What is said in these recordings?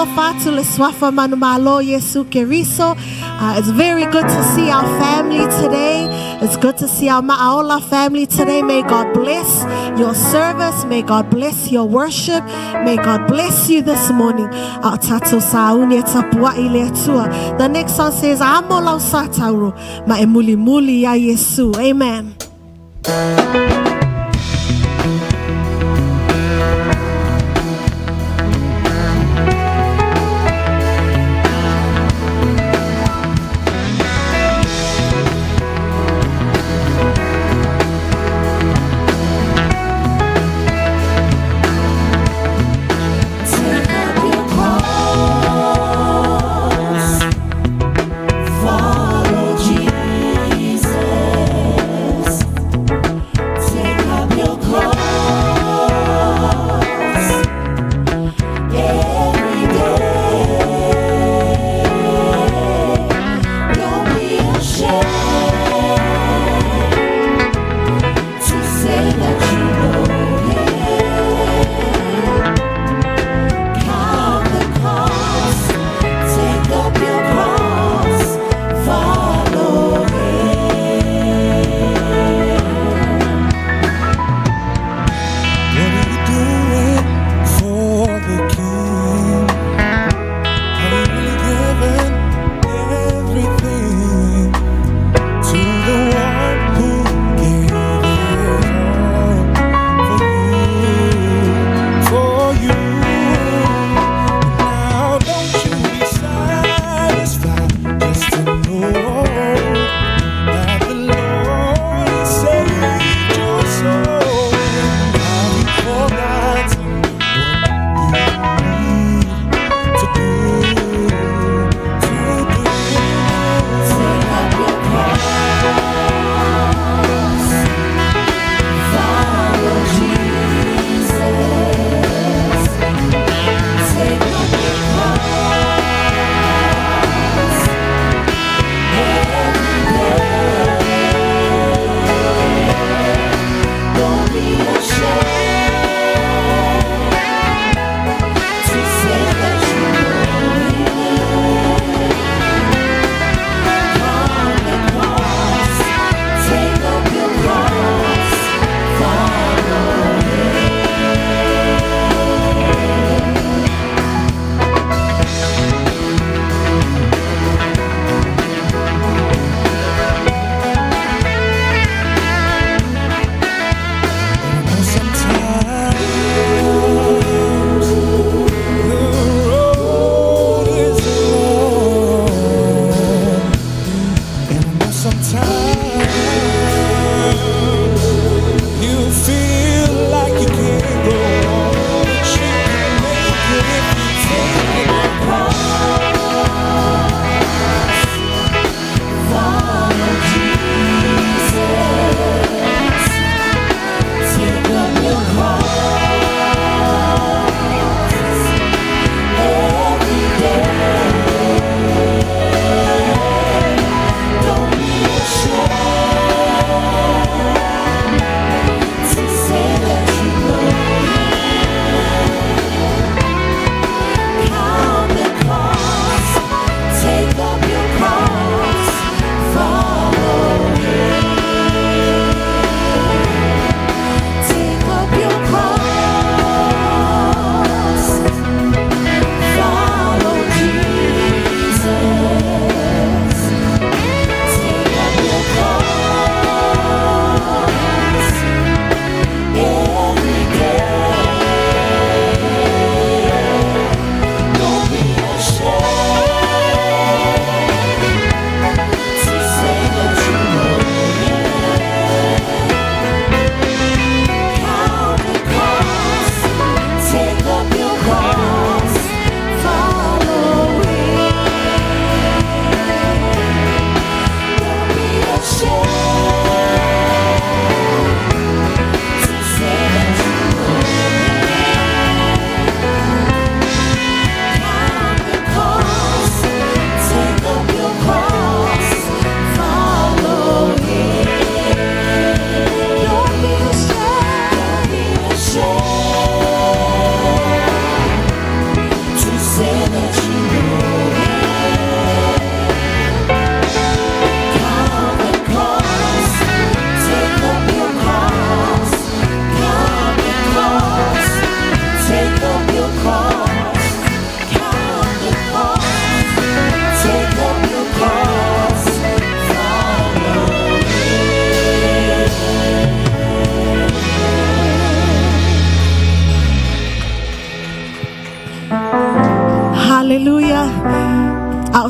Faatalofa atu le suafa manumalo Iesu Keriso. It's very good to see our family today. It's good to see our Ma'aola family today. May God bless your service. May God bless your worship. May God bless you this morning. A o tatou sauni e tapua'i le Atua. The next song says, Amo lau sa tauro, ma e muli muli ia Iesu. Amen. Take up your cross, follow Jesus.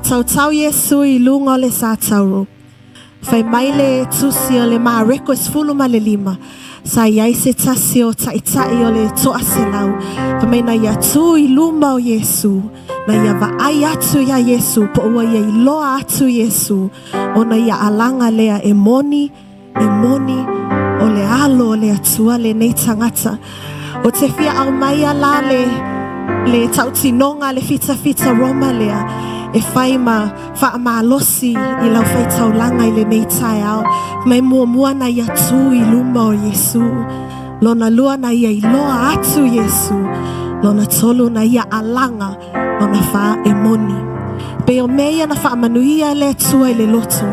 tautau Iesu i luga o le satauro. Fai mai le tusi o le Mareko e 15, sa i ai se tasi o ta'ita'i o le 100, fai mai na ia tu i luma o Iesu, na ia vaai atu iā Iesu, po ua ia iloa atu Iesu, ona ia alaga lea e moni, e moni, o le Alo o le Atua lenei tagata. O te fia aumaia la le, le tautinoga le fitafita Roma lea, e fai ma faamalosi i lau faitaulaga i lenei taeao. Mai muamua na ia tu i luma o Iesu. Lona lua na ia iloa atu Iesu. Lona tolu na ia alaga. Lona fa e moni. Pe o mea ia na faamanuia le Atua i le loto.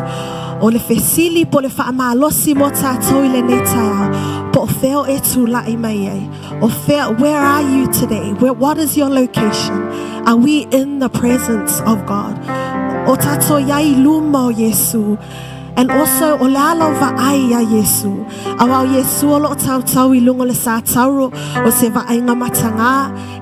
O le fesili po le faamalosi mo tātou i lenei taeao. Po o fea o e tula'i mai ai. O fea, where are you today? Where, what is your location? Are we in the presence of God? O tātou ia i luma o Iesu. And also, o le a lau vaai iā Iesu. Auā o Iesu o loo tautau i luga o le satauro o se vaaiga matagā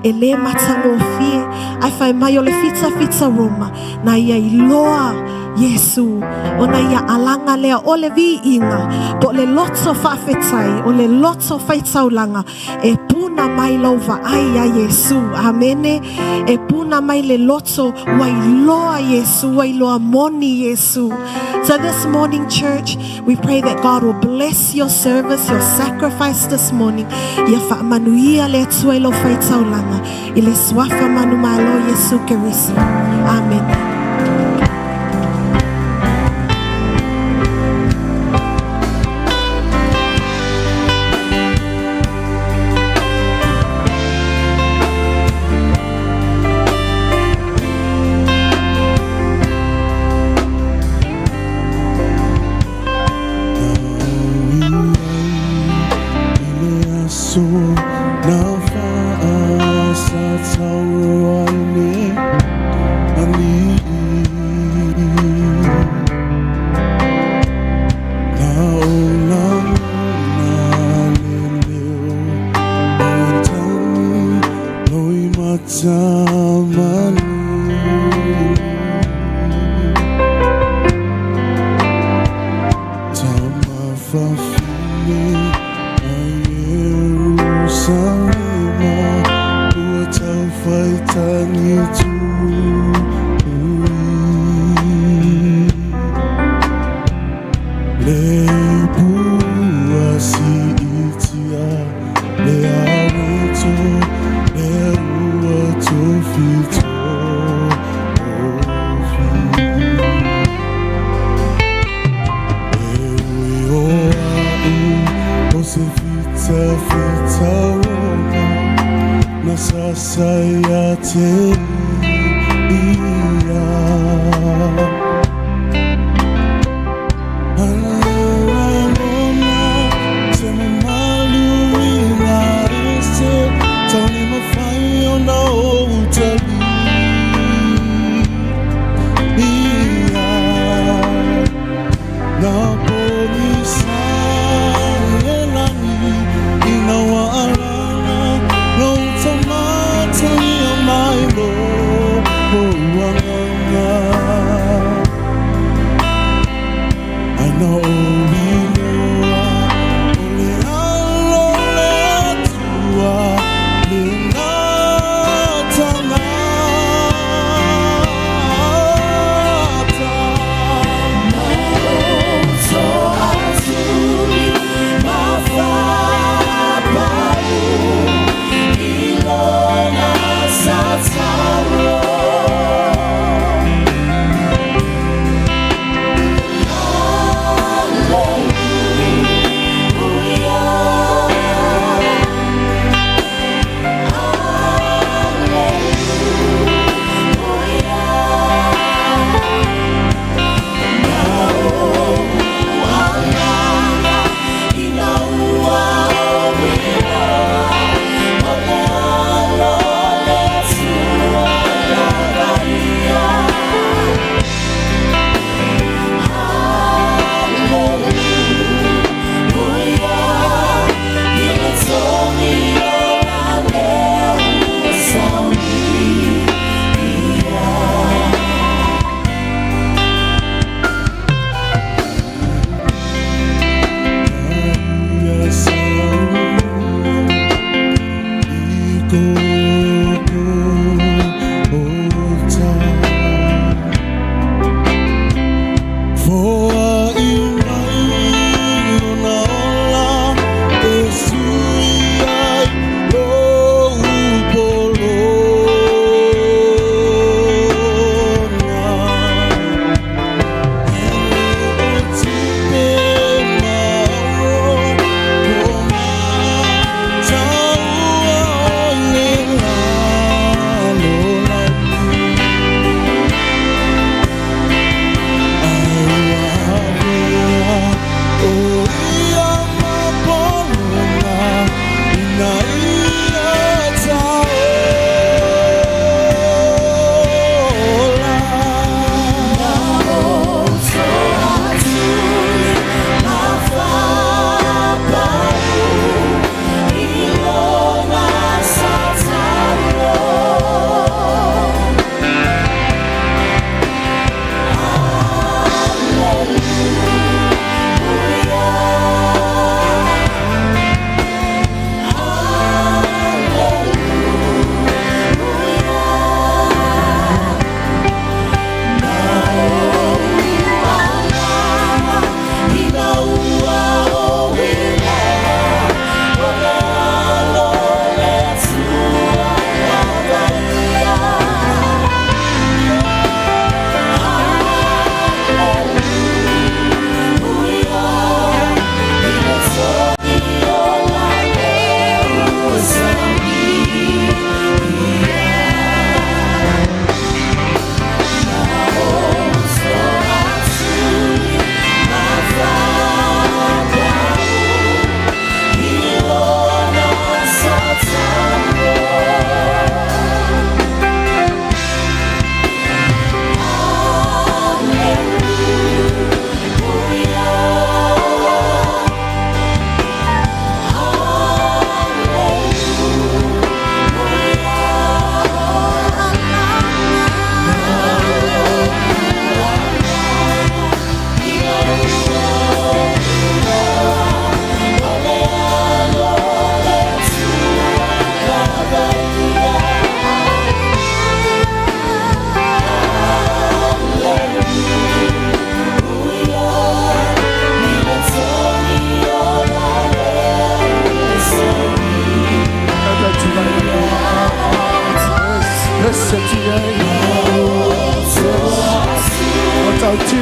e lē matagofie. Ae fai mai o le fitafita Roma, na ia iloa Iesu, ona ia alaga lea o le viiga, po o le loto faafetai, o le loto faitaulaga, e puna mai lou vaai iā Iesu. Amene. E puna mai le loto ua iloa Iesu, ua iloa moni Iesu. So this morning, church, we pray that God will bless your service, your sacrifice this morning. Ia faamanuia le Atua i lou faitaulaga i le suafa manumalo o Iesu Keriso. Amene.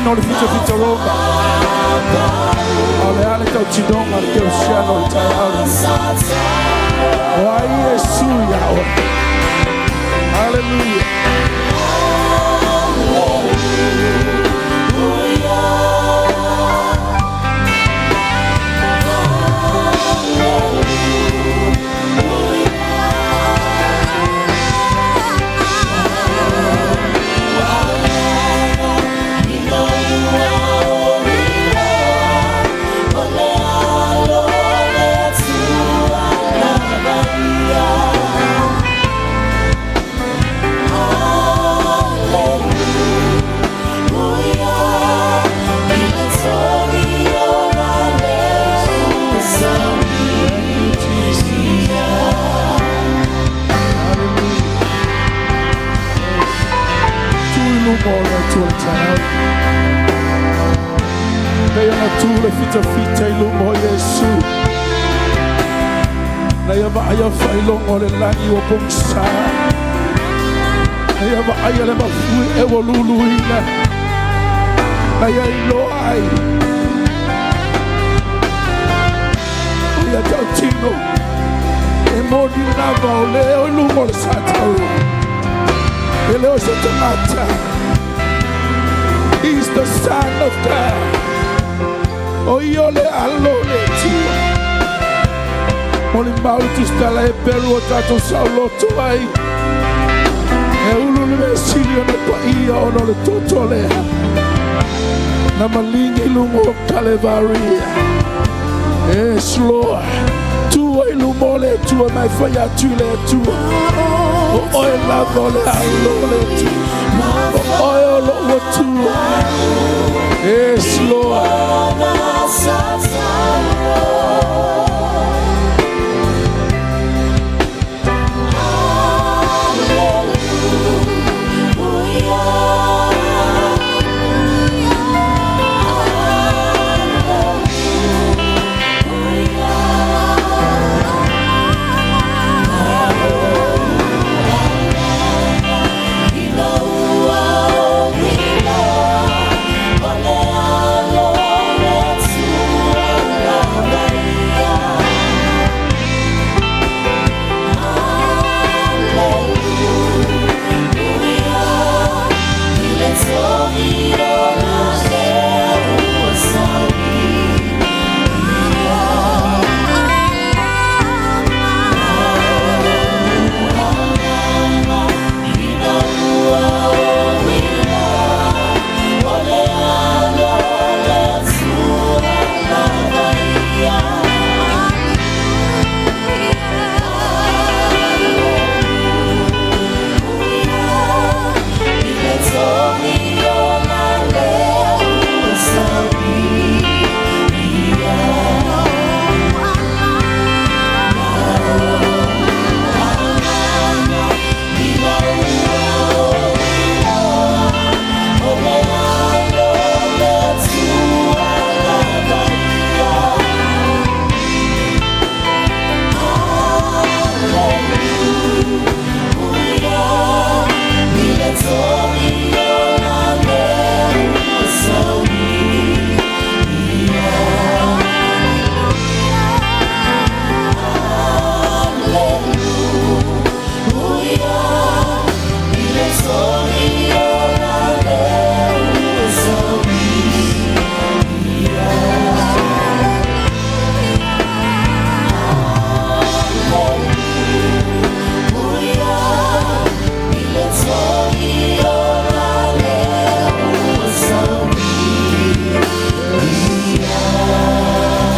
tautino le fitofitologa. A o le a le tautinoga a le kerisiano i le taeao lenei? O ai Iesu iā oe? Haleluia! Tu i luma o le Atua i le taeao lenei. Pei ona tu le fitafita i luma o Iesu, na ia vaaia faailoga o le lagi ua pogisa, na ia vaaia le mafue e ua luluina, na ia iloa ai o ia tautino e moni lava o le o i luma o le sa taua. E le o se tagata. He's the Son of God. O ia o le Alo o le Atua. Molimau le tusitala Heperu o tatou saoloto ai. E ulu le mea sili ona paia ona o le toto lea na maligi i luga o Kalevaria. Yes, Lord. Tu ai i luma o le Atua ma e fai atu i le Atua. O oe lava o le Alo o le Atua. O oe o lou Atua. Yes, Lord.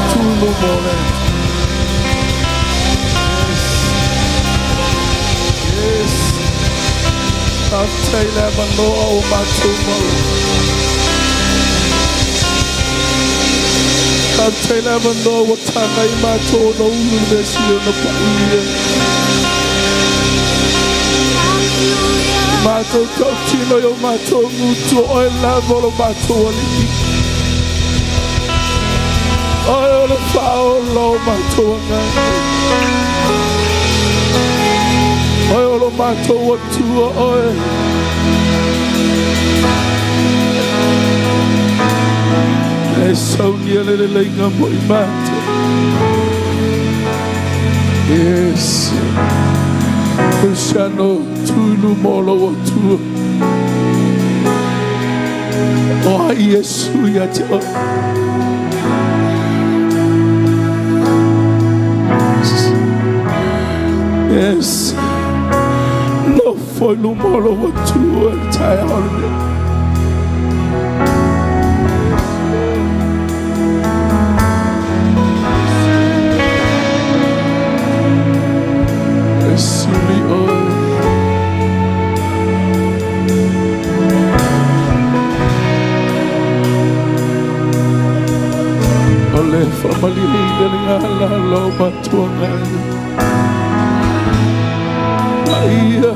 Tu i luma o le Atua. Yes. Yes. Faafetai le avanoa ua matou maua. Faafetai le avanoa ua taga ai matou ona ulu le mea sili ona paia. Matou tautino i o matou gutu o oe lava o lo matou Alii. Oe o le Faaola o matou agaga. Oe o lo matou Atua oe. E saunia le leleiga mo i matou. Yes. Luciano, tu i luma o lou Atua. O ai Iesu ia te oe? Yes. Nofo i luma o lou Atua i le taeao lenei. E sili oe. O le faamalieina le galala o matuagaga. Paia.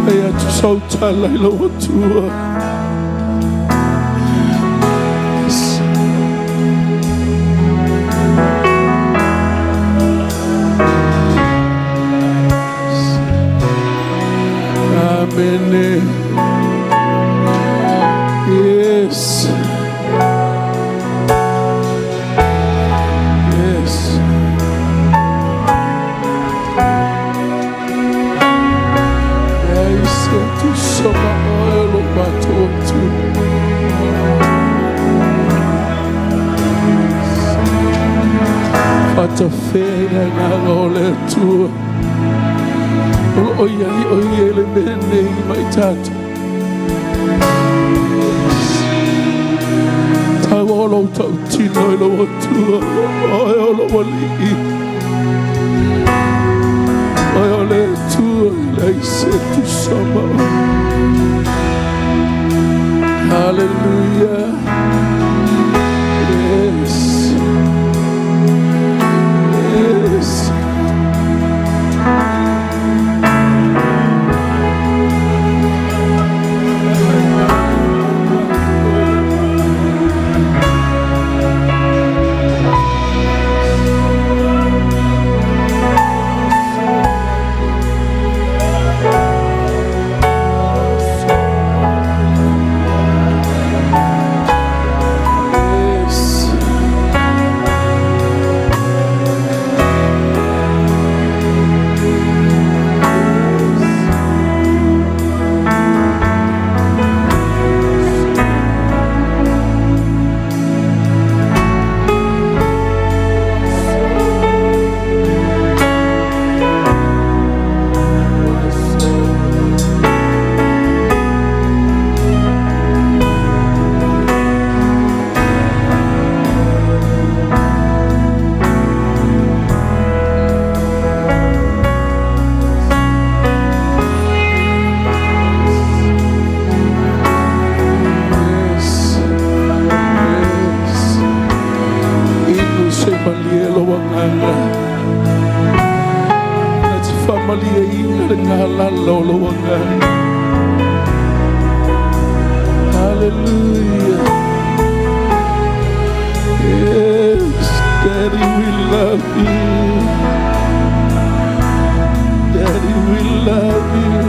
Fai atu sau tala i lou Atua. Yes. Amene. Yes. Yes. Ai se tu sama oe lo matou Atua. Faatafea i le agaga o le Atua. O lo o i ai o ia i le mea nei ma i tatou. Tau o lou tautino i lou Atua, o oe o lou Alii. Oe o le Atua e leai se tusa ma oe. Hallelujah. Yes. Yes. Yes. Yes. Yes. Inu se malie lou agaga. Na te faamalieina le galala o lou agaga. Hallelujah. Yes, Daddy, we love you. Daddy, we love you.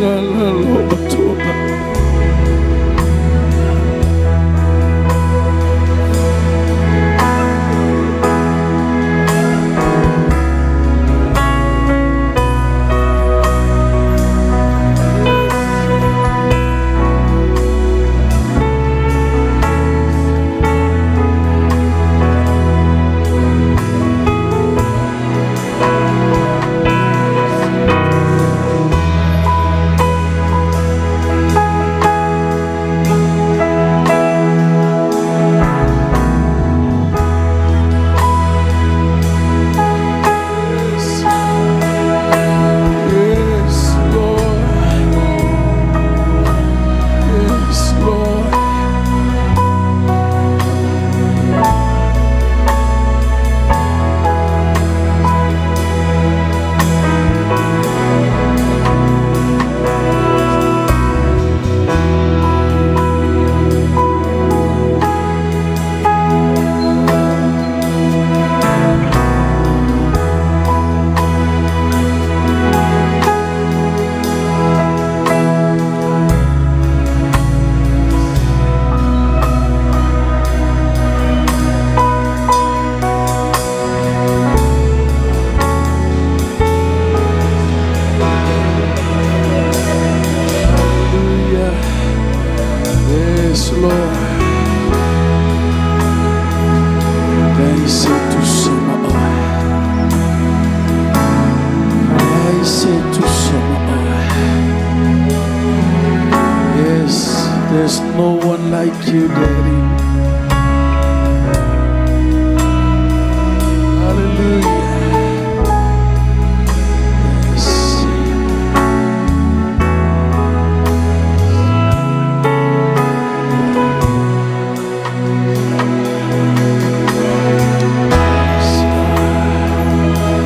la lo matua. Yes, Lord. Yes, Lord. Hallelujah. Yes, Lord. Leai se tusa ma oe. Leai se tusa ma oe. Yes, there's no one like you, Daddy. Hallelujah. Yes.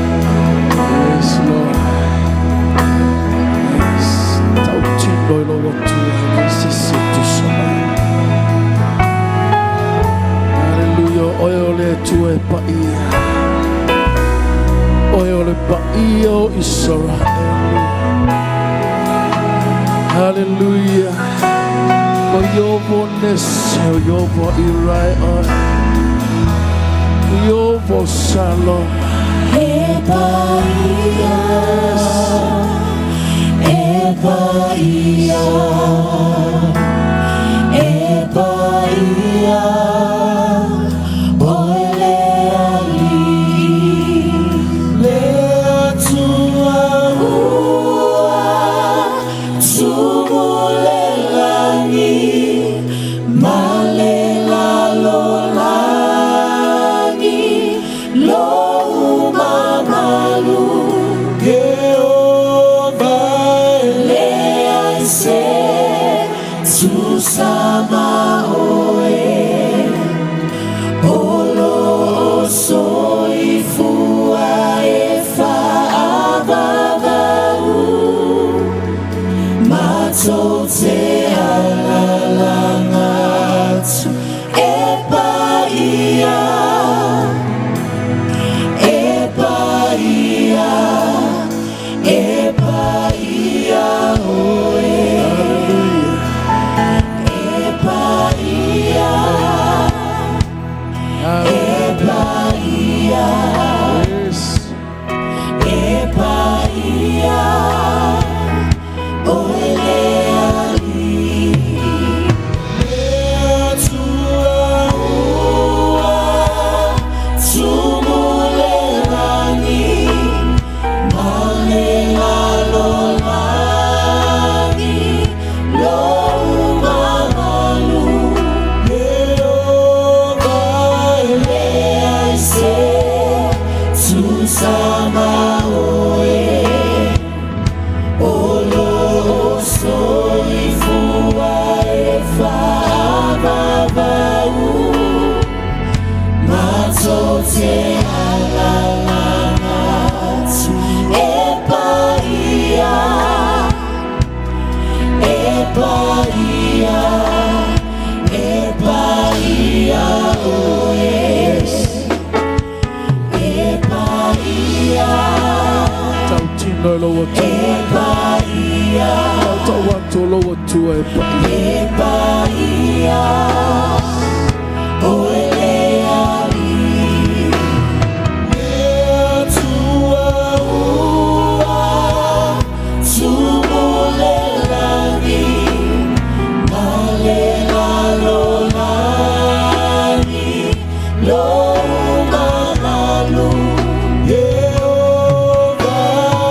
Yes, Lord. Yes. Tautino i lo atu e sisi tusa mai. Hallelujah. Oe o le Atua e paia. Oe o le paia o Israel. Hallelujah. O Iovo nese, o Iovo irai oe. Iovo shalom. E paia, e paia, e paia, oe le alii, le Atua ua tumu le lagi ma le lalolagi lou mamalu. Jehovah leai se tusa ma oe, o loo soifua e faavavau, matou te alalaga atu e paia, e paia, e paia oe. E paia, e paia, Yes. e paia, oe le alii. Le Atua ua tumu le lagi ma le lalolagi lou mamalu. Jehovah leai se tusa ma oe, o loo soifua e faavavau, matou te alalaga atu e paia, e paia, e paia oe. E paia, Tautino i lo atu. e paia. Tautau atu o lou Atua e paia. E paia, oe le Alii. Le Atua ua tumu le lagi ma le lalolagi lou mamalu. Ieova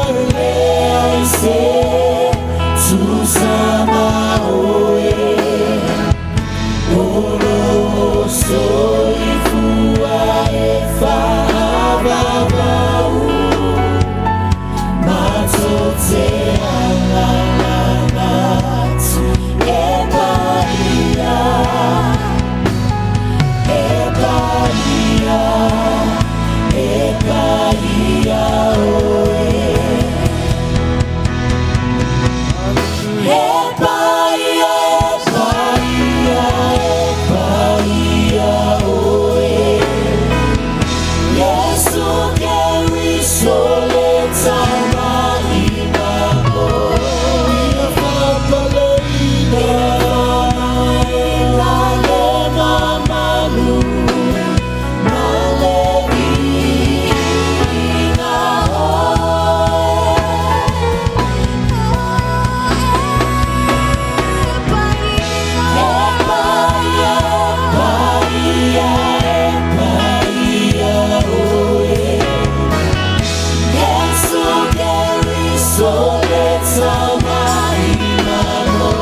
e leai se tusa ma oe. O lou soifua e faavavau matou te alaala atu e paia, e paia, e paia oe. E paia, e paia, e paia oe. Iesu Keriso le Tamaaiga o. Ia faapaleina. Le mamalu ma le viiga oe. E paia, paia, e paia oe. Iesu Keriso le Tamaaiga o.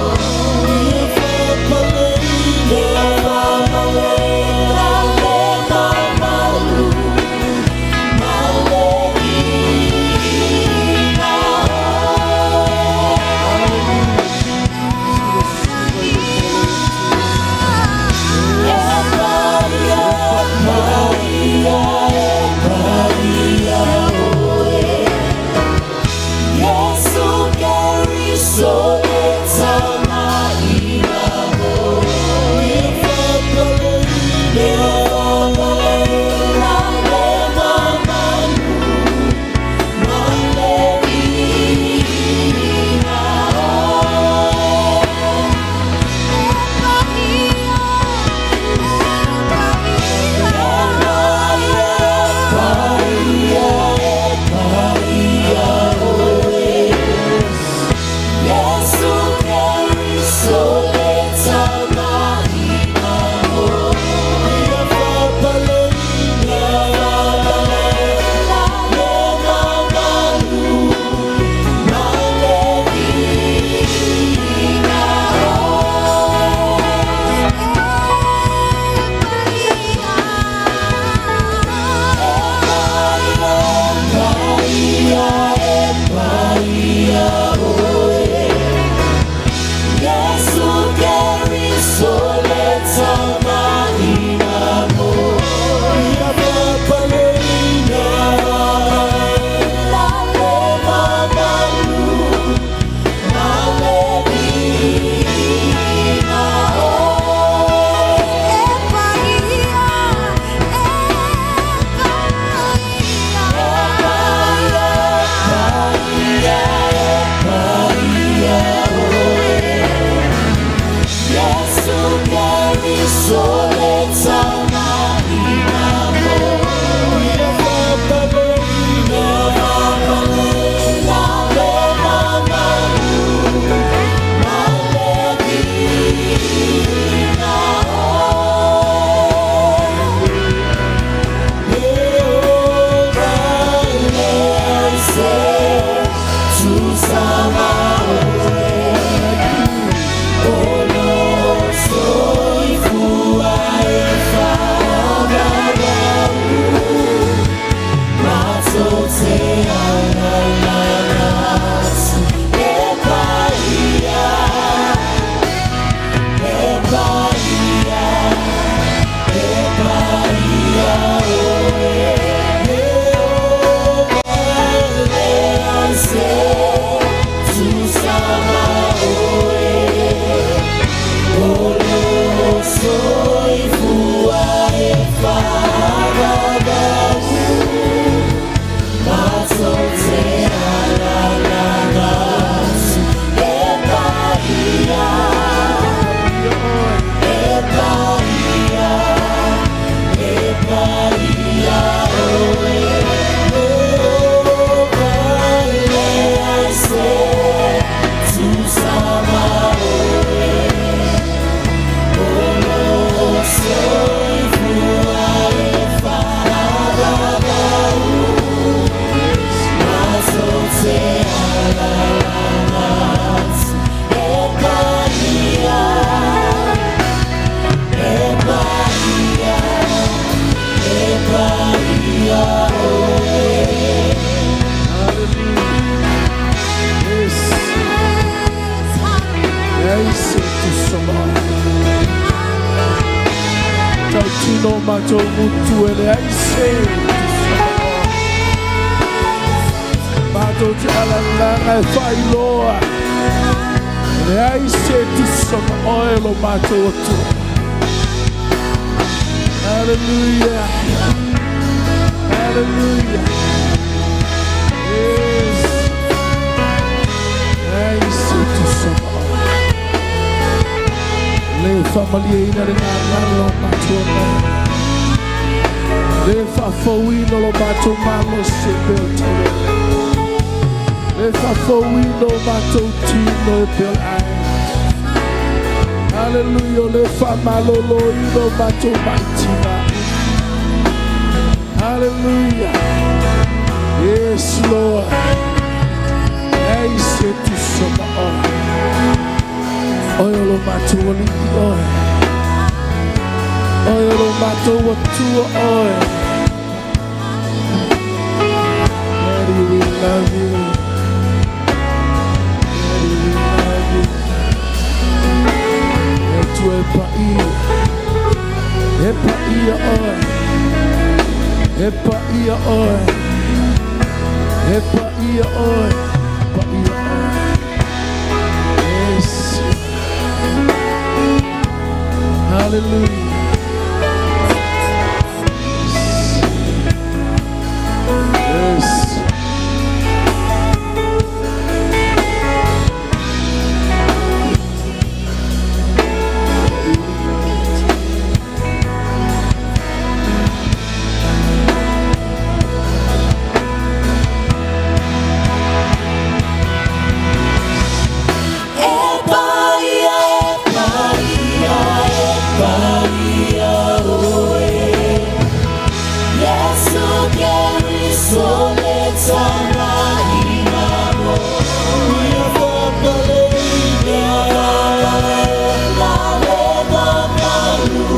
Ia faapaleina. Ia faapaleina le mamalu ma le viiga oe. E paia, paia, e paia oe. Iesu Keriso le Tamaaiga o. Ia faapaleina. Ia faapaleina le mamalu ma le viiga oe. E paia, paia, e paia oe. Iesu Keriso le Tamaaiga o. Ia faapaleina. Ia le mamalu ma le viiga oe. E paia, e paia oe. Iesu Keriso le Tamaaiga o. Ia faapaleina. Le mamalu ma le viiga oe. E paia, paia, e paia oe. Iesu Keriso le Tamaaiga o. Ia faapaleina. Ia faapaleina le mamalu ma le viiga oe. Ieova E leai se tusa ma oe. O lou soifua e faavavau matou te alaala atu e paia, e paia, e paia oe. Ieova E leai se tusa ma oe. O lou soifua e faavavau matou te alaala atu. faafaaleina o matou gutu e leai se tusa ma oe. Matou te alalaga e faailoa, e leai se tusa ma oe lo matou Atua. Hallelujah. Hallelujah. Yes. Leai se tusa ma oe. Le faamalieina le gagana o matou agaga. Le faafouina lo matou malosi e pei o le taulelelega. Le faafouina o matou tino e pei o le ai. Hallelujah. Le faamaloloina o matou maitina. Hallelujah. Yes, Lord. Leai se tusa ma oe. Oe o lo matou alii oe. Oe o lo matou Atua oe. Daddy, we love you. Daddy, we love you. E Atua e paia. E paia oe. E paia oe. E paia oe. Paia oe. Yes. Hallelujah. Yes. E paia, e paia, e paia oe. Yesu Keriso le tagaina mo. Ia faapaleina le mamalu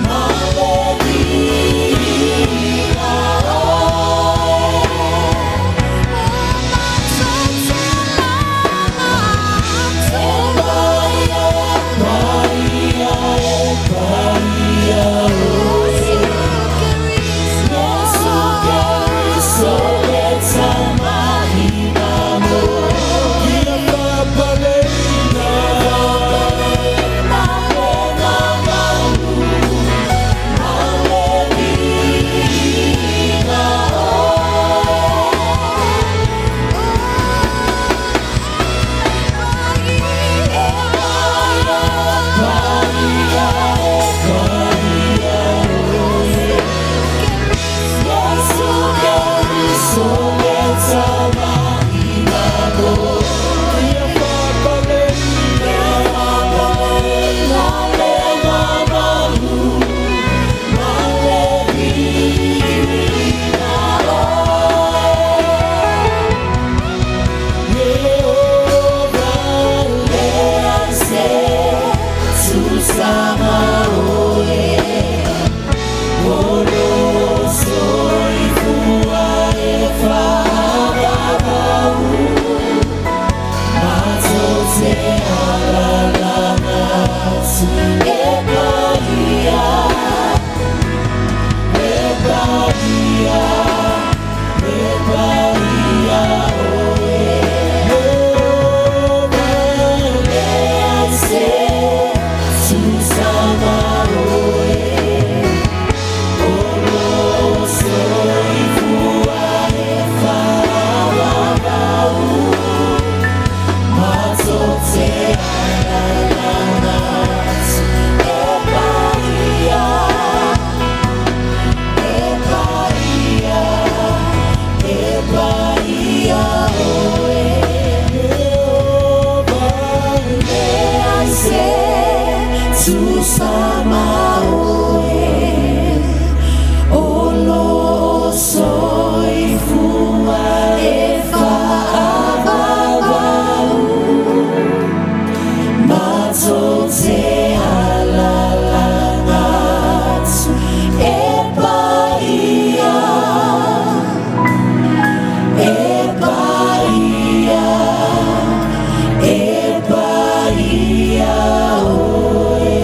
ma le viiga oe. E paia, e paia, e paia oe. Yesu Keriso le tagaina mo. Ia faapaleina le mamalu ma le viiga oe. E paia, paia, e paia oe. Yesu Keriso le tagaina mo. Ia faapaleina le mamalu ma le viiga oe. Ieova leai se tusa ma oe. O lou soifua e faavavau. Matou te alalaga atu e paia. E paia, e paia oe. Ieova leai se tusa ma oe. O lou soifua e faavavau. Matou te alalaga atu e paia. E paia, e paia oe. Ieova leai se tusa ma oe. O lou soifua e faavavau. Matou te alalaga atu e paia. E paia, e paia oe.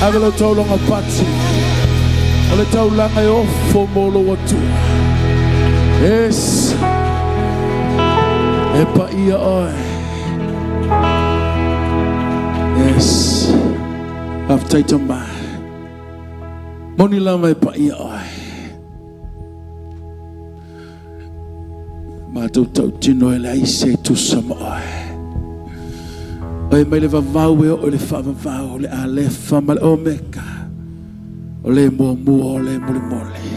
Ave lau taulaga pati. O le taulaga e ofo mo lou Atua. Yes. E paia oe. Yes. Faafetai Tama. Moni lava e paia oe. Matou tautino e leai se e tusa ma oe. Oe mai le vavau e oo i le faavavau, le Alefa ma le Omeka, o le muamua o le mulimuli.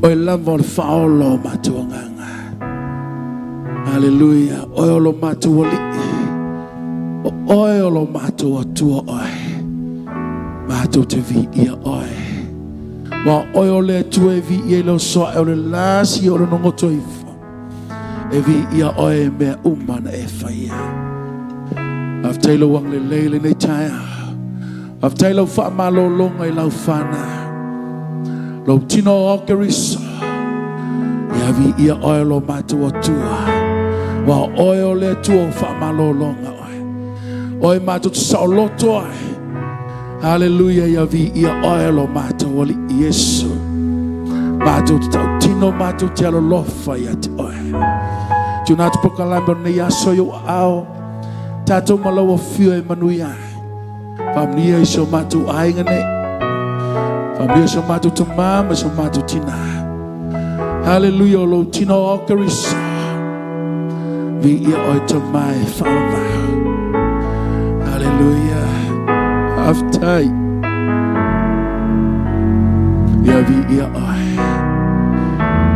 Oe lava o le faaola o matou agaga. Haleluia, oe o lo matou alii, o oe o lo matou Atua oe. Matou te viia oe. Ua oe o le Atua e viia i lau soae o le lasi o le nogoto ifo. E viia oe i mea uma na e faia. Faafetai lou agalelei lenei taeao. Faafetai lau faamalologa i lau fanau. Lou tino o Keriso. Ia viia oe lo matou Atua. Ua oe o le Atua o faamalologa oe. Oe matou te saoloto ai. Haleluia ia viia oe lo matou Alii Iesu. Matou te tautino, matou te alolofa ia te oe. Tuna atu polokalame o lenei aso i ou aao, tatou ma lau afio e manuia ai. Faamanuia i si o matou aiga nei. Faamanuia i si o matou tamā ma si o matou tinā. Haleluia o lou tino o Keriso. Viia oe Tamā e faavavau. Haleluia. Faafetai. Ia viia oe.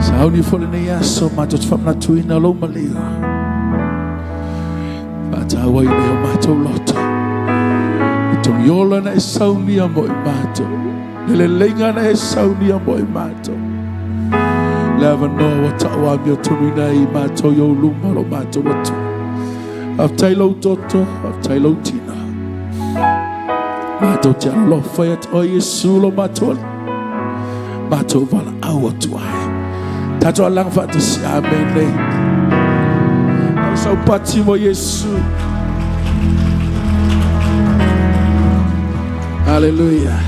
Sauni foi lenei aso matou te faamanatuina lou maliu. Faataua i nei o matou loto. I togiola na e saunia mo i matou. Le leleiga na e saunia mo i matou. Le avanoa ua tau amiotonuina ai i matou i ou luma lo matou Atua. Faafetai lou toto, faafetai lou tino. Matou te alofa ia te oe Iesu lo matou Alii. Matou valaau atu ai. Tatou alaga faatasi. Amene. Au saupati mo Iesu. Hallelujah.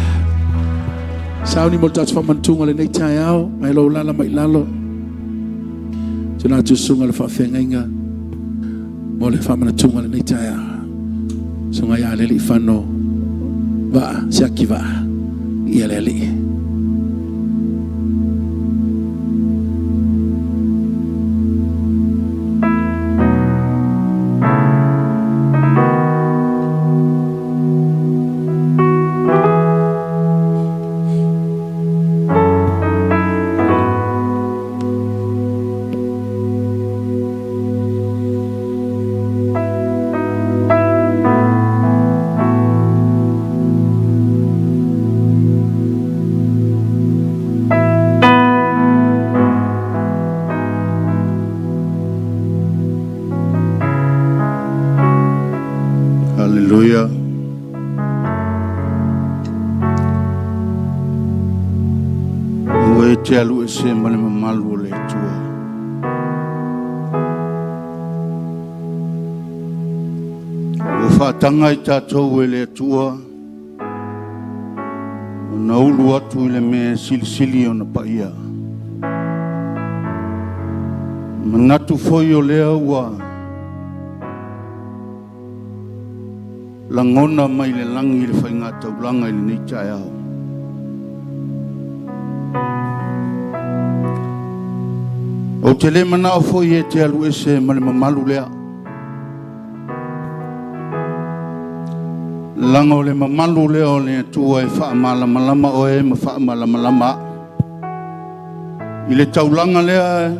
Sauni mo le tatou faamanatuga lenei taeao, mai lou lala mai lalo. Tuna atu susuga le faafeagaiga mo le faamanatuga lenei taeao. Susuga ia Aleliifano Vaa, Siaki Vaa, ia le Alii. Haleluia. Aua e te alu ese ma le mamalu o le Atua. Ua faataga i tatou e le Atua ona ulu atu i le mea e silisili ona paia. Manatu foi o lea ua Lagona mai le lagi le faigataulaga i lenei taeao. Ou te le manao foi e te alu ese ma le mamalu lea. Laga o le mamalu lea o le Atua e faamalamalama oe ma faamalamalama au. I le taulaga lea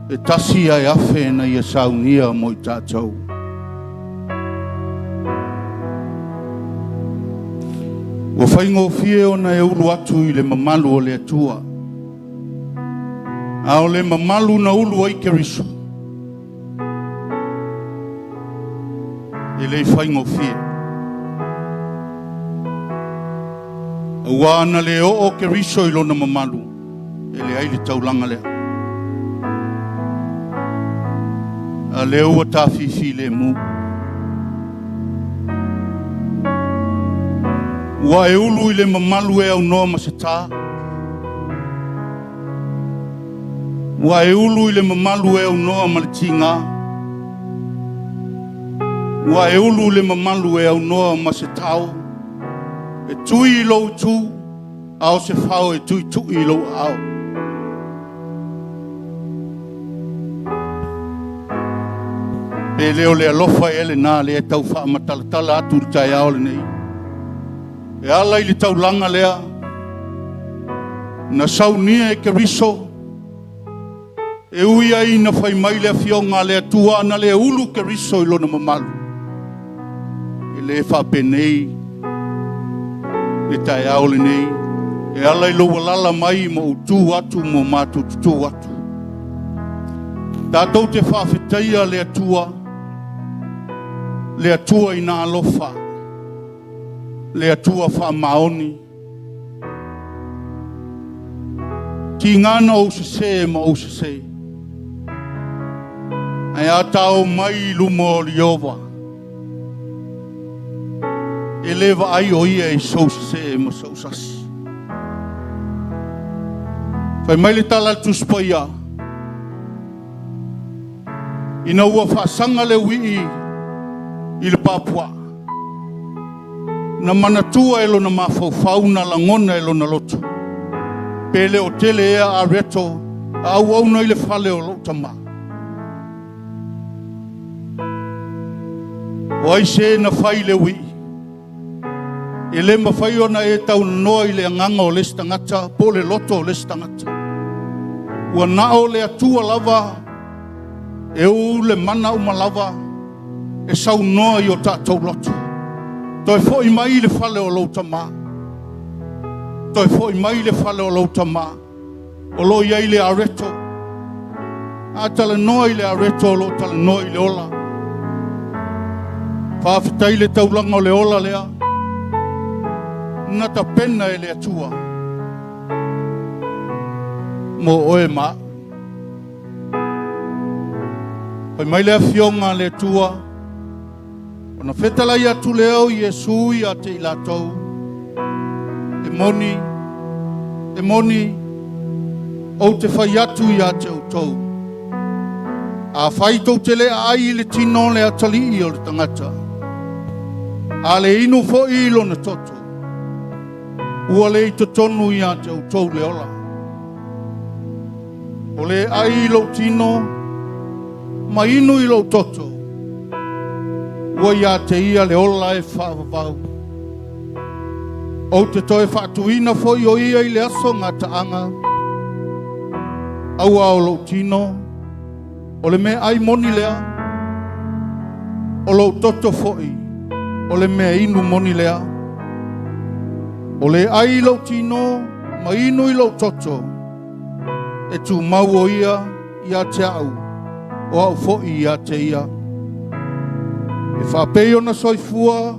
E tasi ae afe na ia saunia mo i tatou. Ua faigofie ona e ulu atu i le mamalu o le Atua, a o le mamalu na ulu ai Keriso, e le i faigofie. Aua na le oo Keriso i lona mamalu, E leai le taulaga lea. A lea ua tafifi lemu. Ua e ulu i le mamalu e aunoa ma se tā. Ua e ulu i le mamalu e aunoa ma le tiga. Ua e ulu i le mamalu e aunoa ma se tao e tui i lou itu, a o se fao e tuitui i lou aao. Pe le o le alofa ea lena lea e tau faamatalatala atu i le taeao lenei. E ala i le taulaga lea na saunia e Keriso, e ui ai ina fai mai le Afioga a le Atua ana le ulu Keriso i lona mamalu. E le faapenei le taeao lenei e ala i lou alaala mai ma ou tu atu ma matou tutū atu. Tatou te faafetaia le Atua, le Atua ina alofa, le Atua faamaoni. Tiga na ou sesē ma ou sesē, ae a ta o mai i luma o Ieova, e le vaai o ia i sou sesē ma sou sasi. Fai mai le tala a le Tusi Paia, ina ua faasaga le uii i le papuaa, na manatua e lona mafaufau na lagona e lona loto, pe le o tele ea areto a auauna i le fale o lou tama. O ai se na fai i le uii? E le mafai ona e taunoa i le agaga o le isi tagata po o le loto o le isi tagata. Ua na o le Atua lava e ou le mana uma lava e saunoa i o tatou loto. Toe foi mai i le fale o lou tama. Toe foi mai i le fale o lou tama. O lo o i ai le areto. A talanoa i le areto, o lo o talanoa i le ola. Faafetai i le taulaga o le ola lea na tapena e le Atua mo oe ma au. Fai mai le Afioga a le Atua, Ona fetalai atu lea o Iesu ia te i latou, E moni, e moni, ou te fai atu ia te outou, afai tou te le aai i le tino o le atalii o le tagata, a le inu foi i lona toto, ua le i totonu ia te outou le ola. O le ai i lou tino ma inu i lou toto, ua ia te ia le ola e faavavau. Ou te toe faatuina foi o ia i le aso gataaga, aua o lou tino, o le meaai moni lea, o lou toto foi, o le mea inu moni lea. O le ai i lou tino ma inu i lou toto, E tumau o ia ia te au, o au foi ia te ia. E faapei ona soifua,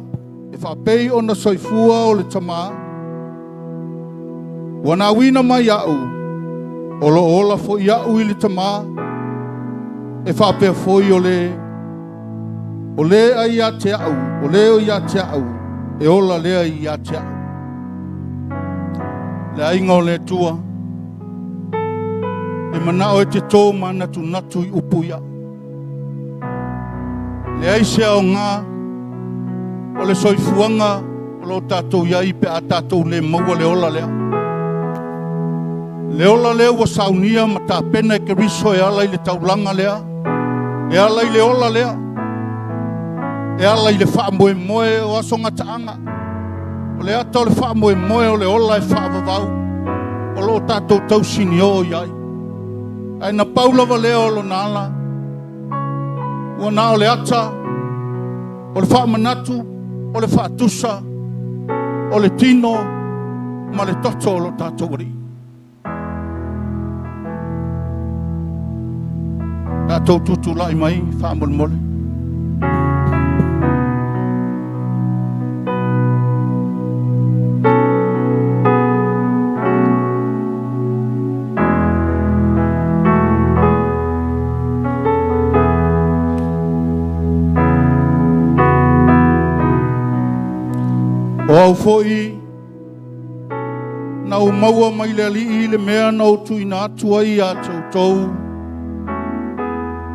e faapei ona soifua o le Tama, ua nauina mai au, o lo o ola foi au i le Tama, e faapea foi o le, o le ai ia te au, o le o ia te au, e ola lea ia te au. Le aiga o le Atua, e manao e te tō manatunatu i upu ia. Leai se aoga o le soifuaga o lo o tatou i ai pe a tatou le maua le ola lea. Le ola lea ua saunia ma tapena e Keriso e ala i le taulaga lea, e ala i le ola lea, e ala i le faamoemoe o aso gataaga. O le ata o le faamoemoe o le ola e faavavau o lo o tatou tausinio i ai. Ae na pau lava lea o lona ala, ua na o le ata, o le faamanatu, o le faatusa, o le tino ma le toto o lo tatou Alii. Tatou tutulai mai faamolemole. O au foʻi na ou maua mai le Alii le mea na ou tuuina atu ai iā te outou,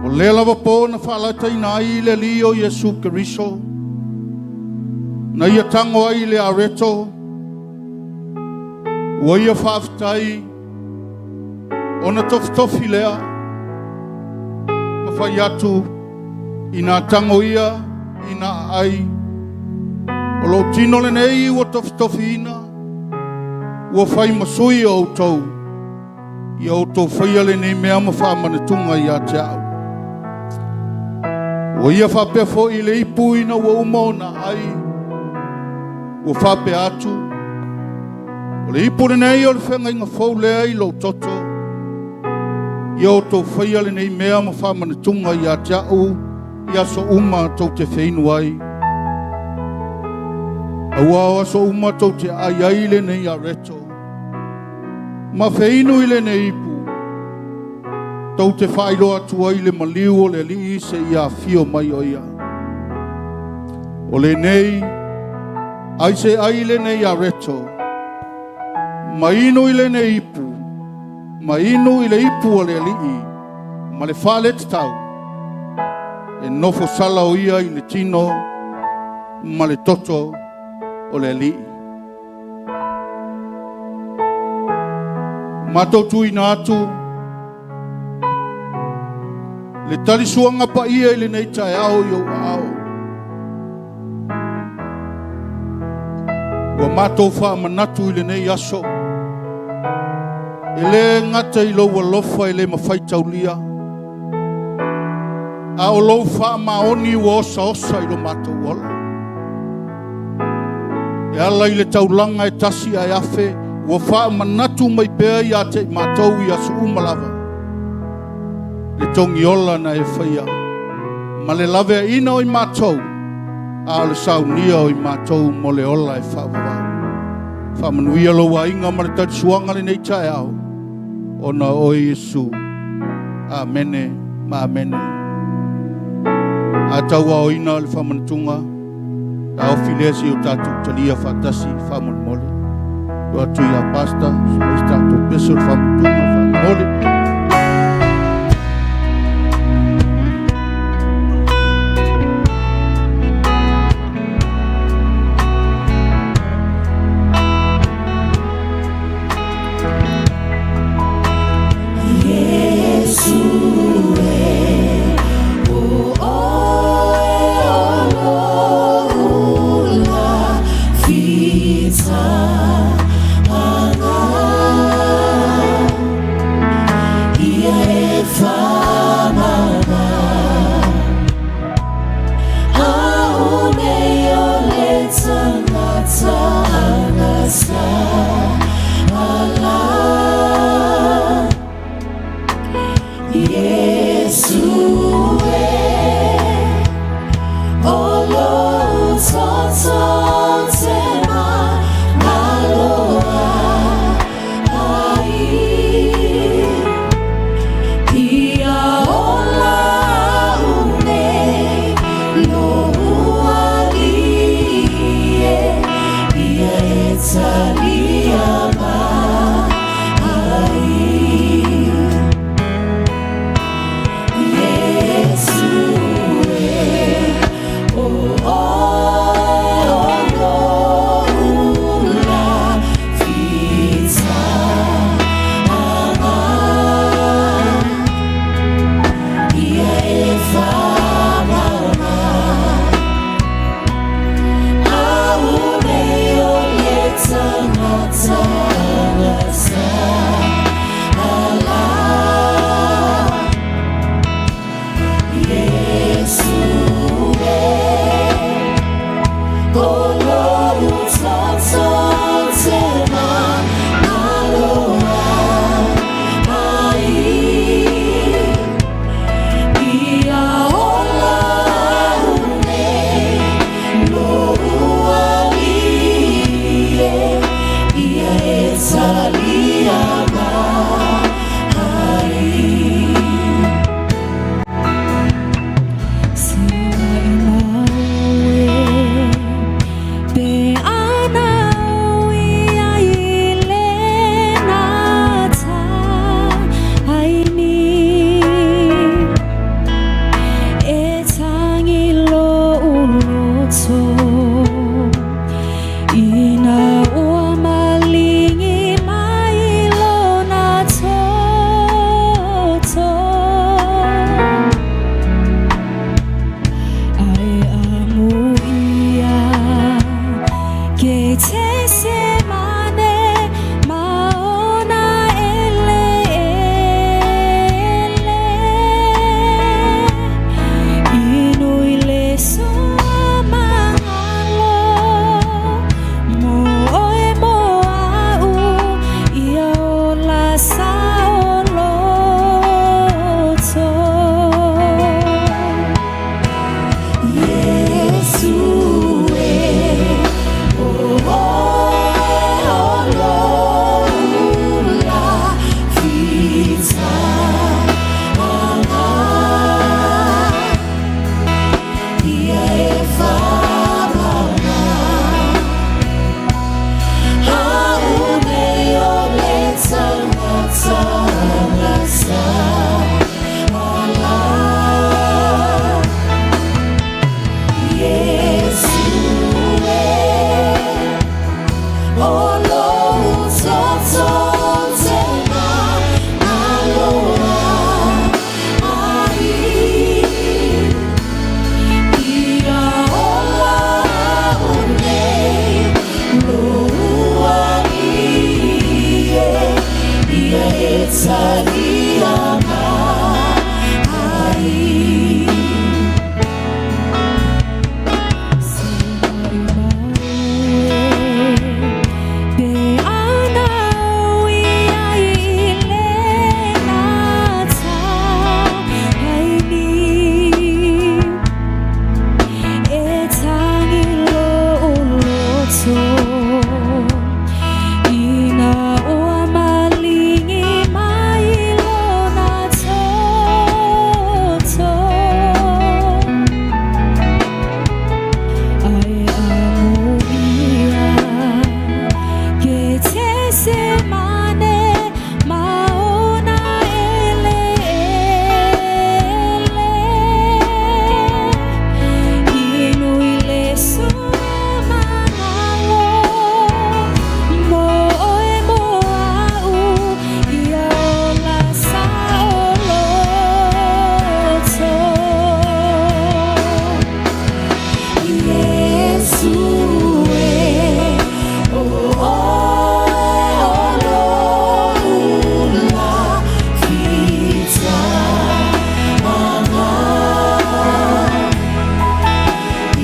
o lea lava po na faalataiina ai le Alii o Iesu Keriso, na ia tago ai le areto, ua ia faafetai ona tofitofi lea, ma fai atu, Ina tago ia ina aai, o lou tino lenei ua tofitofiina, ua fai ma sui o outou, ia outou faia lenei mea ma faamanatuga ia te au. Ua ia faapea foi le ipu ina ua uma ona aai, ua faapea atu, O le ipu lenei o le feagaiga fou lea i lou toto, ia outou faia lenei mea ma faamanatuga ia te au i aso uma tou te feinu ai. Aua o aso uma tou te aai ai i lenei areto, ma feinu i lenei ipu, tou te faailoa atu ai le maliu o le Alii seia afio mai o ia. O lenei, ai se ai i lenei areto, ma inu i lenei ipu, ma inu i le ipu a le Alii ma le faaletatau, e nofo sala o ia i le tino ma le toto o le Alii. Matou tuuina atu le talisuaga paia i lenei taeao i ou aao. Ua matou faamanatu i lenei aso, e le gata i lou alofa e le mafai taulia, a o lou faamaoni ua osaosa i lo matou ola. E ala i le taulaga e tasi ae afe, ua faamanatu mai pea ia te i matou i aso uma lava, le togiola na e faia ma le laveaiina o i matou, a o le saunia o i matou mo le ola e faavavau. Faamanuia lou aiga ma le talisuaga lenei taeao, ona o oe Iesu. Amene ma amene. A tauaoina le faamanatuga, taofi lea seia o tatou talia faatasi faamolemole. Tuu atu ia Pastor, se i fai se tatou pese o le faamanatuga faamolemole. talia mai. Pe ana ia i le nata ai E tangi lo uloto Ina ua malingi mai lo na toto Ai amo ia ke te se mane maona ele ele Inu i le suamangalo Mo oe mo au ia ola sa oloto Iesu e, o oe o lou lafita aga.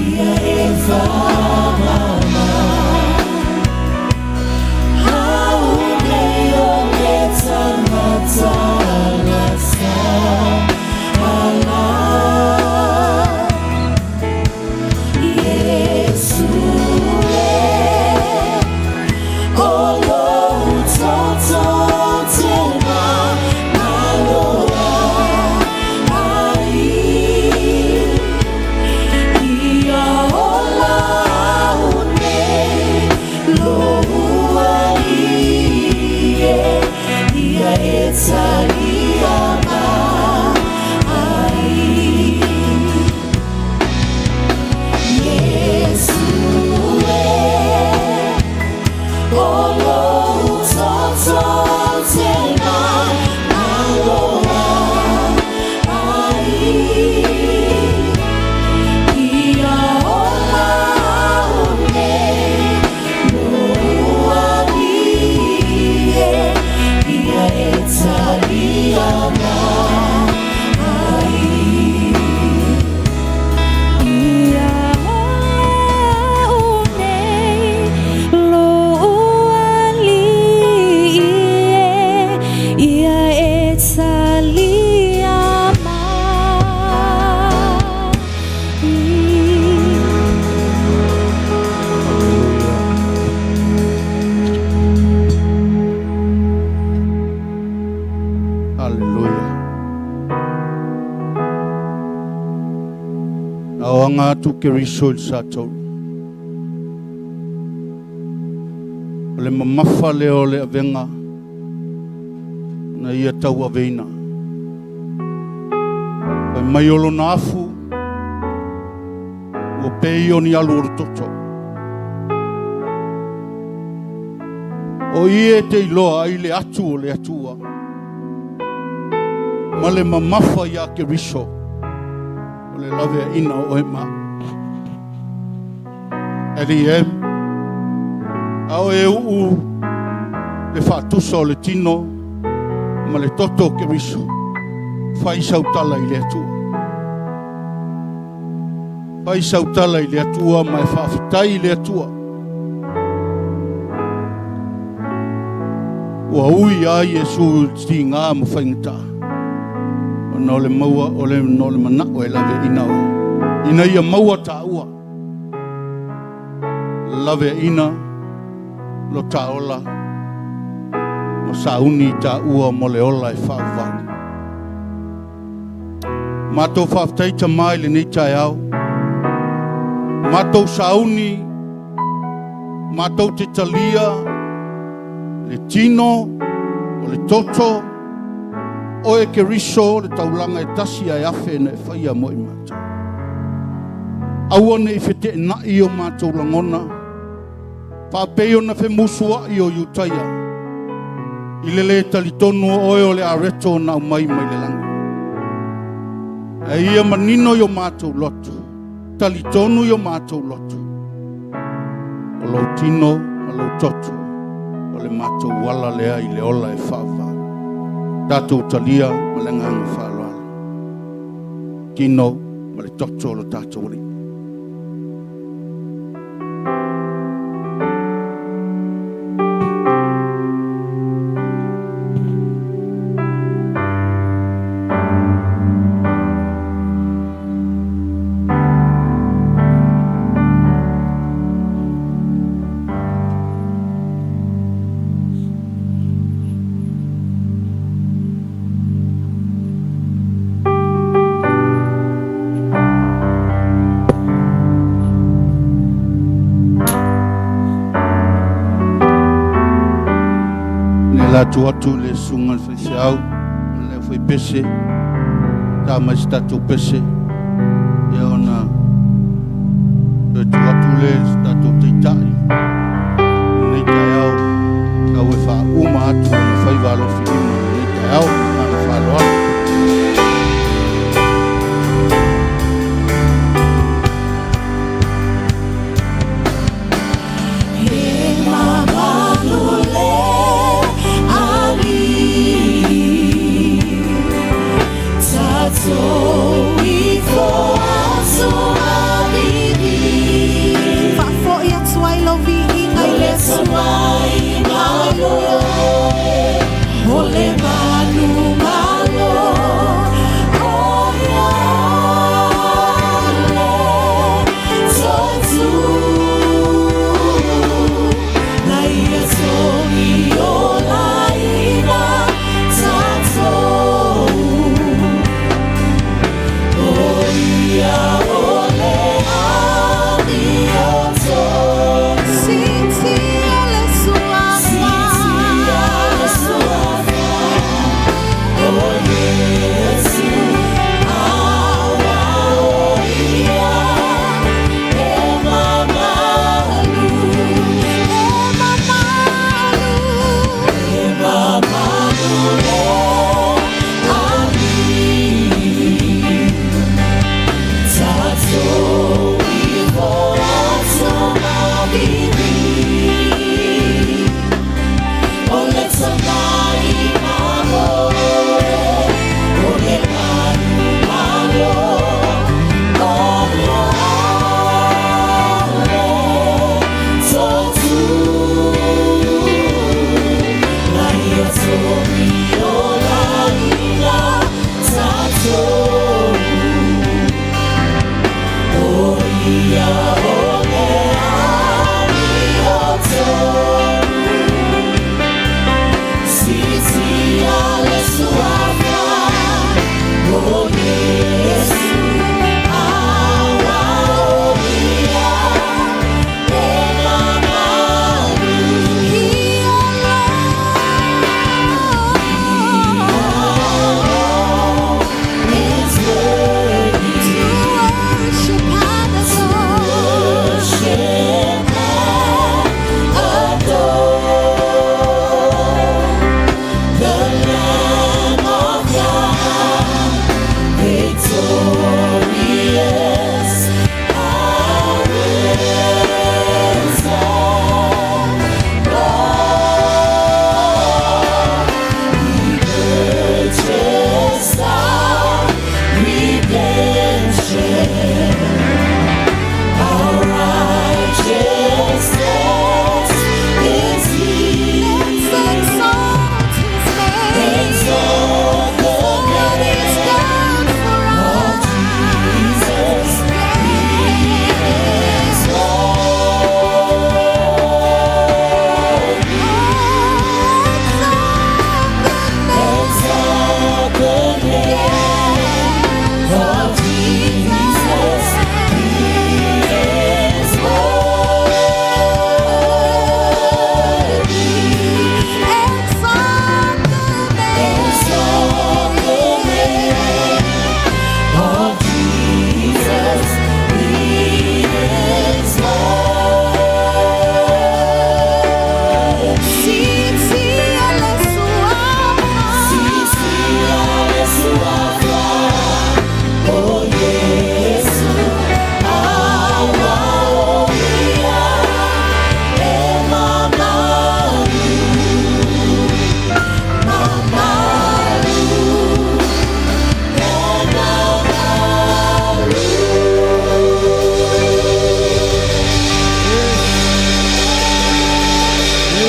Ia e whamama, au nei o le tangata gata ala. Iesu e, o lou toto te maloa ai. Ia ola au nei lou alii e, ia e talia mai. Iesu e, o lou toto te maloa ai. Ia ola au nei lou alii e, ia e talia mai. Ia ola au nei lou alii e, ia e talia mai. Haleluya. Na o anga atu Keriso i le sa taulu. O le mamafa lea o le avega na ia tauaveina. Fai mai o lona afu ua pei o ni alu o le toto. O ie e te iloa ai le atu o le Atua ma le mamafa ia Keriso o le laveaina o oe ma au. Alii e, a o e uu le faatusa o le tino ma le toto o Keriso, fai sau tala i le Atua. Fai sau tala i le Atua ma e faafetai i le Atua. Ua ui a Iesu i le tiga ma faigata. Ona o le maua o le, no le manao e laveaina oe. Ina ia maua taua. Laveaina lo ta ola ma sauni taua mo le ola e faavavau. Matou faafetai Tamā i lenei taeao. Matou sauni, matou te talia le tino o le toto, oe Keriso le taulaga e tasi ae afe na e faia mo i matou. Aua ne i feteenai o matou lagona, faapei ona femusuai o Iutaia i le le talitonu o oe o le areto na aumai mai le lagi. Ae ia manino i o matou loto, talitonu i o matou loto, o lou tino ma lou toto o le matou ala lea i le ola e faavavau. Tatou talia ma le agaga faaaloalo tino ma le toto o lo tatou Alii. Ne la tu atu le susuga i le faifeau ma le aufaipese, ta mai se tatou pese, ia ona toe tuu atu lea i se tatou taitai i lenei taeao, tau e faauma atu ona faiva alofilima i lenei taeao. Ma le agaga faaaloalo. Faafoi atu ai lou viiga i le Atua. Hallelujah. O le manu malo o ia le totu na ia togi o laina tatou o ia o le amiotonu. Siti o le suafa.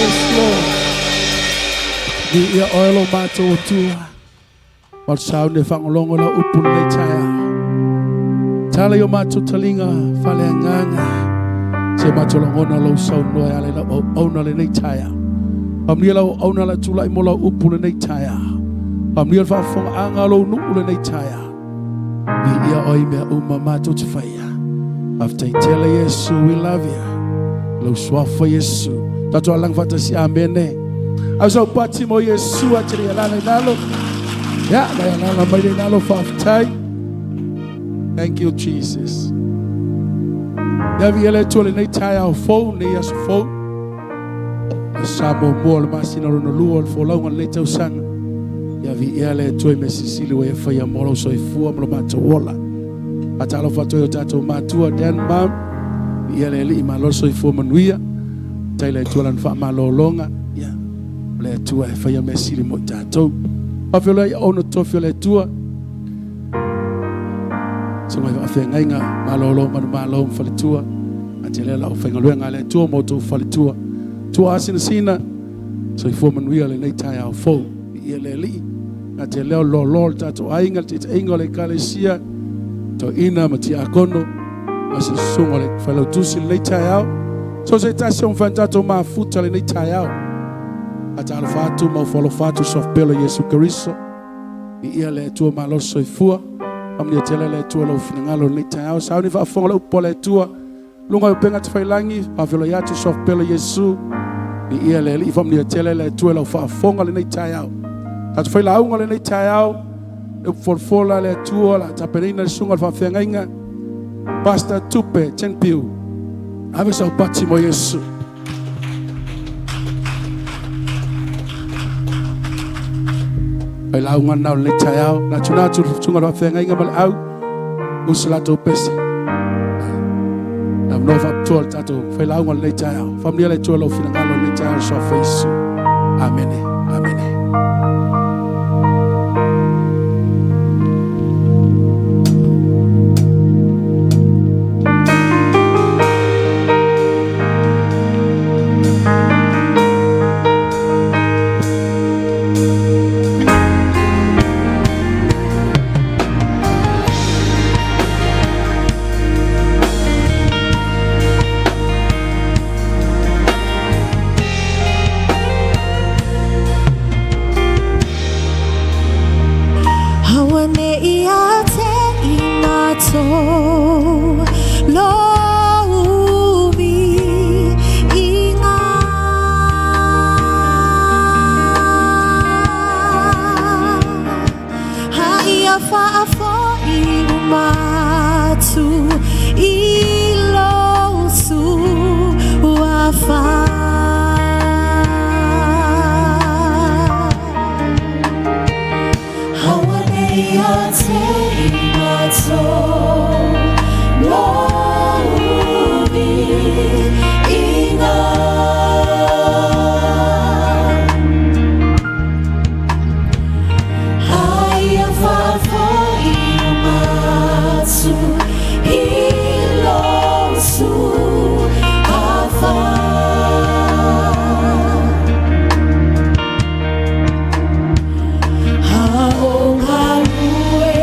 Yes, Lord. Viia oe lo matou Atua. Ma le sauni e faalogologo lau upu lenei taeao. Tala i o matou taliga faaleagaga. Se matou lagona lou saunoa e ala i lau auauna lenei taeao. Faamanuia lau auauna o le a tulai mo lau upu lenei taeao. Faamanuia le faafofogaaga a lou nuu lenei taeao. Viia oe i mea uma matou te faia. Faafetai tele Iesu, we love you. Lou suafa Iesu. Tatou alaga faatasi, amene. Au sau pati mo Iesu a te le alala i lalo. Ya, na alala mai le lalo faafetai. Thank you Jesus. Ia viia le Atua lenei taeao fou, lenei aso fou. Le sa muamua o le masina lona lua o le folauga o lenei tausaga. Ia viia le Atua i mea silisili ua e faia mo lou soifua ma lo matou ola. Faatalofa atu ai o tatou matua Dan Mom, viia le Alii malo le soifua manuia. Tai le Atua lana faamalologa. Ia, o le Atua e faia mea sili mo i tatou. Faafeiloai auauna totofi o le Atua. Susuga i faafeagaiga malolo manumalo ma faletua. A te lea lau faigaluega a le Atua mo outou faletua. Tua asinasina, soifua manuia lenei taeao fou. Viia le Alii. A te leo lolo le tatou aiga, le taitaiga o le ekalesia, toeaina ma tiakono, ma se susuga o le failautusi lenei taeao. So se tasi o mafai ona tatou mafuta lenei taeao. Faatalofa atu ma ofo alofa atu i le suafa pele o Iesu Keriso. Viia le Atua malo soifua. Faamanuia tele le Atua i lou finagalo lenei taeao. Sauni faafofoga le upu a le Atua. Luga o upega tafailagi, faafeiloai atu le suafa pele o Iesu. Viia le Alii, faamanuia tele le Atua i lau faafofoga lenei taeao. Tatou fai lauga lenei taeao, le upu folafola a le Atua, la tapenaina le susuga o le faafeagaiga, Pastor Tupe Chen Piu. Ave sau pati mo Iesu. Fai lauga na o lenei taeao, na tuna atu le susuga o le faafeagaiga ma le au, usi latou pese. Na noa faapitoa le tatou failauga o lenei taeao. Faamanuia le Atua i lou finagalo i lenei taeao i le suafa o Iesu. Amene. Amene. Aua ne i a te i ngā tō lōuvi i ngā. Ha ia whaafoi umatu i lou suafa. Aua nei a te imato lou inga. Ai a whaafoi umatu i lou suafa. A o galue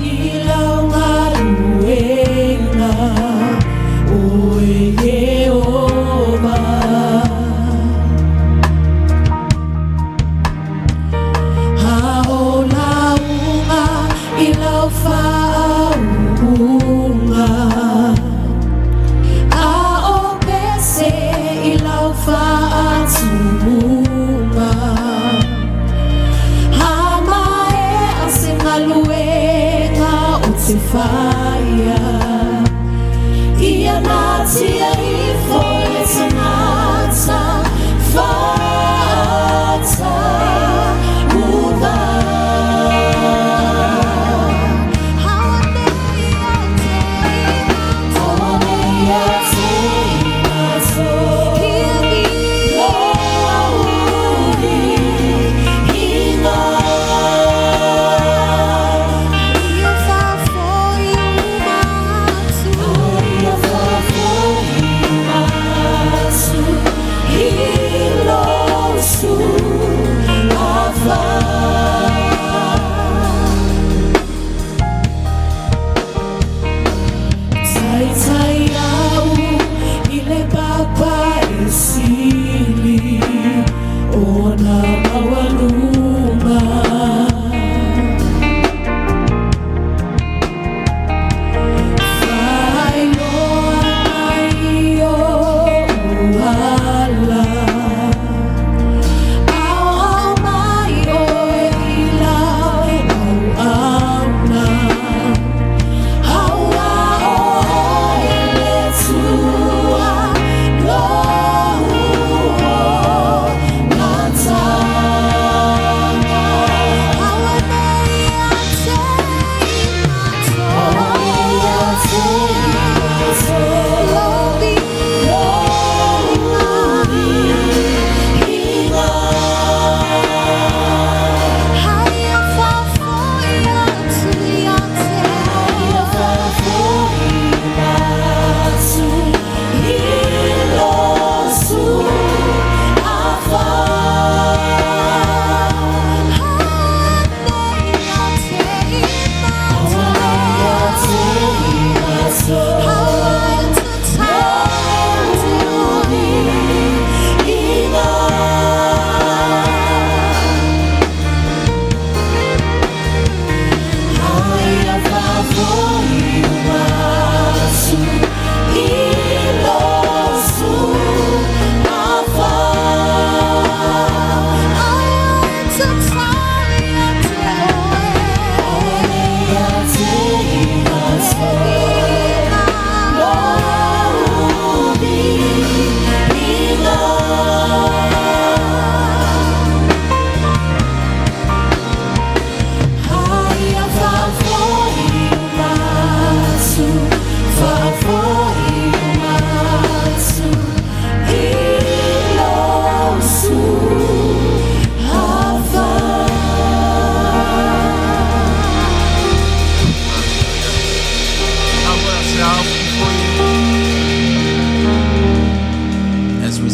i lau galuega, oe Ieova. A o lauga i lau faauuga, a o pese i lau faatumuga. A maea se galuega ou te faia, ia natia ifo le tagata faatauva.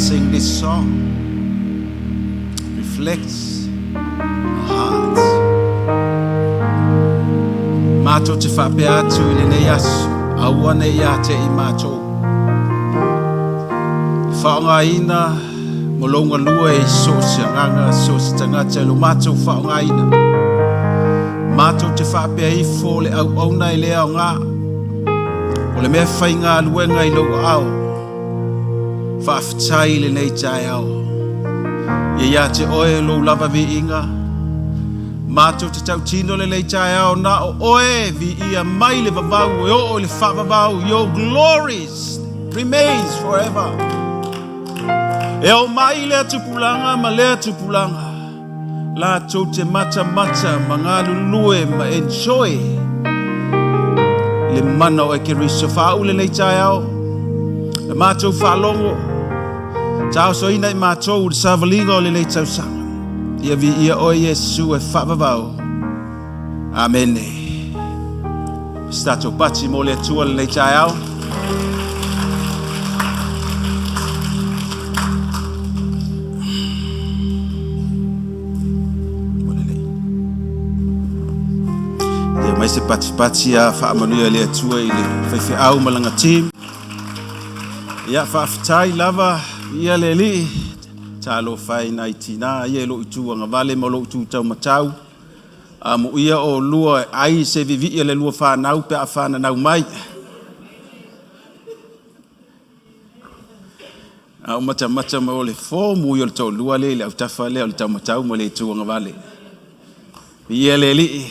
sing this song reflects our hearts. Mātou te whaapea atu i lenei aso, aua nei ia te i mātou. Le whaongaina mo longa lua e so se anganga, so se tangata e lo mātou whaongaina. Mātou te whaapea ifo le au auna e lea o ngā. O le mea whai ngā luenga i lou ao. Faafetai i lenei taeao. Ia ia te oe lou lava viiga. Matou te tautino lenei taeao na o oe viia mai le vavau e oo i le faavavau. Your glories remains forever. E o mai lea tupulaga ma lea tupulaga. Latou te matamata ma galulue ma enjoy le mana o Ekeriso. Faauu lenei taeao, le matou faalogo, taosoina i matou le savaliga o lenei tausaga. Ia viia oe Iesu e faavavau. Amene. Se tatou pati mo le Atua lenei taeao. Ia mai se patipati a faamanuia le Atua i le faifeau ma lana team. Ia faafetai lava ia le Alii. Talofa e nai tinā ia i lou itu agavale ma lou itu taumatau. Amuia oulua e ai se vivii a le lua fanau pe a fananau mai. A o matamata mai o le fomu ia o le toalua lea i le autafa lea o le taumatau ma le itu agavale. Viia le Alii.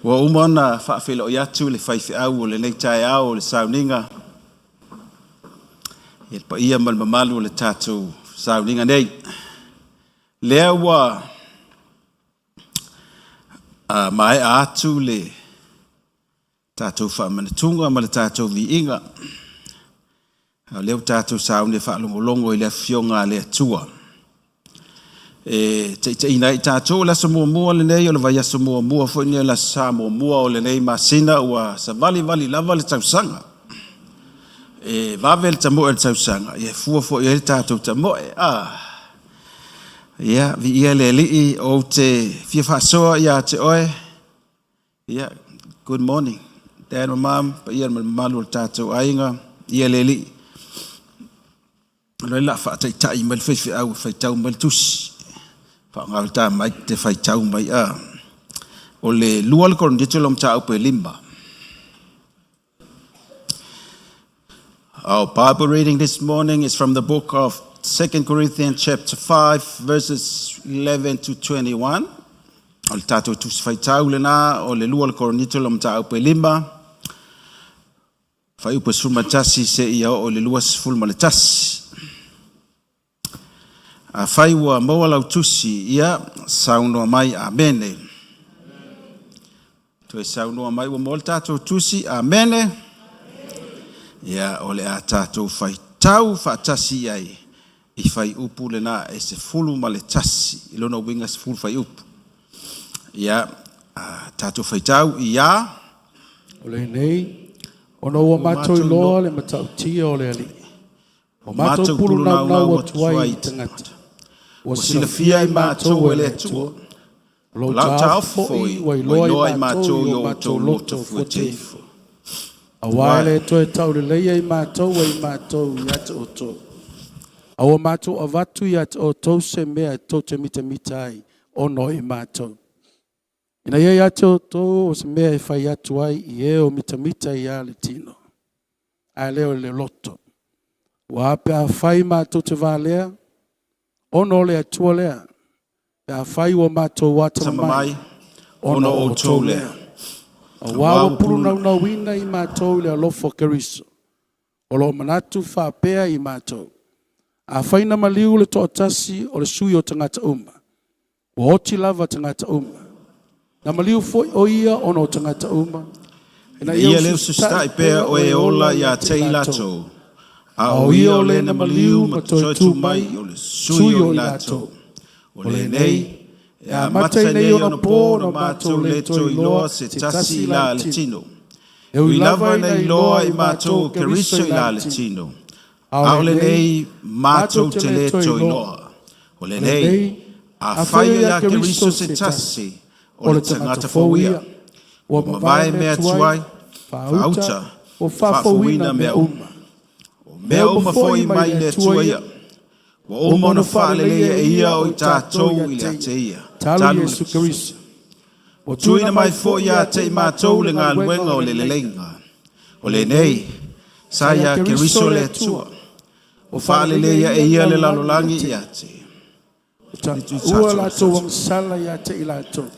Ua uma ona faafeiloai atu le faifeau o lenei taeao o le sauniga i le paia ma le mamalu o le tatou sauniga nei. Lea ua maea atu le tatou faamanatuga ma le tatou viiga. A o lea ua tatou sauni e faalogologo i le Afioga a le Atua. E taitaiina ai tatou le aso muamua lenei, o le vaiaso muamua foi lenei, o le aso Sa muamua o lenei masina, ua savalivali lava le tausaga. E vave le tamoe o le tausaga, ia e fua foi i ai le tatou tamoe. Ia, viia le Alii, ou te fia faasoa ia te oe. Ia, good morning. Dad ma Mom, paia ma le mamalu o le tatou aiga, ia le Alii. O le la faataitai mai le faifeau e faitau mai le tusi. Faaaoga le ta mic te faitau mai a. O le 2 le Korinito le mataupu e 5. Our Bible reading this morning is from the book of 2 Corinthians chapter 5 verses 11 to 21. O le tatou tusi faitau lena o le 2 le Korinito le mataupu e 5. Fuaiupu e 11 seia oo i le 21. Afai ua maua lau tusi, ia saunoa mai, Amene. Toe saunoa mai ua maua le tatou tusi, Amene. Ia, o le a tatou faitau faatasi i ai i fuaiupu lena e 11, i lona uiga 10 fuaiupu. Ia, tatou faitau ia. O lenei, ona ua matou iloa le matautia o le Alii, ua matou pulunaunau atu ai i tagata, ua silafia i matou e le Atua, o lou taofi foi ua iloa i matou i o matou loto fuateifo. Aua e le toe tauleleia i matou e i matou ia te outou, a ua matou avatu ia te outou se mea e tou te mitamita ai ona o i matou. Ina ia ia te outou o se mea e fai atu ai i e o mitamita ia le tino, ae le o le loto. Ua a pe afai matou te valea, ona o le Atua lea, pe afai ua matou atamamai, ona o outou lea. Aua ua pulunaunauina i matou i le alofa o Keriso, o lo o manatu faapea i matou. Afai na maliu le toatasi o le sui o tagata uma, ua oti lava tagata uma. Na maliu foi o ia ona o tagata uma, ina ia le ususitaʻi pea o e ola ia te i latou, a o ia o le na maliu ma toe tu mai o le sui o i latou. O lenei, e amata i nei ona po ona matou le toe iloa se tasi i la le tino. E ui lava ina iloa i matou o Keriso i la le tino, a o lenei matou te lē toe iloa. O lenei, afai o iā Keriso se tasi, o le tagata fou ia, ua mavae mea tuai, faauta, ua faafouina mea uma. O mea uma foi mai le Atua ia, ua uma ona faaleleia e ia o i tatou i le ate ia, talu Iesu Keriso. Ua tuuina mai foi ia te i matou le galuega o le leleiga. O lenei, sa iā Keriso le Atua, ua faaleleia e ia le lalolagi ia te. Ua latou agasala ia te i latou.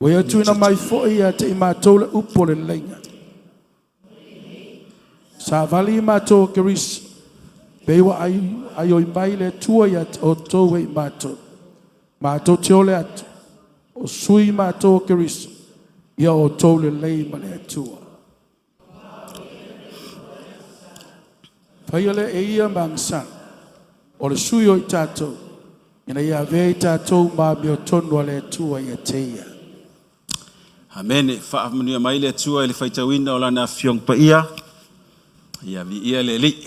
Ua ia tuuina mai foi ia te i matou le upu o le leleiga. Savali i matou o Keriso, pei ua aioi mai le Atua ia te outou e i matou. Matou te ole atu, o sui matou o Keriso, ia outou lelei ma le Atua. Faia lea e ia ma agasala, o le sui o i tatou, ina ia avea i tatou ma amiotonu a le Atua ia te ia. Amene. Faamanuia mai le Atua i le faitauina o Lana Afioga Paia. Ia viia le Alii.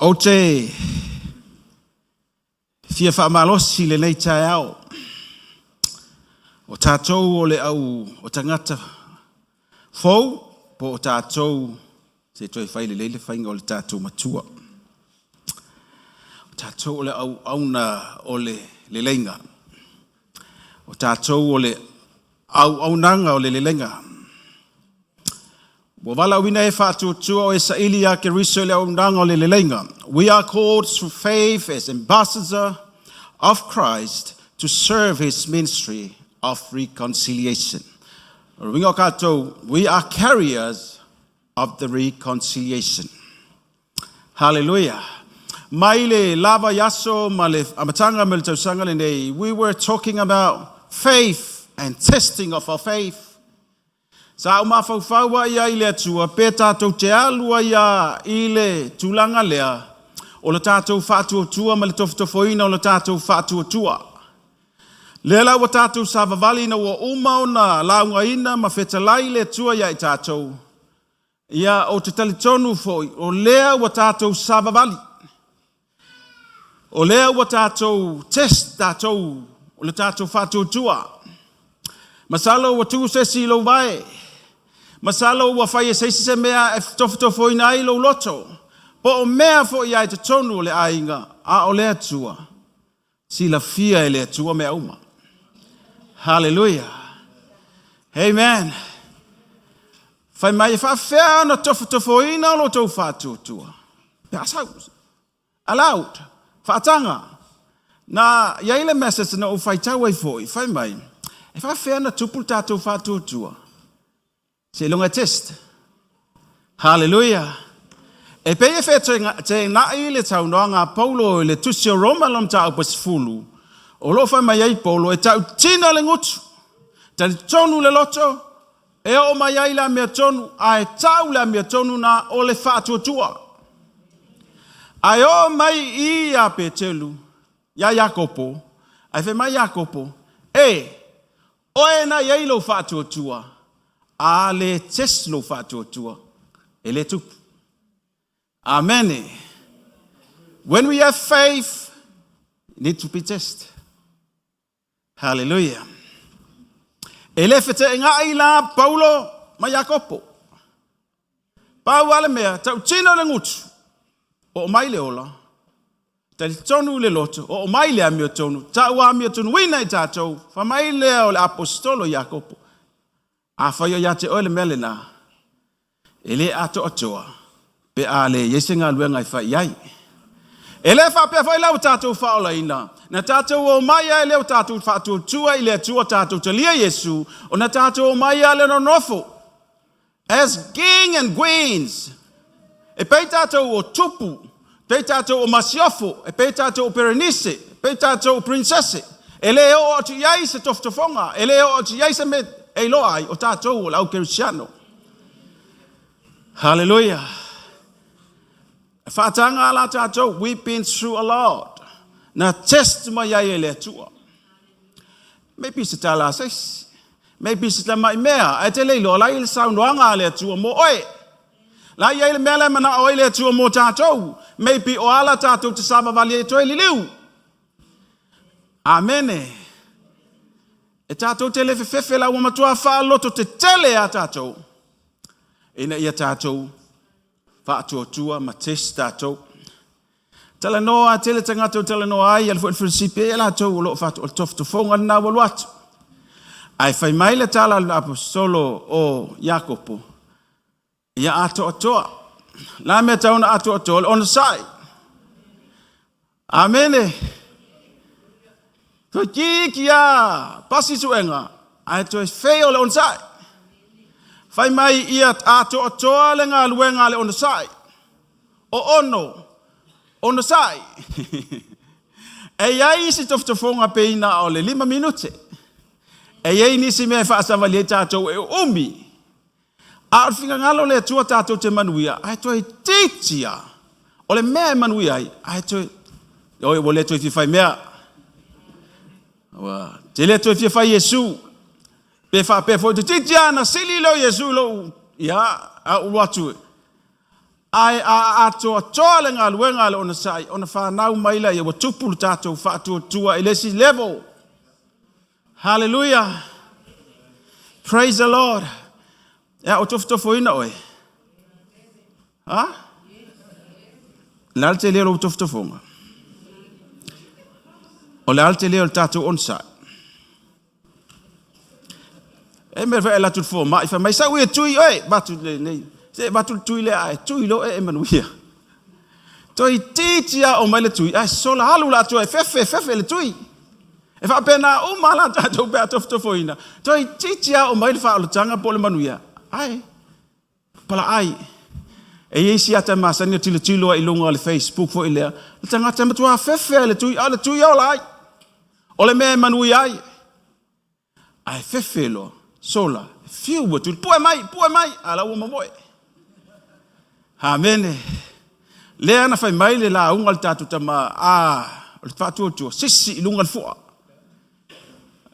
Ou te fia faamalosi lenei taeao. O tatou o le au o tagata fou, po o tatou se toe fai lelei le faiga o le tatou matua. O tatou o le auauna o le leleiga. O tatou o le auaunaga o le leleiga. Ua valaauina e faatuatua o e saili ia Keriso i le auaunaga o le leleiga. We are called through faith as ambassador of Christ to serve his ministry of reconciliation. O le uiga o tatou, we are carriers of the reconciliation. Hallelujah. Mai le lava i aso ma le amataga mai le tausaga lenei, we were talking about faith and testing of our faith. Sa ou mafaufau ai ai le Atua pe tatou te alu ai a i le tulaga lea o le tatou faatuatua ma le tofotofoina o le tatou faatuatua. Lea la ua tatou savavali ina ua uma ona laugaina ma fetalai le Atua ia i tatou. Ia, ou te talitonu foi, o lea ua tatou savavali. O lea ua tatou test tatou, o le tatou faatuatua. Masalo ua tu se isi i lou vae. Masalo ua fai e se isi se mea e tofotofoina ai lou loto. Po o mea foi ia i totonu o le aiga, a o le Atua. Silafia e le Atua mea uma. Hallelujah. Amen. Fai mai e faafefea ona tofotofoina o lo outou faatuatua. Pe a sau. Allowed. Faataga. Na i ai le message na ou faitau ai foi, fai mai, e faafefea ona tupu le tatou faatuatua. Seiloga e test. Hallelujah. E pei e feteenai le saunoaga a Paulo i le tusi o Roma lona mataupu e 10, o lo o fai mai ai Paulo e tautino le gutu, talitonu le loto, e oo mai ai le amiotonu, ae tau le amiotonu na o le faatuatua. Ae oo mai i ia Peteru, ia Iakopo, ae fai mai Iakopo, e, Oe na i ai lou faatuatua, a le test lou faatuatua, e le tupu. Amene. When we have faith, it need to be tested. Hallelujah. E le feteenai la Paulo ma Iakopo. Pau lava le mea, tautino le gutu, oo mai le ola, Talitonu i le loto, oo mai le amiotonu, tau amiotonuina i tatou, fai mai lea o le aposetolo Iakopo, Afai o ia te oe le mea lena, e le atoatoa pe a le i ai se galuega e fai i ai. E le faapea foi la ua tatou faaolaina, na tatou omai ai lea ua tatou faatuatua i le Atua tatou talia Iesu, ona tatou omai lava lea nonofo As king and queens, e pei tatou o tupu, pei tatou o masiofo, e pei tatou o perenise, e pei tatou o princese. E le oo atu i ai se tofotofoga, e le oo atu i ai se mea e iloa ai o tatou o le au kerisiano. Hallelujah. E faataga la tatou, we've been through a lot. Na test mai ai e le Atua. Maybe se tala a se isi. Maybe se tamai mea, ae te le iloa la i le saunoaga a le Atua mo oe. La i ai le mea la e manao ai le Atua mo tatou. Maybe o ala tatou te savavali ai toe liliu. Amene. E tatou te le fefefe la ua matua faalototetele a tatou ina ia tatou faatuatua ma test tatou. Talanoa tele tagata o talanoa ai, alu foi le felesipi ai latou o lo o o le tofotofoga lena ua alu atu. Ae fai mai le tala a le aposetolo o Iakopo, ia atoatoa. La mea tau na atoatoa le onosai. Amene. Toe kiki a pasi suega, ae toe fail le onosai. Fai mai ia atoatoa le galuega a le onosai. O ono, onosai. E i ai isi tofotofoga pe ina o le 5 minute. E i ai nisi mea e faasavali ai tatou e umi. A o le finagalo o le Atua tatou te manuia, ae toe itiiti lava. O le mea e manuia ai, ae toe, oi ua le toe fia fai mea. Ua te le toe fia fai Iesu. Pe faapea foi, toeitiiti lava na sili lea o Iesu i lou, ia, a ou alu atu. Ae a atoatoa le galuega a le onosai, ona fanau mai lea, ua tupu le tatou faatuatua i le isi level. Hallelujah. Praise the Lord. E a o tofotofoina oe? Ha? Le a le tele o lou tofotofoga? O le a le tele o le tatou onosai? E mea foi alu atu le fomai, fai mai, sau ia tui oe, avatu lenei. Se avatu le tui lea, ae tui loa e manuia. Toeitiiti lava oo mai le tui, ae sola alu la atu e fefe, fefe le tui. E faapena uma la tatou pe a tofotofoina. Toeitiiti lava oo mai le faaolataga po o le manuia, ae palaai. E i ai si ata e masani ona tilotilo ai i luga o le Facebook foi lea, le tagata e matua fefe lava i le tui, a o le tui e ola ai. O le mea e manuia ai. Ae fefe loa, sola, fiu ua tuli, pue mai, pue mai, a la ua momoe. Amene. Lea na fai mai le lauga a le tatou tama, a, o le faatuatua, sisi i luga le fua.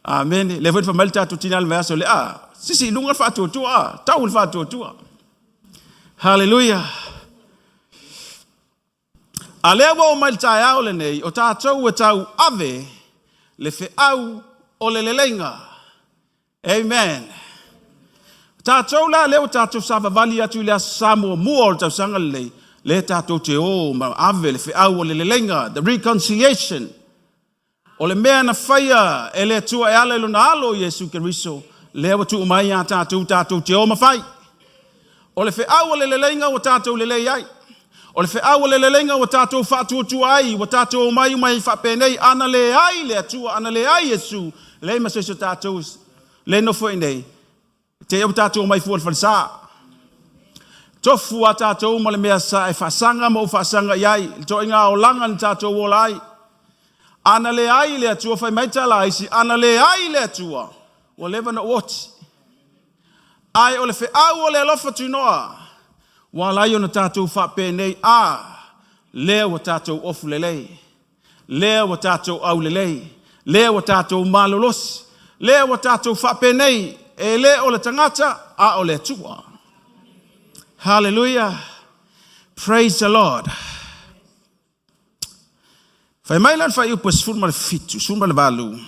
Amene. Lea foi na fai mai le tatou tina i le vaiaso lea, a, sisi i luga le faatuatua, a, tau le faatuatua. Hallelujah. A lea ua oo mai le taeao lenei, o tatou e tau ave le feau o le leleiga. Amen. O tatou la lea ua tatou savavali atu i le Aso Sa muamua o le tausaga lelei, lea tatou te o ma ave le feau o le leleiga, the reconciliation. O le mea na faia e le Atua e ala i Lona Alo Iesu Keriso, lea ua tuu mai iā tatou, tatou te o ma fai. O le feau o le leleiga ua tatou lelei ai. O le feau o le leleiga ua tatou faatuatua ai, ua tatou omai uma ai faapenei, ana leai le Atua, ana leai Iesu, leai ma se isi o tatou le nofo i inei. Te ua tatou omai fua i le falesa. Tofu a tatou ma le mea sa e faasaga ma ou faasaga i ai, le toaiga olaga na tatou ola ai. Ana leai le Atua, fai mai tala a isi, ana leai le Atua, ua leva ona ou oti. Ae o le feau o le alofa tunoa, ua ala ai ona tatou faapenei, a, lea ua tatou ofu lelei. Lea ua tatou aulelei, lea ua tatou malolosi, lea ua tatou faapenei, e le o le tagata, a o le Atua. Hallelujah. Praise the Lord. Fai mai la le fuaiupu e 17, 18.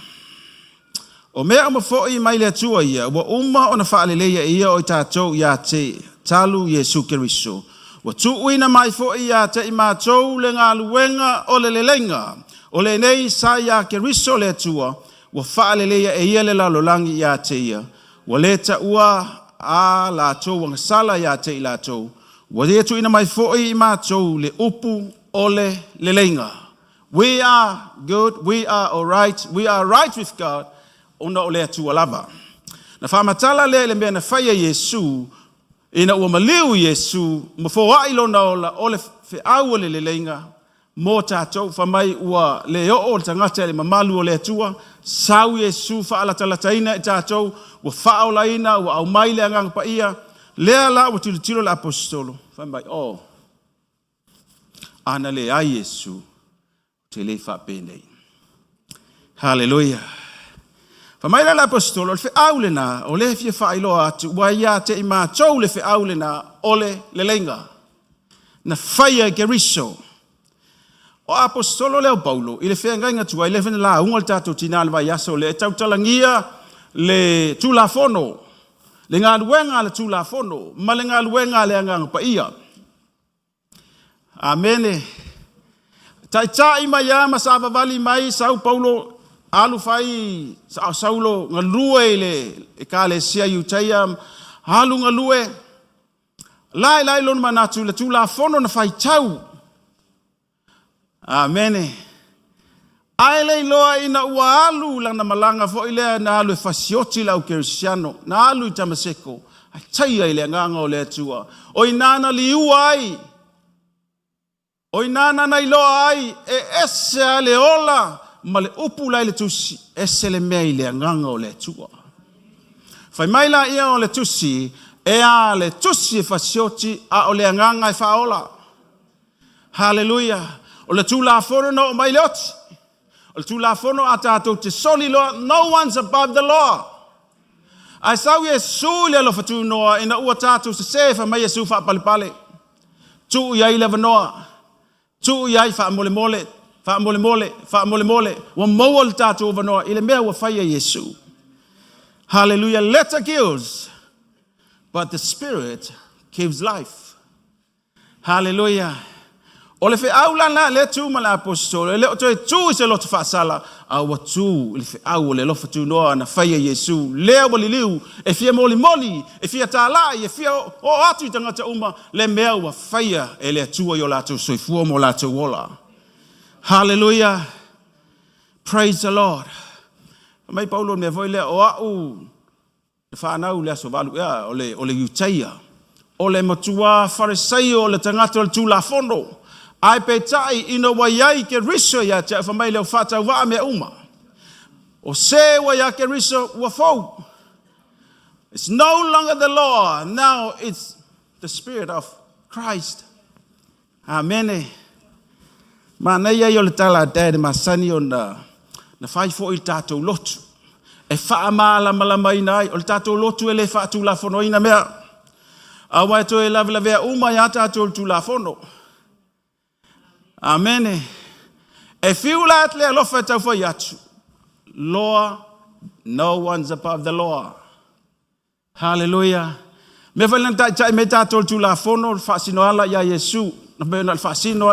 O mea uma foi mai le Atua ia, ua uma ona faaleleia e ia o i tatou ia te talu Iesu Keriso. Ua tuuina mai foi ia te i matou le galuega o le leleiga. O lenei sa ia Keriso le Atua, ua faaleleia e ia le lalolagi ia te ia. Ua le taua a latou agasala ia te i latou. Ua ia tuuina mai foi i matou le upu o le leleiga. We are good, we are alright, we are right with God, ona o le Atua lava. Na faamatala lea i le mea na faia Iesu, ina ua maliu Iesu ma foai lona ola o le feau o le leleiga mo tatou. Fai mai ua le oo le tagata i le mamalu o le Atua, sau Iesu faalatalataina i tatou, ua faaolaina, ua aumai le Agaga Paia. Lea la ua tilotilo le aposetolo, fai mai, oh, Ana leai Iesu, ou te le faapenei. Haleluia. Fai mai la le Aposetolo, o le feau lena, o lea e fia faailoa atu, ua ia te i matou le feau lena o le leleiga. Na faia e Keriso. O Aposetolo lea o Paulo, i le feagaiga tuai, lea foi na lauga le tatou tina i le vaiaso lea, e tautalagia le Tulafono, le galuega a le Tulafono, ma le galuega a le Agaga Paia. Amene. Taitai mai lava ma savavali mai sau Paulo alu fai Saulo galue i le ekalesia Iutaia, alu galue, la i lona manatu le Tulafono na faitau. Amene. Ae le iloa ina ua alu lana malaga foi lea na alu e fasioti le au kerisiano, na alu i Tamaseko, ae taia i le agaga o le Atua. O i ina na liua ai, o i ina na iloa ai, e ese lava le ola ma le upu la i le tusi, ese le mea i le agaga o le Atua. Fai mai la ia o le tusi, e a le tusi e fasioti, a o le agaga e faaola. Haleluia. O le Tulafono na oo mai le oti. O le Tulafono a tatou te soli loa, no one's above the law. Ae sau Iesu i le alofa tunoa ina ua tatou sesē, fai mai Iesu faapalepale. Tuu i ai le avanoa. Tuu i ai faamolemole, faamolemole, faamolemole. Ua maua le tatou avanoa i le mea ua faia Iesu. Hallelujah. Letter kills, but the Spirit gives life. Hallelujah. O le feau la la le tu ma le aposetolo, e le o toe tu i se loto faasala, a ua tu i le feau o le alofa tunoa na faia Iesu. Lea ua liliu, e fia molimoli, e fia talai, e fia oo atu i tagata uma, le mea ua faia e le Atua i o latou soifua ma o latou ola. Hallelujah. Praise the Lord. Mai Paulo mea foi lea, o au le whanau le aso valu ea, o le Iutaia, o le matua Farisaio o le tagata o le Tulafono, ae peitai ina ua iai Keriso ia te au, fai mai lea ua faatauvaa mea uma. O se ua ia Keriso ua fou. It's no longer the law, now it's the Spirit of Christ. Amene. Manaia ia o le tala a Dad e masani ona na fai foi i le tatou lotu. E faamalamalamaina ai, o le tatou lotu e le faatulafonoina mea. Aua e toe lavelavea uma ia tatou le Tulafono. Amene. E fiu la le alofa e tau fai atu. Law, no one's above the law. Hallelujah. Mea foi lana taitai mai tatou le Tulafono, le faasino ala ia Iesu. Na mea na le faasino,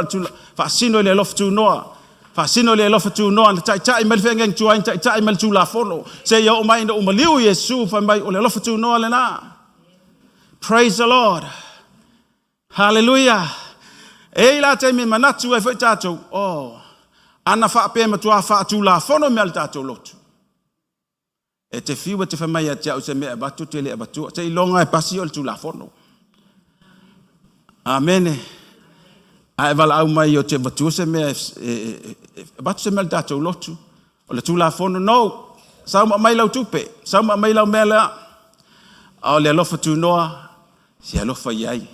faasino i le alofa tunoa. Faasino i le alofa tunoa, na taitai mai le feagaiga tuai, na taitai mai le Tulafono. Se ia oo mai na umaliu Iesu, fai mai o le alofa tunoa lena. Praise the Lord. Hallelujah. E i la taimi manatu ai foi tatou, oh, ana faapea matua faatulafono mea le tatou lotu. E te fiu e te fai mai ia te au se mea e avatu te le avatua. Se iloga e pasi o le Tulafono. Amene. Ae valaau mai o te avatua se mea, avatu se mea le tatou lotu. O le Tulafono, no. Sau ma mai lau tupe. Sau ma mai lau mea lea. A o le alofa tunoa, se alofa i ai.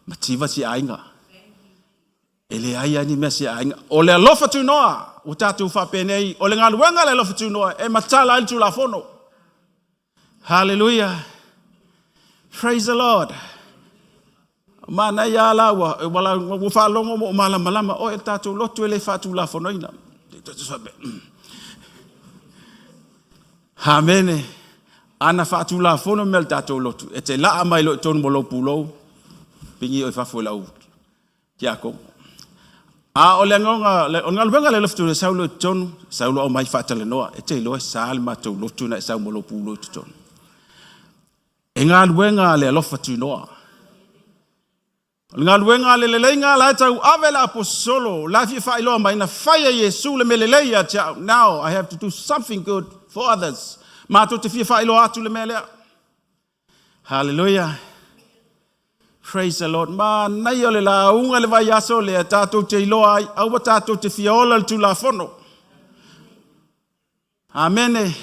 Mativa si aiga. E leai lava ni mea si aiga. O le alofa tunoa, ua tatou faapenei, o le galuega le alofa tunoa, e matala ai le Tulafono. Hallelujah. Praise the Lord. Manaia la ua ua faalogo mo malamalama o e tatou lotu e le faatulafonoina. Amene. Ana faatulafono mea le tatou lotu, e te laa mai lo i tonu mo lou pulou, pingi o i fafo i lau tiakono. A o le agaga, o le galuega le alofa tunoa, sau loa i totonu, sau loa aumai faatalanoa, e te iloa e sa le matou lotu na e sau mo lou pulou i totonu. E galuega le alofa tunoa. O le galuega a le leleiga la e tau ave le aposetolo, la e fia faailoa mai, na faia Iesu le mea lelei ia te au. Now I have to do something good for others. Matou te fia faailoa atu le mea lea. Hallelujah. Praise the Lord. Manaia o le lauga le vaiaso lea tatou te iloa ai, aua tatou te fia ola le Tulafono. Amene.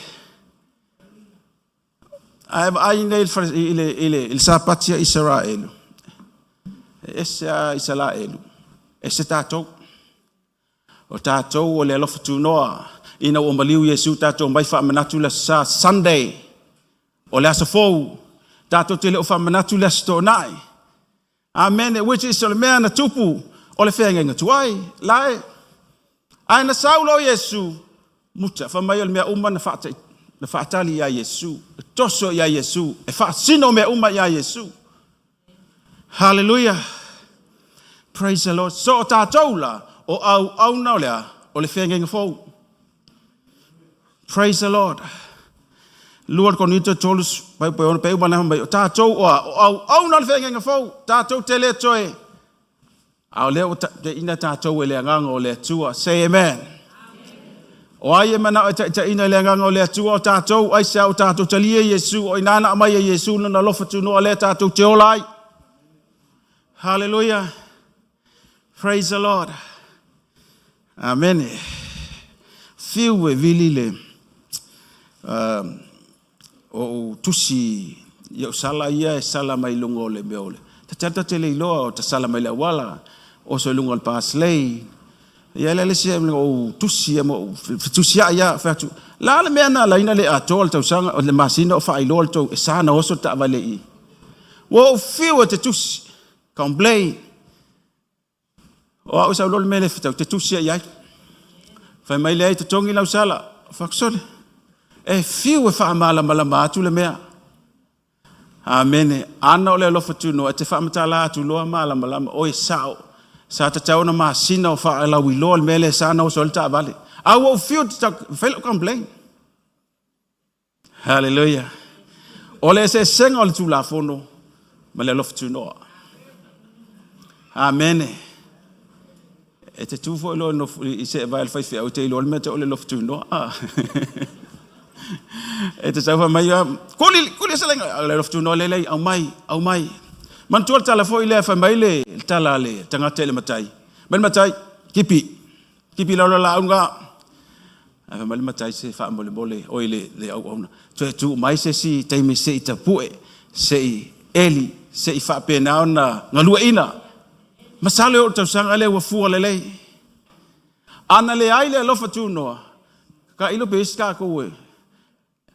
Ae vaai nei i le sapati a Isaraelu. E ese a Isaraelu, ese tatou. O tatou o le alofa tunoa. Ina ua maliu Iesu tatou omai faamanatu le Aso Sa, Sunday, o le aso fou. Tatou te le o faamanatu le Aso Toonai. Amene, which is o le mea na tupu o le feagaiga tuai. Lae, ae na sau loa Iesu, muta, fai mai o le mea uma na faata, na faatali ia Iesu, e toso ia Iesu, e faasino mea uma ia Iesu. Hallelujah. Praise the Lord. So o tatou la, o auauna o le a? O le feagaiga fou. Praise the Lord. Lua Korinito 3, pai pai ona pe uma na mai. O tatou o a, o auauna o le feagaiga fou. Tatou te le toe. A o lea ua taitaina tatou e le Agaga o le Atua. Say amen. O ai e manao e taitaina e le Agaga o le Atua o tatou, aisea o tatou talia Iesu, o ina na aumai e Iesu lona alofa tunoa lea tatou te ola ai. Hallelujah. Praise the Lord. Amene. Fiu e vili le o tusi i au sala ia e sala mai luga o le mea o le tatata te le iloa o tasala mai le auala oso i luga o le paslei ia le isi o tusi ia mo fetusi ai ia fai atu la le mea na laina le atoa le tausaga o le masina o faailoa le tou e sa na oso taavale i ua ou fiu e te tusi complain O au sau loa le mea lea fetau te tusi ai ai. Fai mai leai totogi lau sala. Fai sole. E fiu e faamalamalama atu le mea. Amene. Ana o le alofa tunoa e te faamatala atu loa malamalama. Oi sao. Sa tatau ona masina o faalauiloa le mea lea sa na oso ai le taavale. A ua ou fiu te tau, fai lau complain. Hallelujah. O le eseesega o le Tulafono ma le alofa tunoa. Amene. E te tu foi loa i se vae le faifeau e te iloa le mea te o le alofa tunoa. Ah. E te sau mai, kuli, kuli se lenga, le alofa tunoa le lei, au mai, au mai. Manatua le tala foi lea fai mai le tala a le tagata i le matai. Mai le matai, kipi, kipi lau la lauga. Ae fai mai le matai se faamolemole oi le, le auauna. Toe tuu mai se isi taimi se i tapue, se i eli, se i faapena ona galueaiina. Masalo e oo i le tausaga lea ua fua lelei. Ana leai le alofa tunoa, tailo pe isi tatou e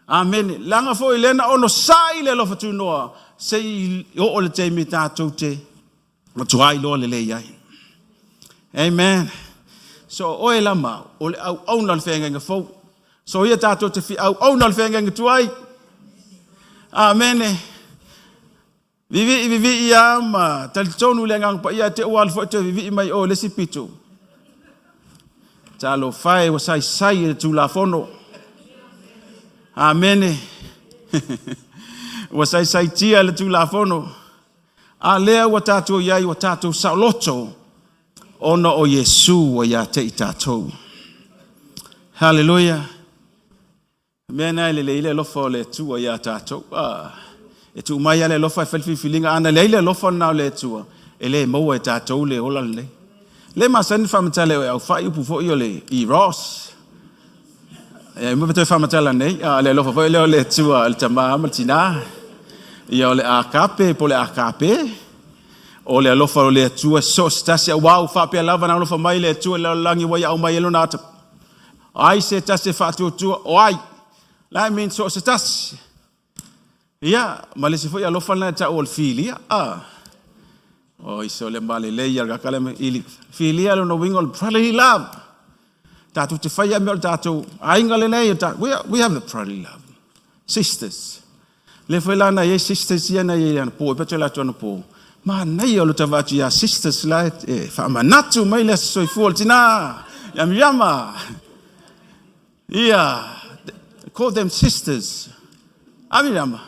Amene. Leaga foi lea na onosai le alofa tunoa se i oo le taimi tatou te matuai iloa lelei ai. Amen. So o oe la ma au, o le auauna o le feagaiga fou. So ia tatou te fi auauna o le feagaiga tuai. Amene. Vivii vivii a ma talitonu i le Agaga Paia te ua alu foi toe vivii mai o i le isi pito. Talofa e ua saisai e le Tulafono. Amene. Ua saisaitia e le Tulafono. A lea ua tatou i ai ua tatou saoloto ona o Iesu ua ia te i tatou. Haleluia. Mea na e lelei le alofa o le Atua ia tatou. Ah, e tuu mai lava le alofa e fai le filifiliga. Ana leai le alofa lena o le Atua, e le maua e tatou le ola lenei. Le masani le faamatala e aufai upu foi o le eros. E uma toe faamatala nei, a le alofa foi lea o le Atua, le tama ma le tina. Ia o le agape po o le agape. O le alofa o le Atua so o se tasi, aua ua faapea lava na alofa mai le Atua i le lalolagi ua ia aumai ai lona ata Ai se tasi e faatuatua, o ai? That means so o se tasi. Ia, ma le isi foi alofa lena e tau o le filia. Ah. Oi, so le malelei ia le kaka le ili. Filia lona uiga o le brotherly love. Tatou te fai a mea o le tatou aiga lenei. We have the brotherly love. Sisters. Le foi la na iai sisters ia na iai anapo, e patu latou anapo. Manaia o le tava atu ia sisters la e faamanatu mai le aso soifua o le tina, ia Miriama. Ia, call them sisters. A Miriama.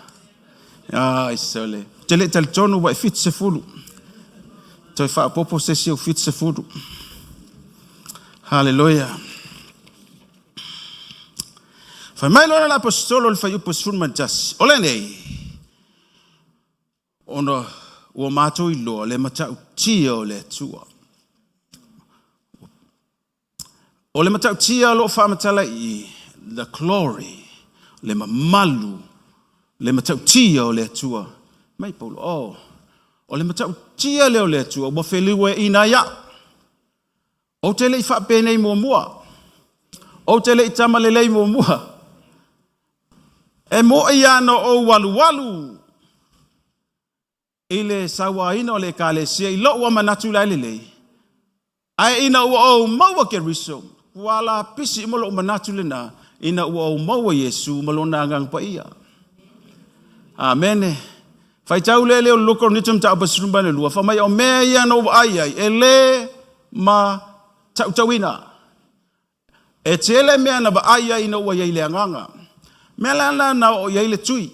Ai sole. Te le talitonu ua e 70. Toe faaopoopo se isi ou 70. Hallelujah. Fai mai loa le aposetolo o le fuaiupu 11, o lenei, ona ua matou iloa le matautia o le Atua. O le matautia o lo o faamatala i the glory, le mamalu, le matautia o le Atua. Mai Paulo, oh, o le matautia lea o le Atua ua feliuaina ai au. Ou te le i faapenei muamua. Ou te le i tama lelei muamua. E mo'i lava na ou alualu i le sauaina o le Ekalesia i lou lava manatu la e lelei, ae ina ua ou maua Keriso, ua lapisi uma lou manatu lena ina ua ou maua Iesu ma Lona Agaga Paia. Amene. Faitau lea leo lua Korinito mataupu 12, fai mai o mea ia na ou vaai ai, e le matautauina. E tele mea na vaai ai ina ua i ai le agaga. Mea la la na oo i ai le tui,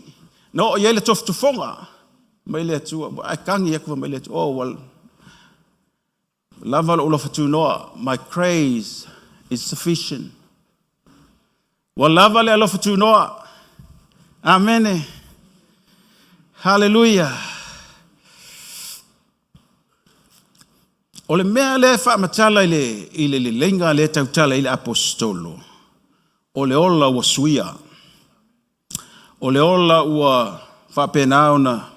na oo i ai le tofotofoga mai le Atua. Ae kagi atu mai le Atua, oh, ua lava lou alofa tunoa, my grace is sufficient. Ua lava le alofa tunoa. Amene. Haleluia. O le mea lea e faamatala i le, i le leleiga lea e tautala i le aposetolo, o le ola ua suia. O le ola ua faapena ona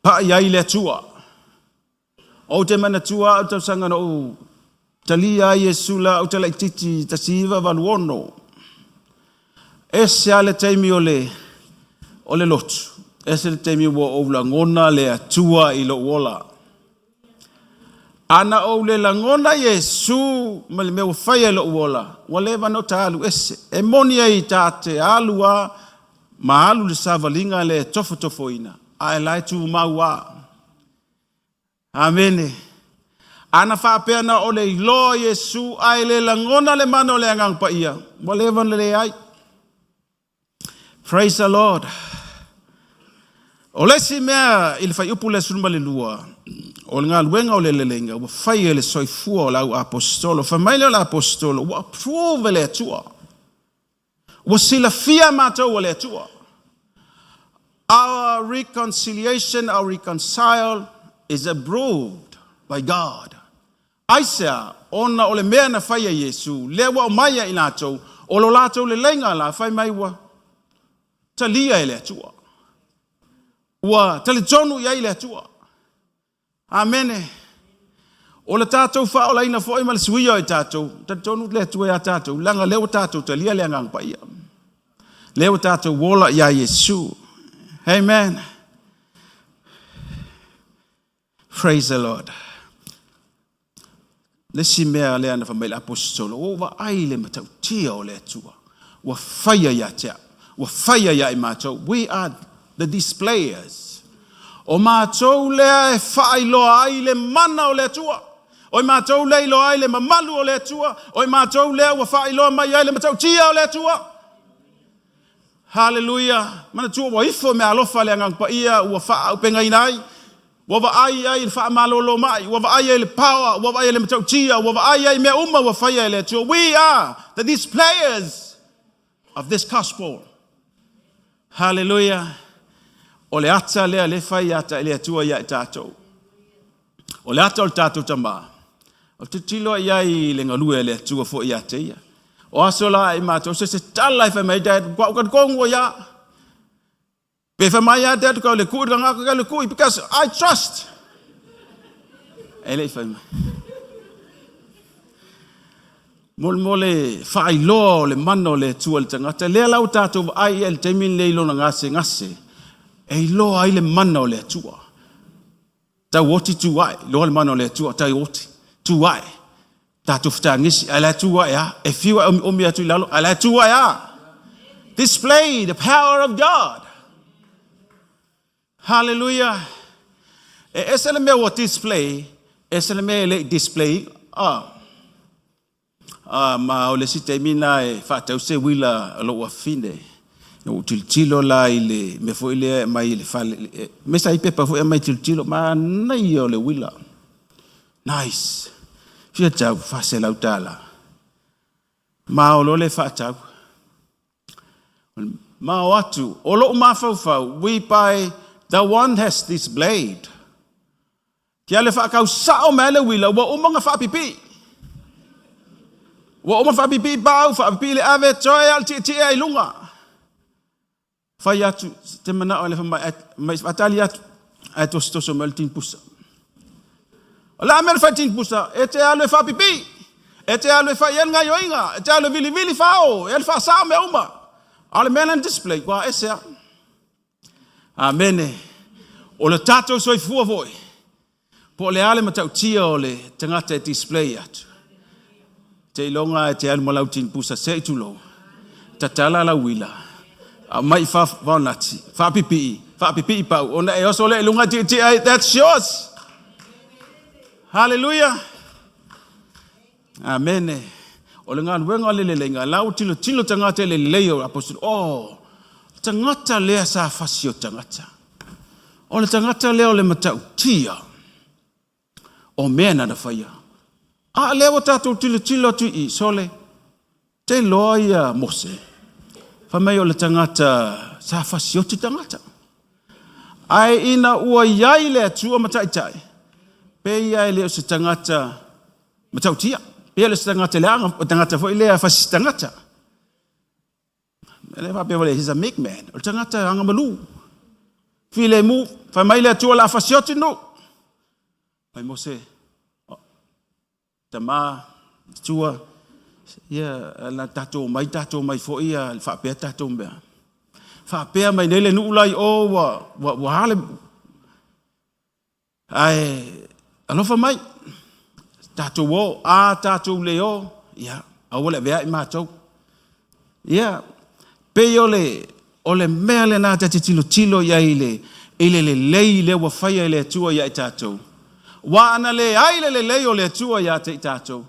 pai ai le Atua. Ou te manatua au tausaga na ou talia ai Iesu la ou te laitiiti 1986. Ese lava le taimi o le, o le lotu, ese le taimi ua ou lagona le Atua i lou ola. Ana ou le lagona Iesu ma le mea ua faia i lou ola, ua leva ona ta alu ese. E moni ai ta te alu a ma alu le savaliga lea e tofotofoina, ae la e tumau lava. Amene. Ana faapea na o le iloa Iesu ae le lagona le mana o le Agaga Paia, ua leva ona leai. Praise the Lord. O le isi mea i le fuaiupu le 12, o le galuega o le leleiga ua faia e le soifua o le au aposetolo. Fai mai lea o le aposetolo, ua approve e le Atua. Ua silafia matou e le Atua. Our reconciliation, our reconcile is approved by God. Aisea, ona o le mea na faia Iesu, lea ua aumai ia i latou, o lo latou leleiga la, fai mai ua talia e le Atua. Ua talitonu i ai le Atua. Amene. O le tatou faaolaina foi ma le suia o i tatou, talitonu le Atua ia tatou, leaga lea ua tatou talia le Agaga Paia. Lea ua tatou ola ia Iesu. Amen. Praise the Lord. Le isi mea lea na fai mai le aposetolo, ua ou vaai i le matautia o le Atua, ua faia ia te au, ua faia ia i matou. We are the displayers. O matou lea e faailoa ai le mana o le Atua. O i matou lea e iloa ai le mamalu o le Atua. O i matou lea ua faailoa mai ai le matautia o le Atua. Haleluia! Manatua ua ifo meaalofa le Agaga Paia ua faaaupegaina ai, ua vaai ai i le faamalolo mai, ua vaai ai i le power, ua vaai ai i le matautia, ua vaai ai i mea uma ua faia e le Atua. We are the displayers of this gospel. Haleluia! O le ata lea le fai ata e le Atua ia i tatou. O le ata o le tatou tama, o tilotilo i ai i le galue a le Atua foi ia te ia. O aso la i matou, se se tala e fai mai, Dad, kua uka kongu ia. Pe fai mai ia Dad, kau le kui, ka ngaka kau le kui, because I trust. E le i fai mai. Mo mo le faailoa o le mana o le Atua i le tagata, lea la ua tatou vaai i ai i le taimi lenei i lona gasegase, e iloa ai le mana o le Atua. Tau oti tu ae, iloa le mana o le Atua, tau oti, tu ae. Tatou fetagisi, ae la e tu ae a. E fiu ae omiomi atu i lalo, ae la e tu ae a. Display the power of God. Hallelujah. E ese le mea ua display, ese le mea e le i display. Ah. Ah, ma o le isi taimi lena e faatau se uila a lou afafine. Na ou tilotilo la i le mea foi lea e aumai i le fale, me sa i pepa foi e aumai tilotilo, manaia o le uila. Nice. Fia tau, $400. Ma o loa le faatau. Ma o atu, o lou mafaufau, we buy the one has this blade. Ke ale faakau sao mai le uila, ua uma ona faapipii. Ua uma faapipii paau, faapipii le ave, toe al tietie ai lunga. Fai atu, te manao le mai, mai faatali atu, ae tosotoso mai le tini pusa. O le a mea le fai tini pusa, e te alu e faapipii. E te alu e fai i ai le gaioiga, e te alu e vilivili fao, e alu faasao mea uma. A o le mea lea na display, ua ese lava. Amene. O le tatou soifua foi, po o le a le matautia o le tagata e display atu. Seiloga e te alu ma lau tini pusa se i tulou, tatala lau uila, aumai i vaonati, faapipii, faapipii pau, ona e oso lea i luga tietie ai, that's yours. Hallelujah. Amene. O le galuega o le leleiga, la ua tilotilo tagata i le lelei o aposetolo. Oh, tagata lea sa fasi o tagata. O le tagata lea o le matautia o mea nana faia. A lea ua tatou tilotilo atu i i, sole, te iloa ia Mose, fai mai o le tagata sa fasioti tagata. Ae ina ua i ai le Atua ma taitai, pei lava e le o se tagata matautia, pei e le o se tagata leaga, o tagata foi lea fasi tagata. E le faapea foi, he's a meek man. O le tagata agamalu. Filemu, fai mai le Atua la fasioti nuu. Fai Mose, oh, tama, tua, ia, na tatou mai foi ia faapea tatou mea. Faapea mai nei le nuu la i o ua ale. Ae alofa mai, tatou o, a tatou le o, ia, aua le avea'i matou. Ia, pei o le mea lena ta te tilotilo i ai i le lelei lea ua faia e le Atua ia i tatou. Ua ana leai le lelei o le Atua ia te i tatou,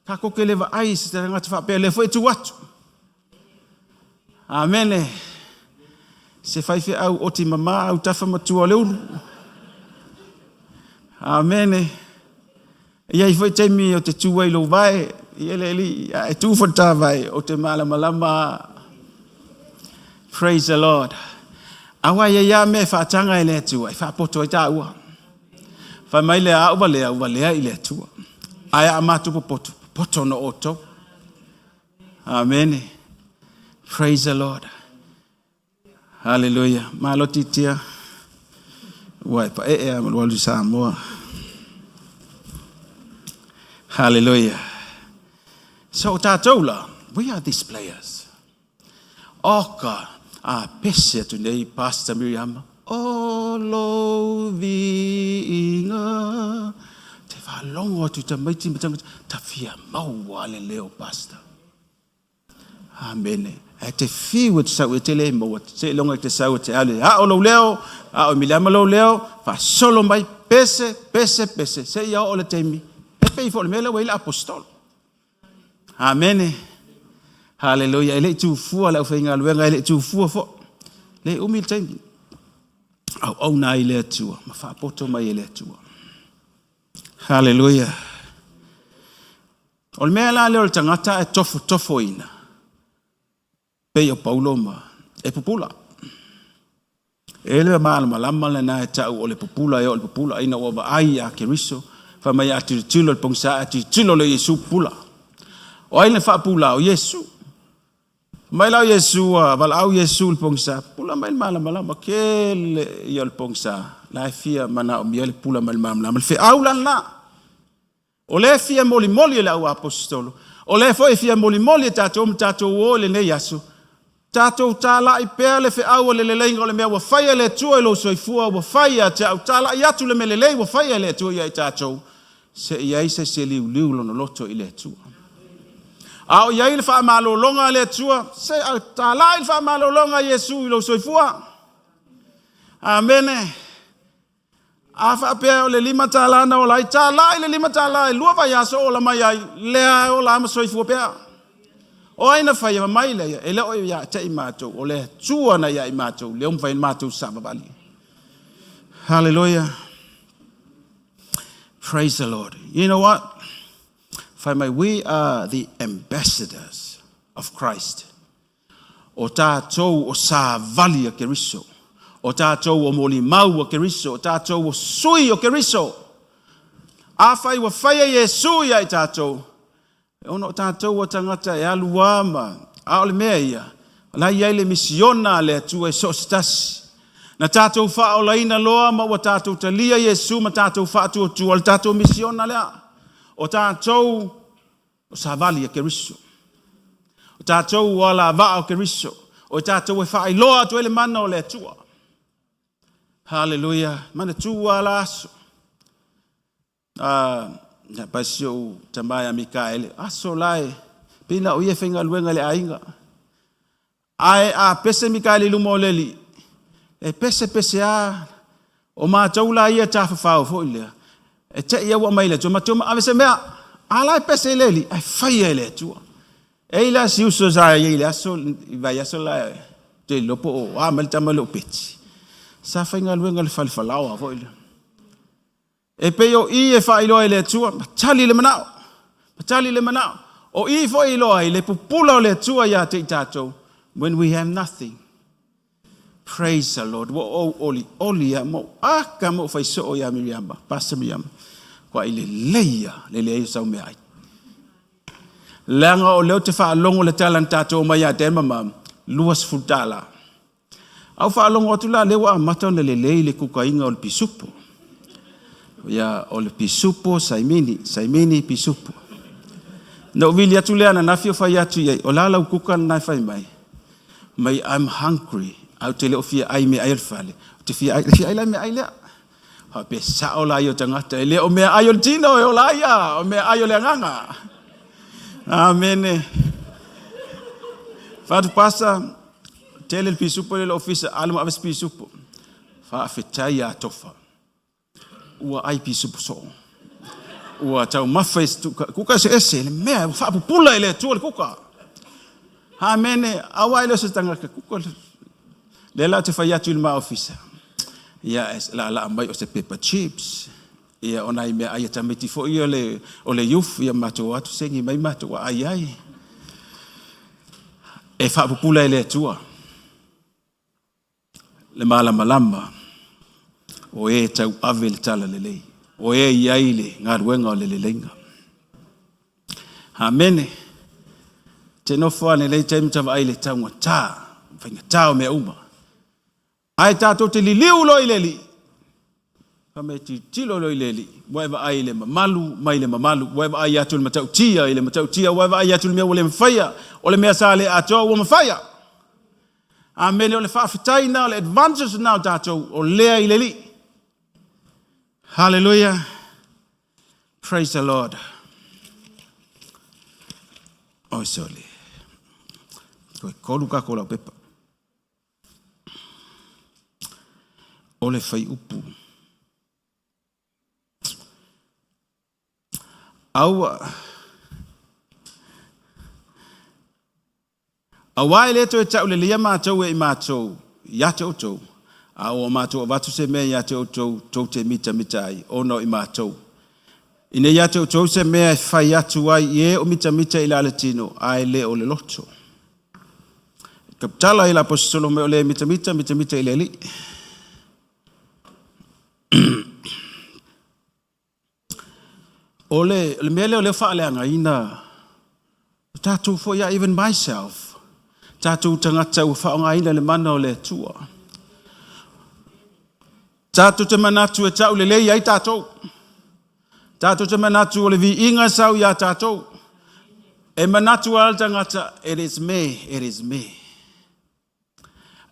tatou te le vaai i se tagata faapea lea foi e tu atu. Amene. Se faifeau oti mama au tafa matua o le ulu. Amene. Ia i foi taimi o te tu ai lou vae, ia le ali, e tu foi ta vae o te malamalama. Praise the Lord. Aua ia ia me whaatanga e le Atua, e whaapoto ai tāua. Whai mai le au valea, valea i le Atua. Ae a mātou popoto, popoto no outou. Amene. Praise the Lord. Hallelujah. Malo titia. Ua e paee a malu Samoa. Hallelujah. So tātou la, we are these players. Oka, a pese atu nei Pastor Miriam. O lo viiga. Te whalongo atu ta maiti matanga, ta fia maua le leo Pastor. Amene. E te fiu e te sau e te le maua. Se longa e te sau e te ale. A o lou leo, a o Miriama lou leo, fa solo mai, pese, pese, pese. Se ia o le teimi. E pei fo le mea le ua i le apostolo. Amene. Hallelujah. E le tufua le au whainga luenga, e le tufua fo. Le umi le taimi. Au au nā i le Atua. Ma whaapoto mai e le Atua. Hallelujah. O le mea la leo le tagata e tofo tofo ina. Pei o Paulo ma e pupula. E le malamalama le na e tau o le pupula e o le pupula ina ua vaai a Keriso. Fa mai a tilotilo le pogisa a tilotilo le Iesu pupula. O ai le faapula o Iesu. Mai lau Iesu a valaau Iesu le pogisa. Pula mai le malamalama ke le ia le pogisa. La e fia mana o mia le pula mai le malamalama. Le feau lan la. O le fia moli moli e le au apostolo. O le foi fia moli moli e tātou ma tātou o le nei aso. Tātou tālai pea le feau o le leleiga o le mea ua faia le Atua i lou soifua, ua faia te au tālai atu le mea lelei ua faia le Atua ia i tātou. Se i ai se se liuliu lona loto i le Atua. A o iai le faamalologa a le Atua, se au tālai le faamalologa a Iesu i lou soifua. Amene. A faapea o le $5 na ola ai, tālai le $5 e 2 vaiaso ola mai ai, lea e ola ma soifua pea. O ai na faia mai lea, e le o ia te i mātou, o le Atua na ia i mātou, lea umawhai mātou savavali. Hallelujah. Praise the Lord. You know what? Fai mai, we are the ambassadors of Christ. O tātou o savali a Keriso. O tātou o moli mau a Keriso. O tātou o sui o Keriso. A whai wa whaia Iesu ia i tātou. E ono o tātou o tangata e alua ma a o le mea ia. La ia i le misiona le Atua e so se tasi. Na tātou whaolaina loa ma ua tātou talia Iesu ma tātou whaatuatua le tātou misiona lea. O tātou O savali a Keriso. O tatou ua alavaa o Keriso. O i tatou e faailoa atu ai le mana o le Atua. Haleluia. Manatua la aso. Ia pai si ou tama ia Mikaele. Aso la e pei na o ia e faigaluega i le aiga. Ae a pese Mikaele i luma o le alii, e pese pese a o matou la ia tafafao foi lea. E te i ua mai le Atua, matou ma ave se mea. A la e pese i le alii, ae faia e le Atua. E i la si uso sa i le aso, i vai aso la, te iloa po o a mai le tama le o Peti. Sa faigaluega le fale falaoa foi lea. E pei o i e faailoa e le Atua, ma tali le manao, ma tali le manao. O i foi e iloa ai le pupula o le Atua ia te i tatou, when we have nothing. Praise the Lord. Ua ou oli oli a mo aka mo fai soo ia Miriama, Pastor Miriama. Kua i le leia, le leia sau mea ai. Leaga o lea ou te faalogo le tala na tatou omai ia Dan ma Mum, $20. A ou faalogo atu la lea ua amata ona lelei le kukaina o le pisupo. Ia, o le pisupo, saimini, saimini, pisupo. Na ou vili atu lea ananafi o fai atu i ai, o le a lau kuka lena e fai mai? Mai, I'm hungry. Ae ou te le o fia ai i meaai o le fale. Ou te fia ai, fia ai la i meaai lea. Faapea sao la ia o tagata, e le o meaai o le tino e ola ai ia, o meaai o le agaga. Amene. Fatu pasa, tele le pisupo i le ofisa, alu ma ave se pisupo. Faafetai ia Tofa. Ua ai pisupo soo. Ua taumafa i kuka ese ese, le mea, ua faapupula i le Atua le kuka. Amene, aua e le o se tagata kuka. Lea la ou te fai atu i le ma ofisa, ia e laalaa mai o se pepper chips, ia o nai meaai a tamaiti foi ia o le youth, ia matou o atu segi mai matou aai ai. E faapupula e le Atua le malamalama o e tauave le talalelei, o e i ai le galuega o le leleiga. Amene. Te nofo a lenei taimi ta vaai i le taugata, faigata o mea uma. Ae tatou te liliu loa i le Alii, fa mai tilotilo loa i le Alii, ua e vaai i le mamalu mai le mamalu, ua e vaai atu i le matautia i le matautia, ua e vaai atu i le mea ua le mafaia, o le mea sa le atoa ua mafaia. Amene, o le faafetai lena, o le advantage lena o tatou, o lea i le Alii. Hallelujah. Praise the Lord. Oi sole. Toe kolu kako lau pepa. O le whaiupu. Aua. Aua e le toe tauleleia matou e i matou ia te outou, a ua matou avatu se mea ia te outou tou te mitamita ai, ona o i matou. Ina ia te outou se mea e fai atu ai i e o mitamita i la le tino, ae le o le loto. Kapitala i le aposetolo mai o le mitamita, mitamita i le Alii. O le, le mea lea o lea faaleagaina o tatou foi ia, even myself, tatou tagata ua faaaogaina le mana o le Atua. Tatou te manatu e tau lelei ai tatou. Tatou te manatu o le viiga sau iā tatou. E manatu lava le tagata, it is me, it is me.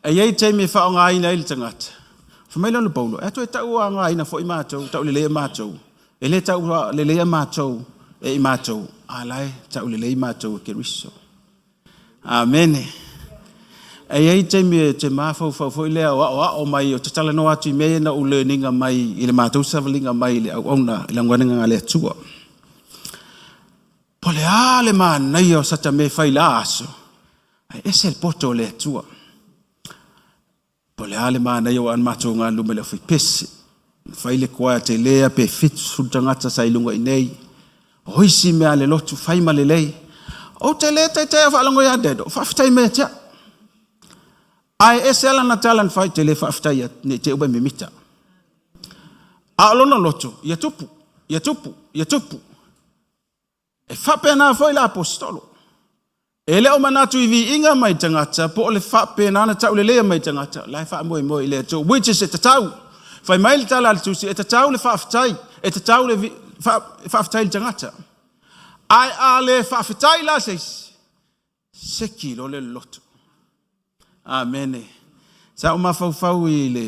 E i ai taimi e faaaogaina ai le tagata. Fai mai lea o le Paulo, e toe tauagaina foi matou, tauleleia matou. E le tauleleia matou e i matou, a la e taulelei matou e Keriso. Amene. E i ai taimi e te mafaufau foi lea o aoao mai, o te talanoa atu i mea ia na ou learning mai i le matou savaliga mai i le auauna i le auaunaga a le Atua. Po o le a le manaia o sata mea e fai i la aso, ae ese le poto o le Atua. Po o le a le manaia o a matou galulue mai le aufaipese, fai le choir tele a pe 70 tagata sa i luga i nei. O isi mea a le lotu, fai ma lelei. Ou te le taitai au faalogo ia Dad, o faafetai mai ia te au. Ae ese lava lana tala na fai, te le faafetai atu, ne i te i ua e mimita. A o lona loto, ia tupu, ia tupu, ia tupu. E faapena foi le aposetolo. E le o manatu i viiga mai tagata po o le faapena na tauleleia mai tagata, la e faamoemoe i le Atua, which is e tatau. Fai mai le tala a le Tusi, e tatau le faafetai, e tatau le faafetai i le tagata. Ae a le faafetai la se isi, seki loa le loto. Amene. Sa ou mafaufau i le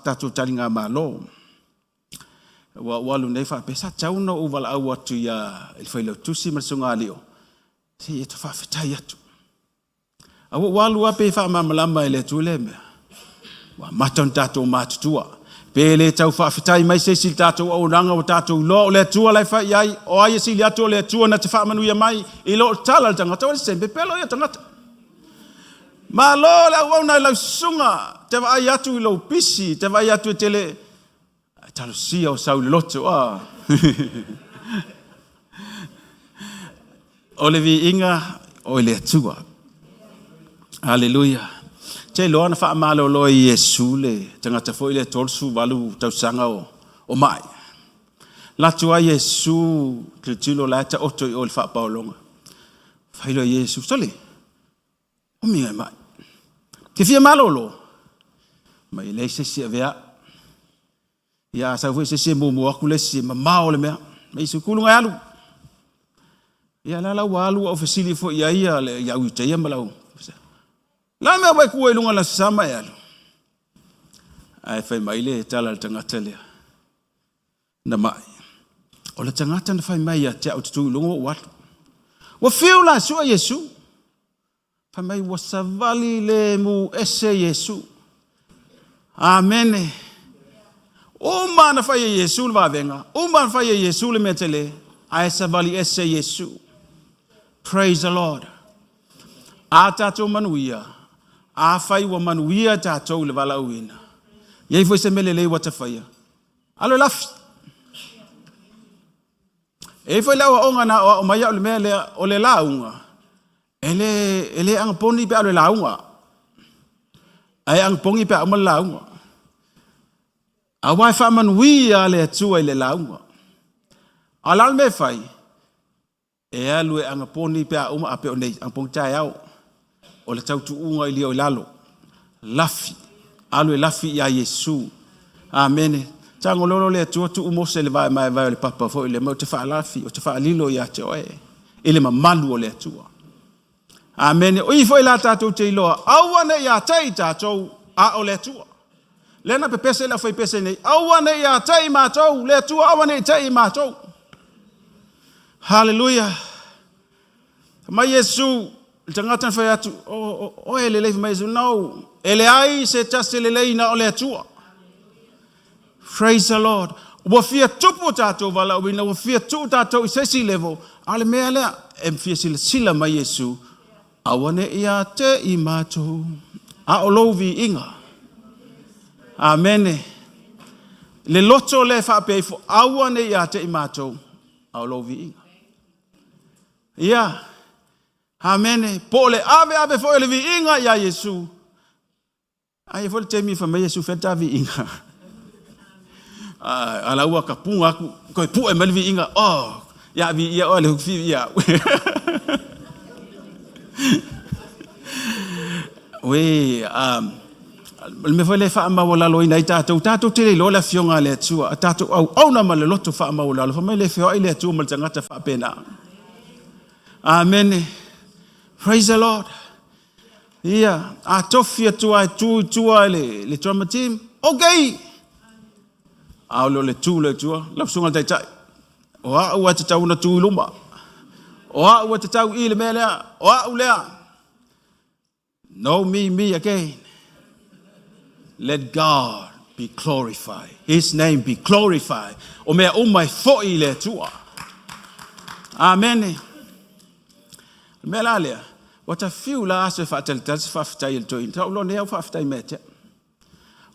tatou taligamalo. Ua ou alu nei faapea, sa tatau ona ou valaau atu ia le Failautusi ma le Sugalio, se i e faafetai atu. A ua ou alu lava pe faamalamalama e le Atua lea mea. Ua amata ona tatou matutua. Pe le tau faafetai mai se isi i le tatou auaunaga ua tatou iloa o le Atua la e fai i ai, o ai e sili atu o le Atua na te faamanuia mai i lo tala a le tagata, o le sempe pelo ia tagata. Malo le auauna i lau susuga, te vaai atu i lou pisi, te vaai atu e te le... Talosia o sau i le loto. Ah. o le viiga o i le Atua. Aleluia. Te iloa na faamalolo e Iesu le tagata foi lea 38 tausaga o mai. Latu ai Iesu tilotilo la e taoto i o i le faapaologa. Fai loa Iesu, sole, o minga e mai. Te fia malolo? Mai leai se isi e avea. Ia a sau foi se isi e muamua atu le isi e mamao le mea. Mai Iesu, kulu ngai alu. Ia la la ua alu au fesili foi i ai ia le iau i ma lau. La mea ua e kua i luga la sama e alu. Ae fai mai le tala le tagata lea. Na mai. O le tagata na fai mai ia te au te tu i luga ua alu. Ua fiu la sua Iesu. Fai mai ua savali le mu ese Iesu. Amene. Uma na fai e Iesu le vavega. Uma na fai e Iesu le mea tele. Ae savali ese Iesu. Praise the Lord. A tatou manuia, a fai ua manuia tatou i le valaauina. Iai foi se mea lelei ua tafaia. Alo e lafi. E i foi le aoaoga na aoao mai au le mea lea, o le lauga, e le agaponi pe a o le lauga. Ae agapogi pe a uma le lauga. Aua e faamanuia le Atua i le lauga. A o le a le mea e fai? E alu e agaponi pe a uma, a pe o nei, agaponi taeao. O le tautuuga i lia o i lalo. Lafi. Alu e lafi ia Iesu. Amene. Tagololo le Atua tuu Mose le vae mai vae o le papa foi le mai o te faalafi, o te faalilo ia te oe. I le mamalu o le Atua. Amene. O i foi la tatou te iloa, aua ne i ia te i tatou, a o le Atua. Lea na pepese le aufaipese nei, aua ne i ia te i matou, le Atua aua ne i te i matou. Haleluia. Mai Iesu, le tagata na fai atu, o e lelei mai Iesu, no, e leai se tasi lelei na o le Atua. Praise the Lord. Ua fia tupu tatou valaauina, ua fia tuu tatou i se isi level, a le mea lea, e fia silasila mai Iesu, aua ne i ia te i matou, a o lou viiga. Amene. Le loto le faapea ifo, aua ne i ia te i matou, a o lou viiga. Ia, amene. Po o le ave ave foi o le viiga ia Iesu. Ai foi le taimi fai mai Iesu fea ta viiga. A la ua ka punga aku, koe pu'e mai le viiga, oh, ia viia oe le huki ia. Ui, le mea foi lea e faamaualaloina ai tatou, tatou te le iloa le afioga a le Atua, a tatou auauna ma le loto faamaualalo, fai mai le feoai le Atua ma le tagata faapena. Amene. Praise the Lord. Ia, a tofi atu ai tu i tua i le drama team, okay. A o le tu le tua, lau susuga le taitai. O au e tatau ona tu i luma. O au e tatau i le mea lea. O au lea. No me, me again. Let God be glorified. His name be glorified. O mea uma e foi i le Atua. Amene. Le mea la lea, ua ta fiu la aso e faatalitali se faafetai e le toeaina. Tau loa nei au faafetai mea tea.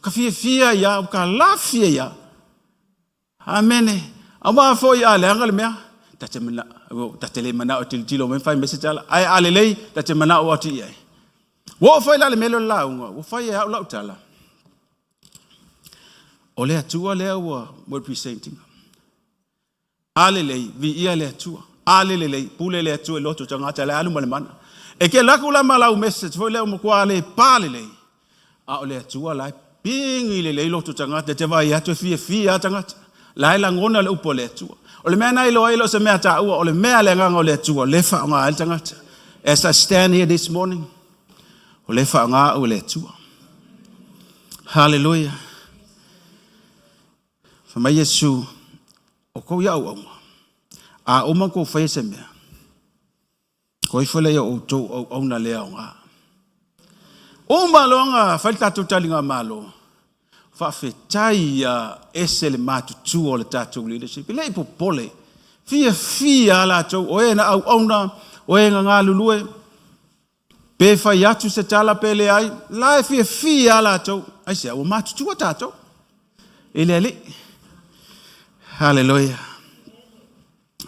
Ka fiafia ia, ka lafia ia. Amene. Aua foi a leaga le mea, ta te mana, ta te le manao e tilotilo mai fai mai se tala. Ae a lelei, ta te manao atu i ai. Ua oo foi la le mea lea o le lauga, ua fai e au lau tala. O le Atua lea ua representing. A lelei, viia le Atua. A le lelei, pule le Atua i loto tagata le alu ma le mana. E ke laku la ma lau message foi lea ua matua le pa lelei. A o le Atua la e pingi lelei loto tagata te vai atu e fiafia tagata. La e lagona le upu a le Atua. O le mea na iloa ai le o se mea taua, o le mea le agaga o le Atua, le whaonga ai le tangata. As I stand here this morning, o le whaonga au le Atua. Hallelujah. Fa mai Iesu, o kou ia au aunga. A uma kou whaia se mea. Ko ifo le ia o tou au auna le au ngā. Uma loanga whai tātou talinga malo. Whaafetai ia ese le matutua o le tātou leadership. I lei popole. Fia fia la tou o e na au auna, o e ngā ngā lulue. Pe whai atu se tala pe le ai, la e fia fia la tou. Ai se ua matutua tātou. I le ali. Hallelujah.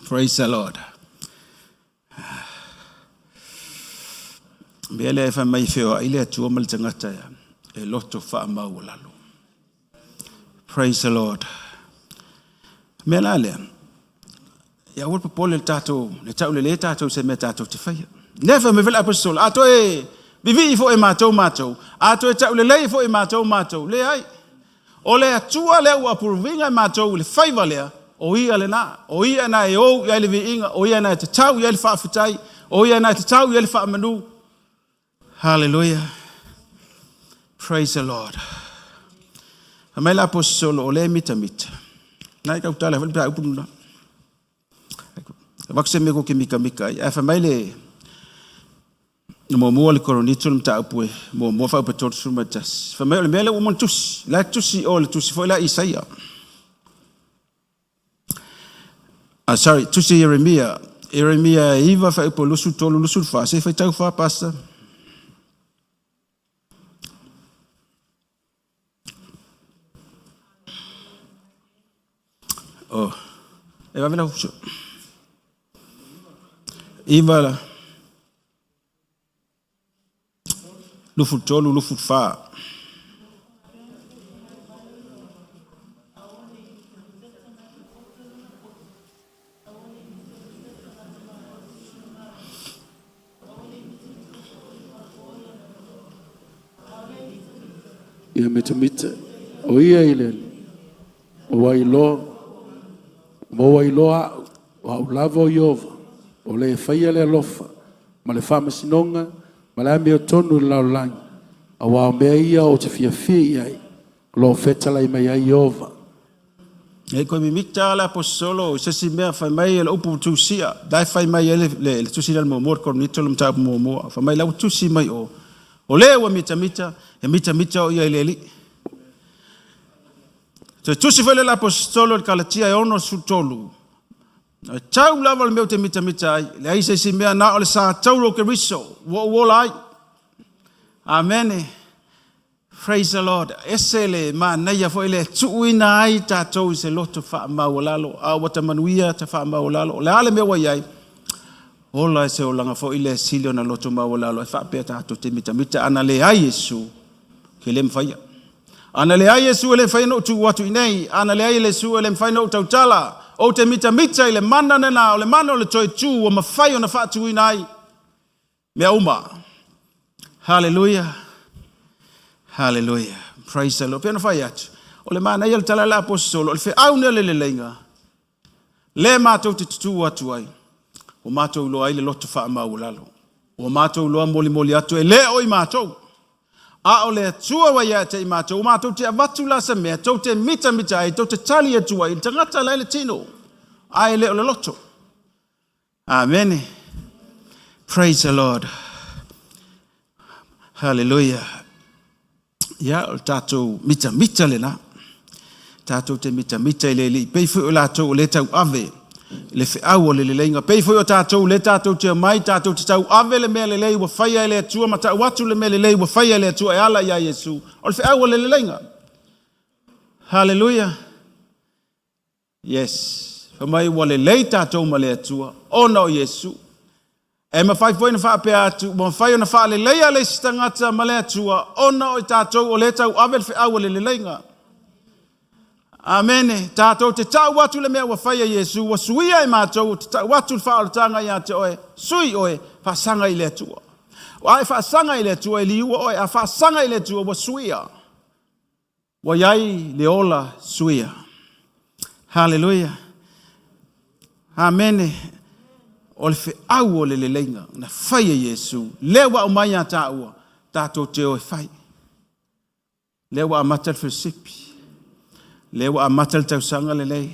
Praise the Lord. Mea lea e fai mai feoai le Atua ma le tagata ia, e loto faamaualalo. Praise the Lord. Mea la lea, ia aua le popole le tatou, le taulelē tatou i se mea tatou te faia. Lea fai mai foi le apostola, a toe vivii foi e matou matou, a toe taulelei foi e matou matou, leai. O le Atua lea ua approve-ina e matou i le faiva lea, o Ia lena. O Ia na e ou i ai le viiga, o Ia na e tatau i ai le faafetai, o Ia na e tatau i ai le faamanu. Hallelujah. Praise the Lord. Fai mai le aposetolo, o lea e mitamita. Na i kautala foi le pea upu luna. Avatu se mea kou te mitamita ai. Ae fai mai le muamua le Korinito le mataupu e muamua fuaiupu 31. Fai mai o le mea lea ua uma ona tusi. La e tusi o le tusi foi la Isaia. Ah, sorry, tusi Ieremia. Ieremia 9 fuaiupu 23 24. Se i faitau fa, Pastor. Oh. E vave lau uso. Iva la. 23, 24. Ia mitamita, o ia i le Alii, ua iloa, ma ua iloa au, o au lava o Ieova, o le e faia le alofa, ma le faamasinoga, ma le amiotonu i le lalolagi, aua o mea ia ou te fiafia i ai, o lo o fetalai mai ai Ieova. E koe mimita le aposetolo i se isi mea fai mai e le upu tusia, la e fai mai ai le, le, le tusi lea le muamua, le Korinito le mataupu muamua, fai mai la ua tusi mai o, o le ua mitamita, e mitamita o ia i le Alii. Toe tusi foi le aposetolo i le Kalatia e 63, E tau lava le mea ou te mitamita ai, leai se isi mea na o le sa tauro o Keriso ua ou ola ai. Amene. Praise the Lord. Ese le manaia foi le tuuina ai tatou i se loto faamaualalo, a ua ta manuia ta faamaualalo. O le a le mea ua i ai? Ola e se olaga foi le sili ona loto maualalo e faapea tatou te mitamita. Ana leai Iesu, ke le mawhaia. Ana leai Iesu e le mafai ona ou tuu atu i nei. Ana leai Iesu e le mafai ona ou tautala. Ou te mitamita i le mana lena, o le mana o le toe tū ua mafai ona faatuina ai mea uma. Hallelujah. Hallelujah. Praise the Lord. Pei ona fai atu, o le manaia o le tala a le aposetolo, o le feau lea o le leleiga, le matou te tutū atu ai, ua matou iloa ai le loto faamaualalo. Ua matou iloa molimoli atu e le o i matou. A o le Atua ua ia te i matou, ua matou te avatu la se mea, tou te mitamita ai, tou te tali atu ai, i le tagata la i le tino, a e le o le loto. Amene. Praise the Lord. Hallelujah. Ia, o le tatou mitamita lena. Tatou te mitamita i le Alii. Pei foi o latou o le tauave le feau o le leleiga. Pei foi o tatou le tatou te omai, tatou te tauave le mea lelei ua faia e le Atua ma tau atu le mea lelei ua faia e le Atua e ala iā Iesu. O le feau o le leleiga. Hallelujah. Yes. Fai mai ua lelei tatou ma le Atua ona o Iesu. E mafai foi ona faapea atu, ua mafai ona faaleleia le isi tagata ma le Atua ona o i tatou o lea tauave le feau o le leleiga. Amene. Tatou te tau atu le mea ua faia Iesu, ua suia e matou, te tau atu le faaolataga ia te oe, sui oe, faasaga i le Atua. A e faasaga i le Atua, e liua oe, a faasaga i le Atua, ua suia. Ua i ai le ola suia. Haleluia. Amene. O le feau o le leleiga na fai e Iesu, lea ua aumai ia tāua, tatou te o e fai. Lea ua amata le felosipi. Lea ua amata le tausaga lelei.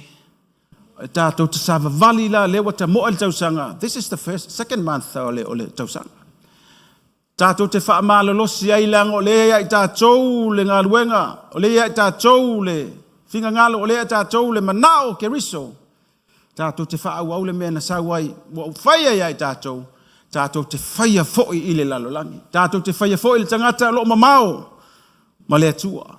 E tatou te savavali la, lea ua tamoe le tausaga. This is the first, second month o le tausaga. Tatou te faamalolosi ai leaga o lea ia i tatou le galuega, o lea ia i tatou le finagalo, o lea ia i tatou le manao o Keriso. Tatou te faaauau le mea na sau ai, ua faia ia i tatou, tatou te faia foi i le lalolagi. Tatou te faia foi i le tagata o lo o mamao ma le Atua.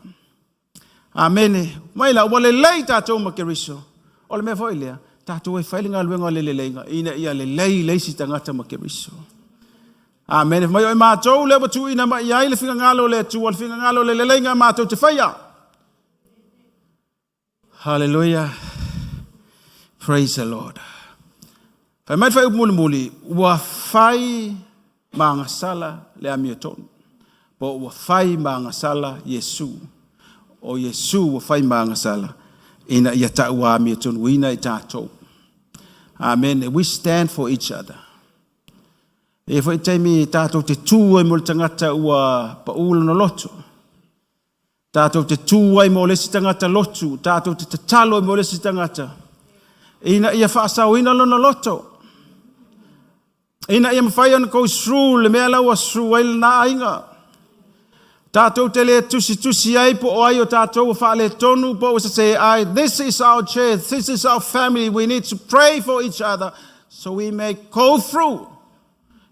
Amene. Mai la, ua lelei tatou ma Keriso. O le mea foi lea, tatou e fai le galuega o le leleiga, ina ia lelei le isi tagata ma Keriso. Amene. Mai o i matou lea ua tuuina mai i ai le finagalo o le Atua, le finagalo o le leleiga matou te faia. Hallelujah. Praise the Lord. Fai mai le faaiupu mulimuli, ua fai ma agasala le amiotonu, po ua fai ma agasala Iesu. O Iesu ua fai ma agasala ina ia taua amiotonuina i tatou. Amen. We stand for each other. E i ai foi taimi tatou te tū ai mo le tagata ua paū lona loto. Tatou te tū ai mo le isi tagata lotu, tatou te tatalo ai mo le isi tagata, ina ia faasaoina lona loto, ina ia mafai ona go through le mea la ua through ai lena aiga. Tatou te le tusitusi ai po o ai o tatou ua faaletonu po ua sese ai. This is our church, this is our family, we need to pray for each other so we may go through.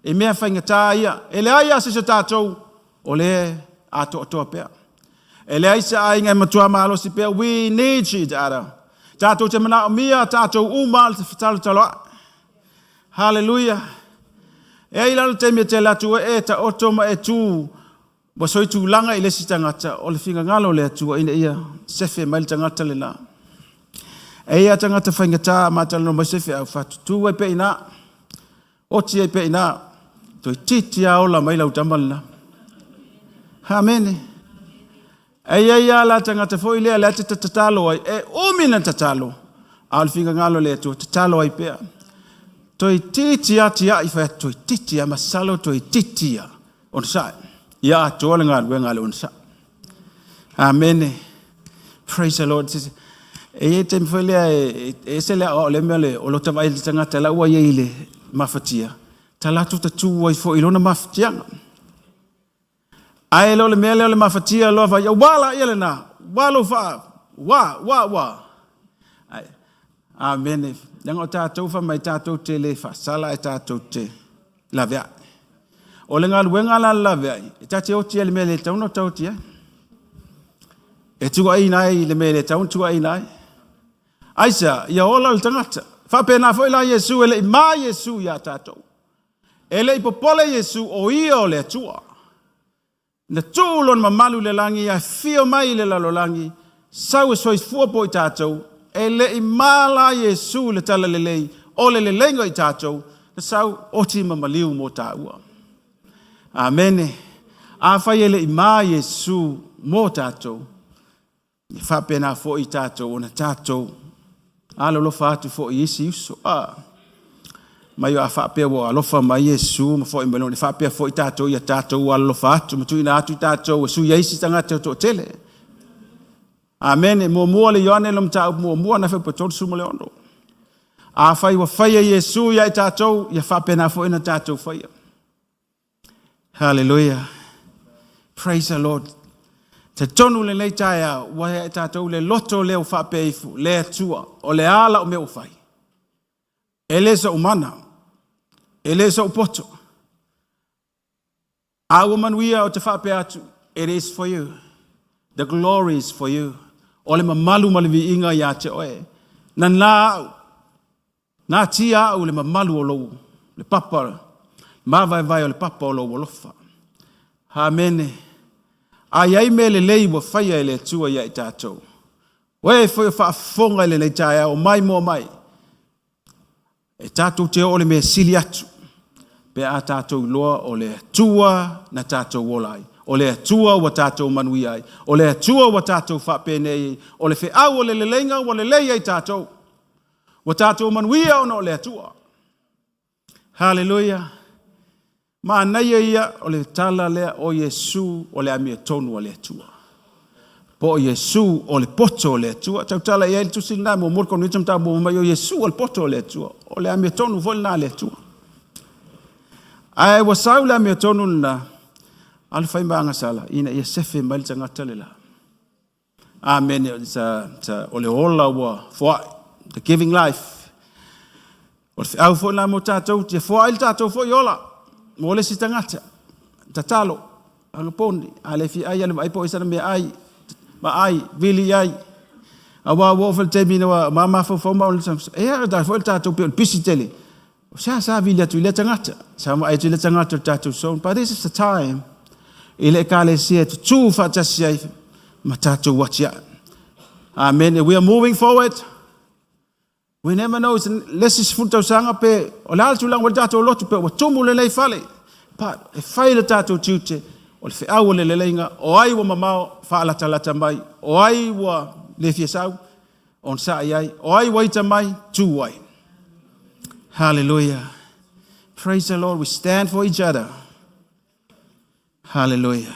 I mea faigata ia, e leai lava se isi o tatou o lea atoatoa pea. E leai se aiga e matua malosi pea. We need each other. Tatou te manaomia tatou uma le fetalotaloai. Hallelujah. E ai la le taimi e te alu atu e taoto ma e tu ua soitulaga i le isi tagata, o le finagalo o le Atua ina ia sefe mai le tagata lena. E ia tagata faigata ma talanoa mai se feau fatutu ai pea i ina. Oti ai pea i ina, toeitiiti lava ola mai lau tama lena. Amene. E i ai lava la tagata foi lea lea te tatalo ai, e umi na tatalo, a o le finagalo o le Atua, tatalo ai pea. Toeitiiti lava tiai fai atu, toeitiiti lava, masalo toeitiiti lava, onosai. Ia atoa le galuega a le onosai. Amene. Praise the Lord. E i ai taimi foi lea e ese le aoao lea mea le o lota vaai le tagata la ua i ai i le mafatia, ta latou tatu ai foi i lona mafatiaga. Ae le o le mea lea o le mafatia loa fai, ua la ia lena, ua lou faa, ua, ua, ua. Ai, amene. Leaga o tatou fai mai tatou te le faasala ae tatou te laveai. O le galuega la le laveai, e ta te oti ai i le mea e le tatau ona ota oti ai. E tuuaiina ai i le mea e le tatau ona tuuaiina ai. Aisea? Ia ola le tagata. Faapena foi la Iesu, e le i ma Iesu ia tatou. E le i popole Iesu o ia o le Atua. Na tuu lona mamalu i le lagi ae fio mai i le lalolagi, sau e soifua po i tatou, e le i ma la Iesu i le talalelei o le leleiga i tatou, na sau oti ma maliu mo taua. Amene. Afai e le i ma Iesu mo tatou, e faapena foi tatou ona tatou alolofa atu foi i isi uso. A mai o a faapea ua alofa mai Iesu ma foi mai lona, e faapea foi tatou ia tatou alolofa atu ma tuuina atu tatou e sui ai isi tagata o toatele. Amene. Muamua le Ioane le mataupu muamua na fai 36. Afai ua faia Iesu ia i tatou, ia faapena foi na tatou faia. Hallelujah. Praise the Lord. Talitonu lenei taeao, ua ia i tatou le loto lea ua faapea ifo, le Atua, o le a lau mea ua fai. E le so'u mana, e le so'u poto. A ua manuia o te faapea atu, it is for you. The glory is for you. O le mamalu ma le viiga ia te oe. Na nā au, nā tia au le mamalu o lou, le papa, mavaevae o le papa o lou alofa. Amene. A i ai mea lelei ua faia e le Atua ia i tatou. Oe foi o faafofoga i lenei taeao, mai moa mai. E tatou te oo le mea sili atu, pe a tatou iloa o le Atua na tatou ola ai. O le Atua ua tatou manuia ai. O le Atua ua tatou faapenei ai. O le feau o le leleiga ua lelei ai tatou. Ua tatou manuia ona o le Atua. Haleluia. Manaia ia o le tala lea o Iesu o le amiotonu a le Atua. Po o Iesu o le poto o le Atua. Tautala i ai le tusi lena muamua le Korinito mataupu mai o Iesu o le poto o le Atua. O le amiotonu foi lena a le Atua. Ae ua sau le amiotonu lena, a le fai ma agasala, ina ia sefe mai le tagata le la. Amene. O le ola ua foai. The giving life. O le feau foi lena mo tatou, ia foai le tatou foi ola mo le isi tagata. Tatalo, agaponi, a le fia ai, alu vaai po o i ai sana meaai, vaai, vili i ai. Aua ua oo foi i le taimi ina ua mafaufau ma ea ta foi le tatou pei o le pisi tele. O se sa vili atu i lea tagata, sa vaai atu i lea tagata o le tatou soul. But this is the time i le ekalesia e tutū faatasi ai ma tatou atiae. Amen. We are moving forward. We never know, le isi 10 tausaga pe o le a le tulaga ua i le tatou lotu pe ua tumu lenei fale. Pa, e fai le tatou tiute, o le feau o le leleiga, o ai ua mamao, faalatalata mai, o ai ua le fia sau, onosai ai, o ai ua ita mai, tu ai. Hallelujah. Praise the Lord. We stand for each other. Hallelujah.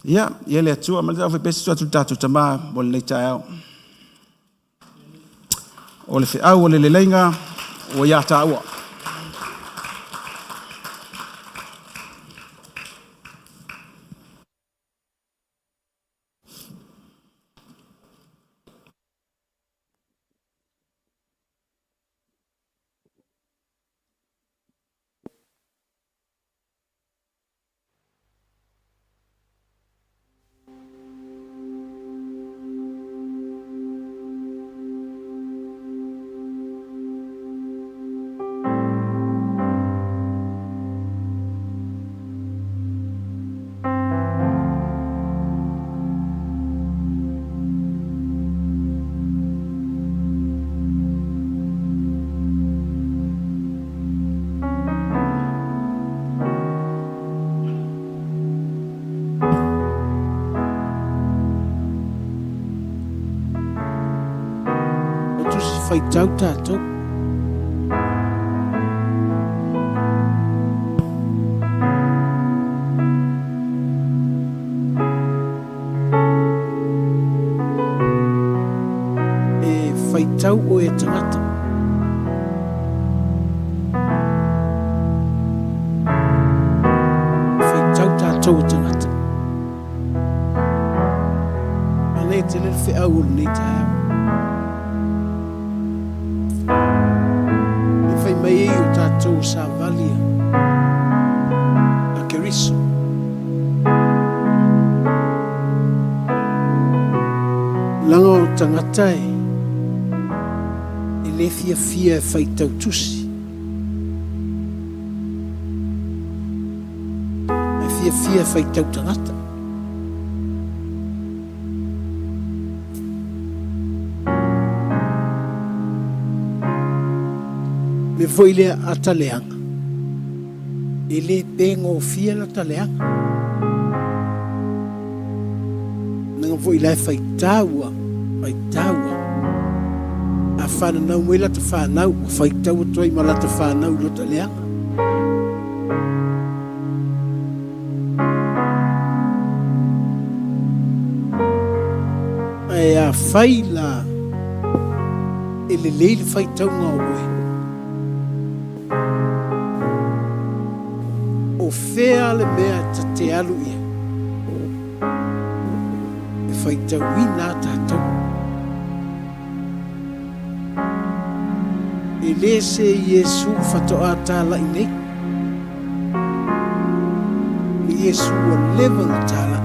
Ia, ia le Atua, ma le tau faipesi atu le tatou tama mo lenei taeao. O le feau o le leleiga ua iā tāua. O tusi faitau tatou. E faitau oe e tagata. E faitau tatou e tagata. Anei tele le feau o lenei taeao. E fai mai ai o tatou savali a Keriso. Leaga o tagata e le fiafia e faitau tusi. E fiafia e faitau tagata. Mea foi lea a ta leaga, e le pegofie la ta leaga. Leaga foi la e faitaua, faitaua. A whananau mai la ta whanau, ua faitau atu ai ma la ta whanau i lo ta leaga. Ae afai la e lelei le faitauga o oe, o fea le mea ta te alu i ai? E faitauina a tatou. E le se Iesu faatoa talai nei. O Iesu ua leva ona talai.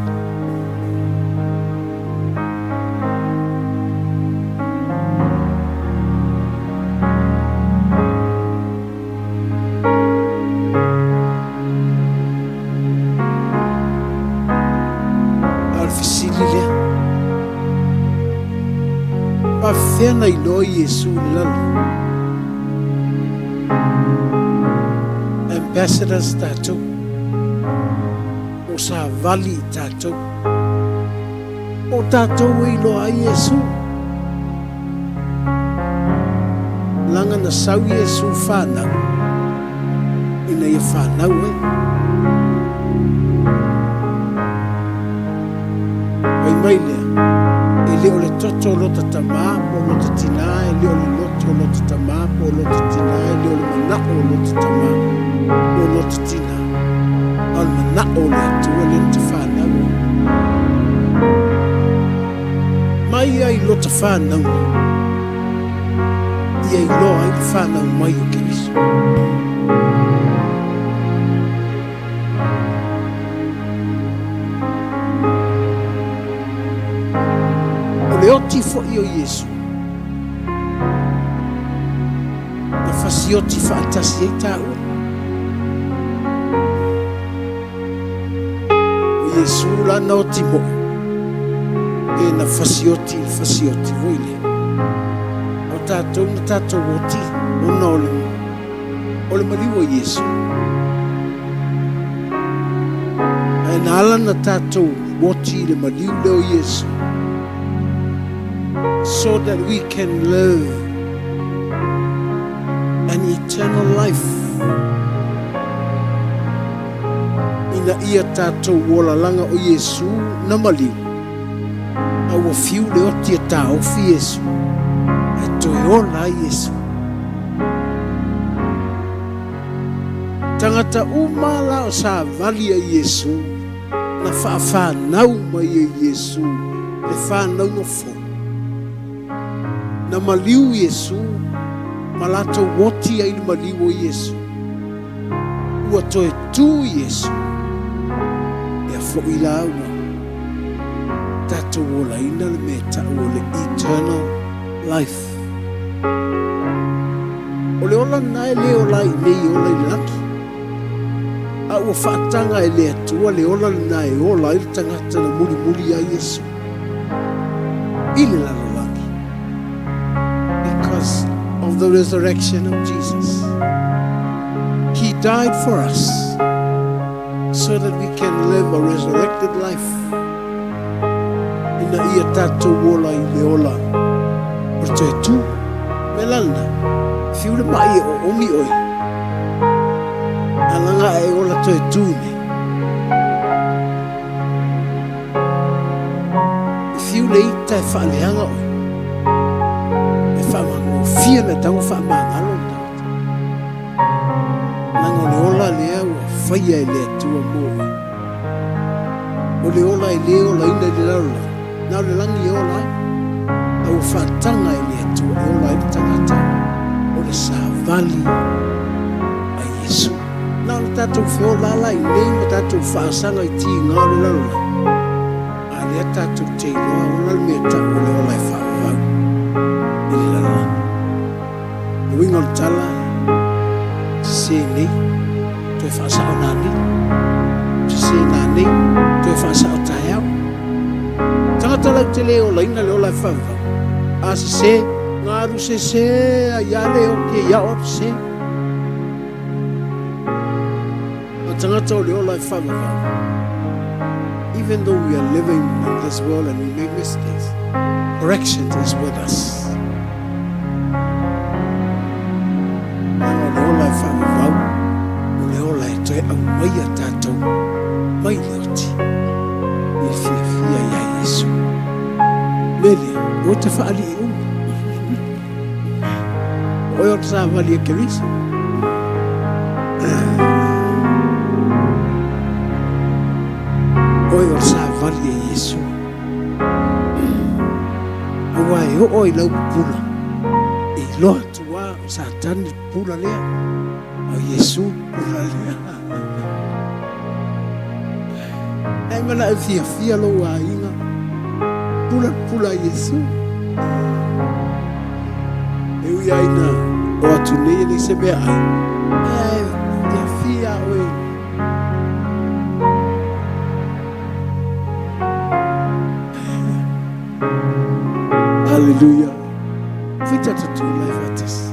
A o le fesili lea, faafefea na iloa Iesu i le lalolagi? Ambassadors tatou. savali i tatou. Po o tatou e iloa ai Iesu. Leaga na sau Iesu fanau ina ia fanau ai. Fai mai lea, e le o le toto o lota tamā po o lota tinā, e le o le loto o lota tamā po o lota tinā, e le o le manao o lota tamā po o lota tinā, a o le manao o le Atua lea na te fanau ai. Mai ai lota fanauga, ia iloa ai le fanau mai o Keriso. O le oti foi o Iesu, na fasioti faatasi ai taua. O Iesu la na oti moʻo, e na fasioti i le fasioti foi lea. O tatou na tatou oti ona o le o le maliu o Iesu. Ae na ala na tatou oti i le maliu lea o Iesu so that we can live an eternal life. Ina ia tatou ola laga o Iesu na maliu, a ua fiu le oti e taofi Iesu, ae toe ola ai Iesu. Tagata uma la o savali a Iesu na faafanau mai e Iesu le fanauga fou. Na maliu Iesu ma latou oti ai le maliu o Iesu. Ua toe tu Iesu, ea foʻi la ua tatou olaina le mea e tau o le eternal life. O le ola lena e le ola ai i nei e ola i le lagi. A ua faataga e le Atua le ola lena e ola ai le tagata na mulimuli iā Iesu i le lalolagi. Because of the resurrection of Jesus. He died for us so that we can live a resurrected life. Ina ia tatou ola i le ola o le toe tu. Me lana, fiu le mai e oomi oe. A laga e ola toe tu nei. E fiu le ita e faaleaga oe. E faamagofie mea tau faamagalo le tagata. Leaga o le ola lea ua faia e le Atua mo oe. O le ola e le olaina i le lalolagi, na o le lagi e ola ai. A ua faataga e le Atua e ola ai le tagata o le savali a Iesu. Na o le tatou feola ala i nei ma tatou faasaga i tiga o le lalolagi, a lea tatou te iloa ola le mea tau o le ola e faavavau i le lalolagi. Le uiga o le tala, sese nei, toe faasao nanei, sese nanei, toe faasao taeao. Tagata lau te le olaina le ola e faavavau. A sese, galu sese, ai a le oti e iao atu se. A tagata o le ola e faavavau. Even though we are living in this world and we make mistakes, correction is with us. Leaga o le ola e faavavau, o le ola e toe aumaia tatou mai le oti i le fiafia iā Iesu. Mea lea, ua te faalii uma. O oe o le savali e Keriso. Oe o le savali e Iesu. Aua e oo i lau pupula, e iloa atu lava o Satani le pupula lea, a o Iesu le pupula lea. Ae manao fiafia lou aiga, pula le pupula a Iesu. E ui lava ina o atu nei e leai se meaai, ae fiafia oe. Hallelujah. Fai tatou tulai faatasi.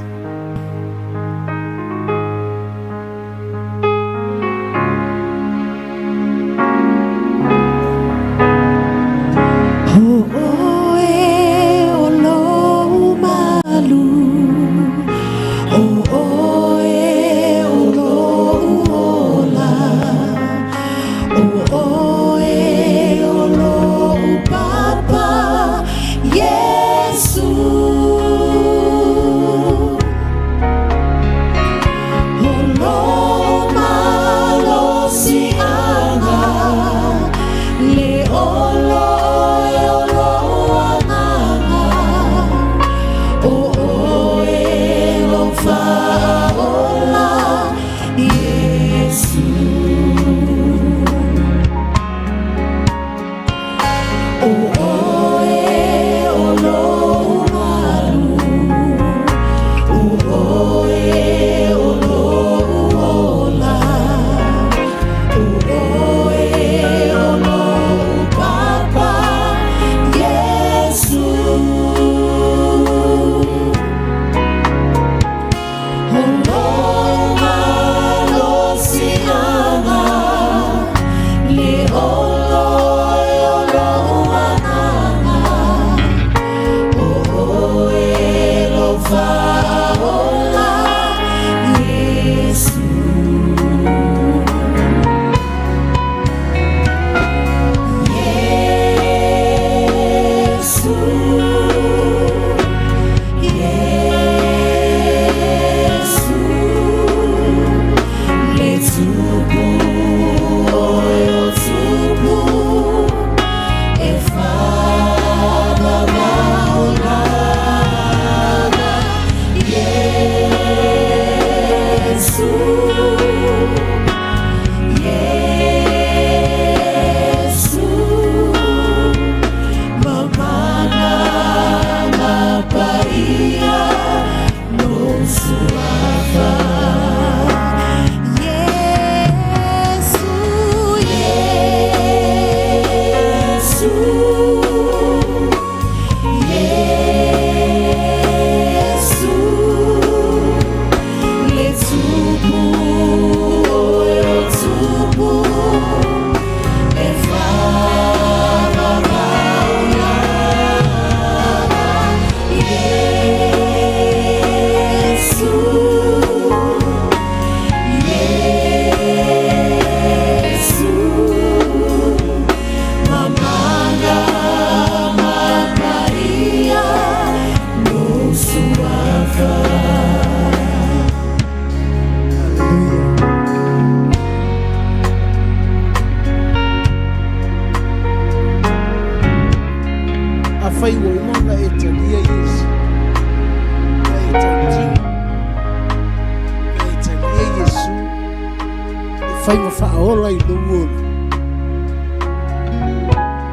fai ma faaola i lou ola.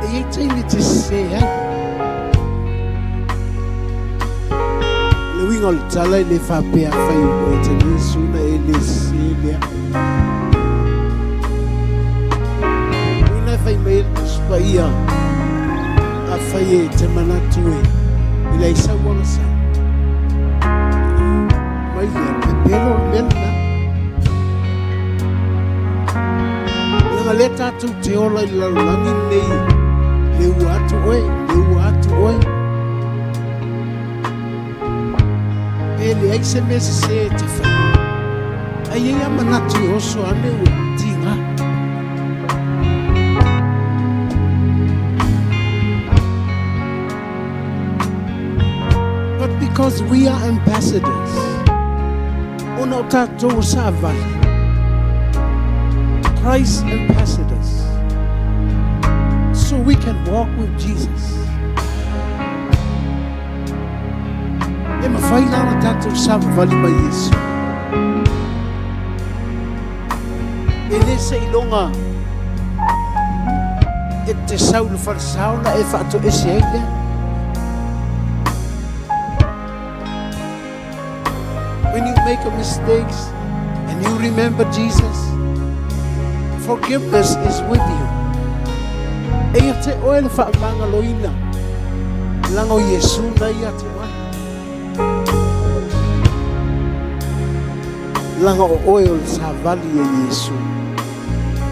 E i ai taimi e te sese ai. O le uiga o le tala e le faapea afai ua e talia Iesu ona e le sese lea. O i ina e fai mai ai le Tusi Paia, afai e te manatu e leai sau agasala, mai lea, pepelo le mea lena. Leaga lea tatou te ola i le lalolagi lenei, le ua atu oe, le ua atu oe. Pe leai se mea sese e te fai. Ae i ai lava manatu e oso ane ua tiga. But because we are ambassadors, ona o tatou o savali, Christ ambassadors, so we can walk with Jesus. E mafai la ona tatou savavali ma Iesu. E le seiloga e te sau i le falesa ona e faatoese ai lea. When you make a mistakes and you remember Jesus, forgiveness is with you. E ia te oe le faamagaloina, leaga o Iesu na ia te oe. Leaga o oe o le savali e Iesu.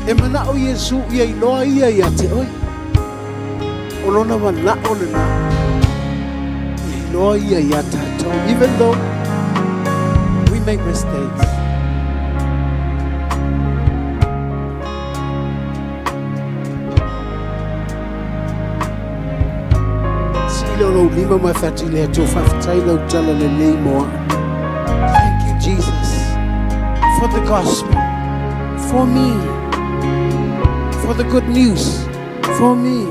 E manao Iesu ia iloa ia ia te oe. O lona manao lena, ia iloa ia ia tatou, even though we make mistakes. Sii lea o lou lima ma e fai atu i le Atua, faafetai lau tala lelei mo au. Thank you, Jesus, for the gospel, for me, for the good news, for me.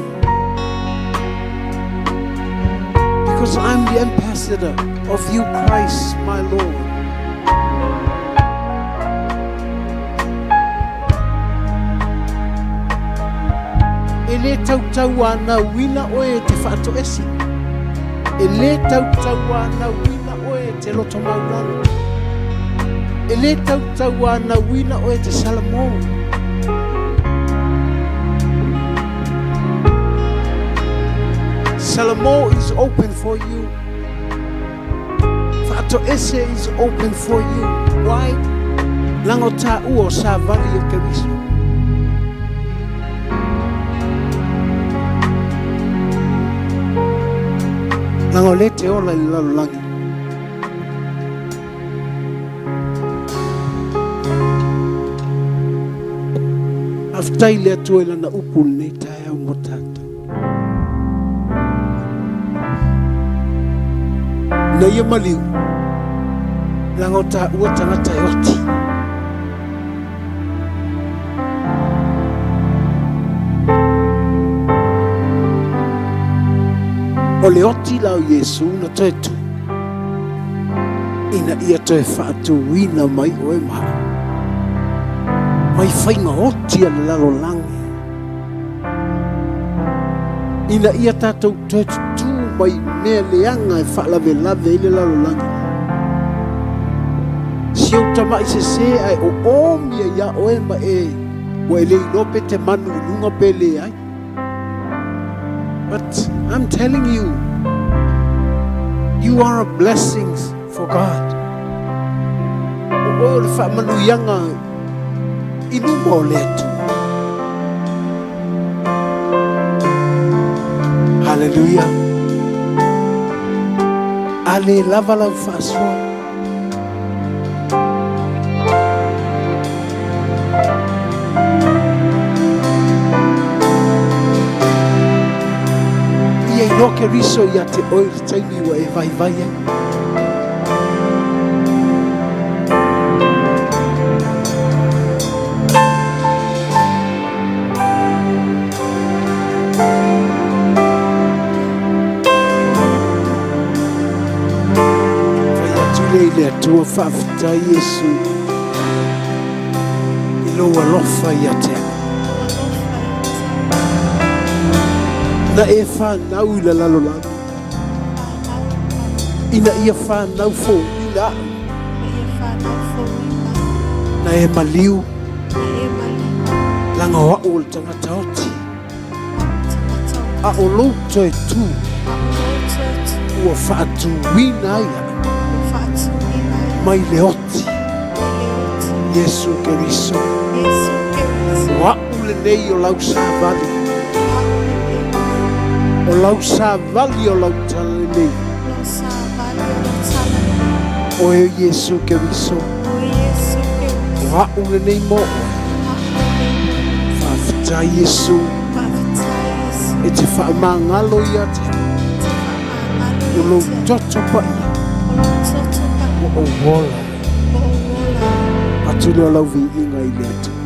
Because I'm the ambassador of you, Christ, my Lord. E le tautauanauina oe e te faatoese. E le tautauanauina oe e te loto maulalo. E le tautauanauina oe e te salamo. Salamo is open for you. Faatoese is open for you. Why? Leaga o taua o savali o Keriso. Leaga o lea e te ola i le lalolagi. Faafetai i le Atua i Lana upu i lenei taeao mo tatou. Ina ia maliu, leaga o taua tagata e oti. O le oti la o Iesu na toe tu, ina ia toe faatuina mai oe ma au, mai faiga oti a le lalolagi. Ina ia tatou toe tutū mai mea leaga e faalavelave ai le lalolagi. Si ou tamaʻi sesē ae oomi ai iā oe ma e ua e le iloa pe te manu i luga pe leai. But I'm telling you, you are a blessing for God. O oe o le faamanuiaga i luma o le Atua. Haleluia. A le lava lau faasoa. Ia iloa Keriso ia te oe i le taimi ua e vaivai ai. Fai atu lea i le Atua, faafetai Iesu i Lou alofa ia te au. Na e whanau i le lalolagi. Ina ia whanau fouina au. Na e maliu. Laga o au o le tagata oti. A o lou toe tu. Ua faatuina ai au. Mai le oti. Iesu Keriso. O au lenei o lau savali. O lau savali o lau talalelei. Oe Iesu Keriso. O au lenei mo oe. Faafetai Iesu. E te faamagalo ia te au. O lou toto paia. Ua ou ola ai. Atu lea o lau viiga i le Atua.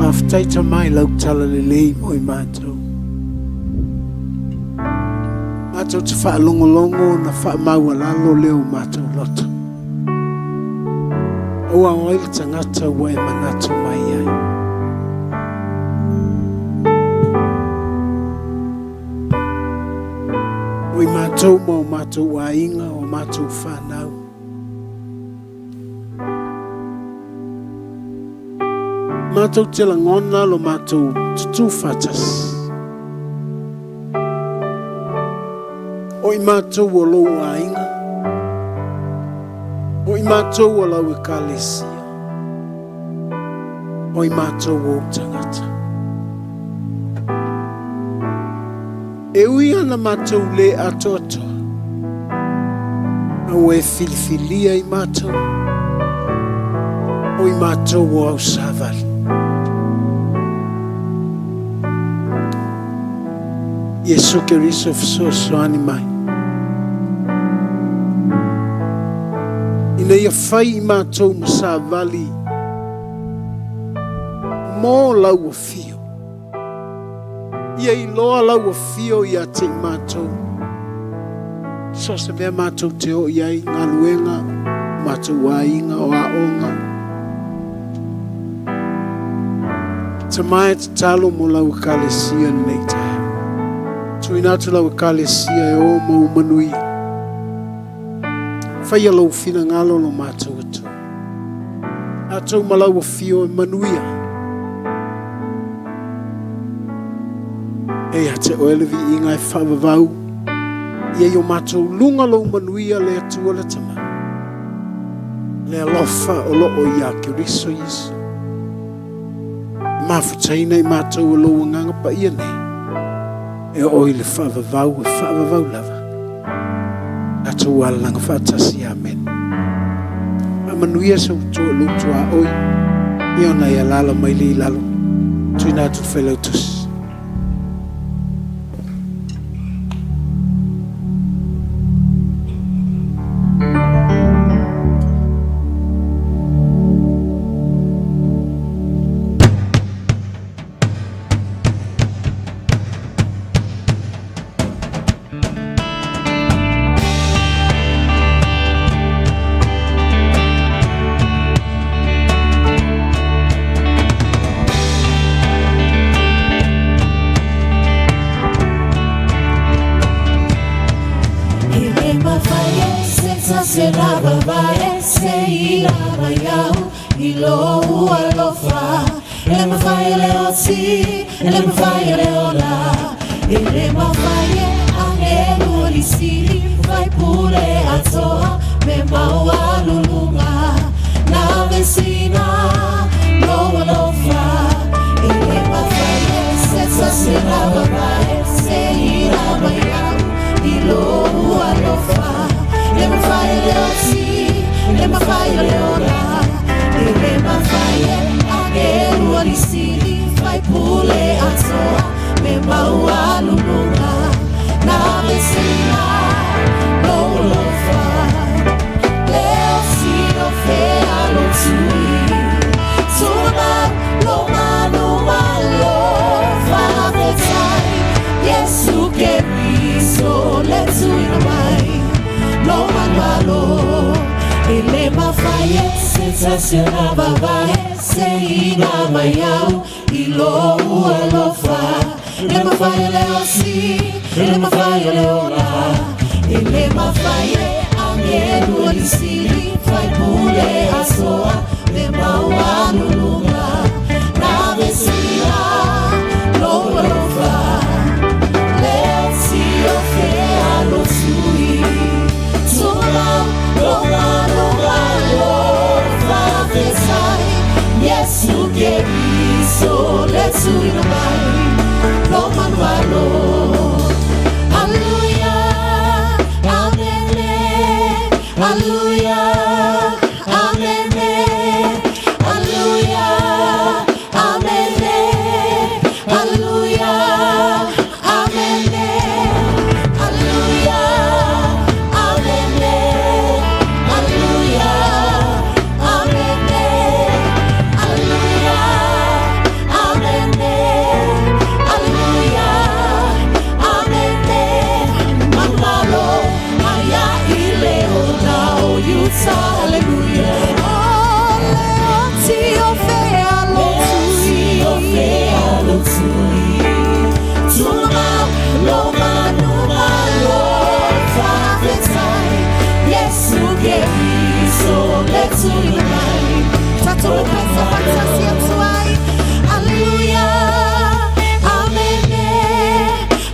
Faafetai Tama i lau tala lelei mo i matou. Matou te faalogologo na faamaualalo lea o matou loto. Aua o ai le tagata ua e manatu mai ai. O i matou ma o matou aiga, o matou whanau. Matou te lagona lo matou tutū faatasi. O i matou o lou aiga. O i matou o lau ekalesia, o i matou o ou tagata. E ui ana matou le atoatoa, a ua e filifilia i matou, o i matou o au savali. Iesu Keriso fesoasoani mai. Ina ia fai i matou ma savali mo lau afio. Ia iloa lau afio ia te i matou. So se mea matou te o i ai, galuega, matou aiga, o aoga. Tama e tatalo mo lau ekalesia lenei taeao. Tuuina atu lau ekalesia e o ma ou manuia. Faia lou finagalo lo matou Atua. Atou ma lau afio e manuia. E ia te oe le viiga e faavavau. Ia i o matou luga lou manuia le Atua le Tama. Le alofa o loo ia Keriso Iesu. E mafutaina i matou e lou agaga paia nei. E oo i le faavavau e faavavau lava. Tatou alalaga faatasi. Amene. Faamanuia so outou tuaoi ia ona e alaala mai lea i lalo. Tuuina atu le Failautusi.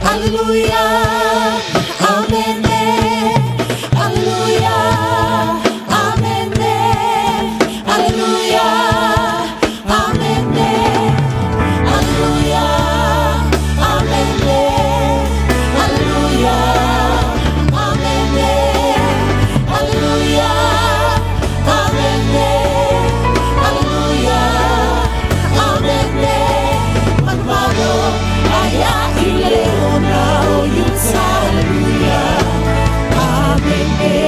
Hallelujah, Amen. Amene.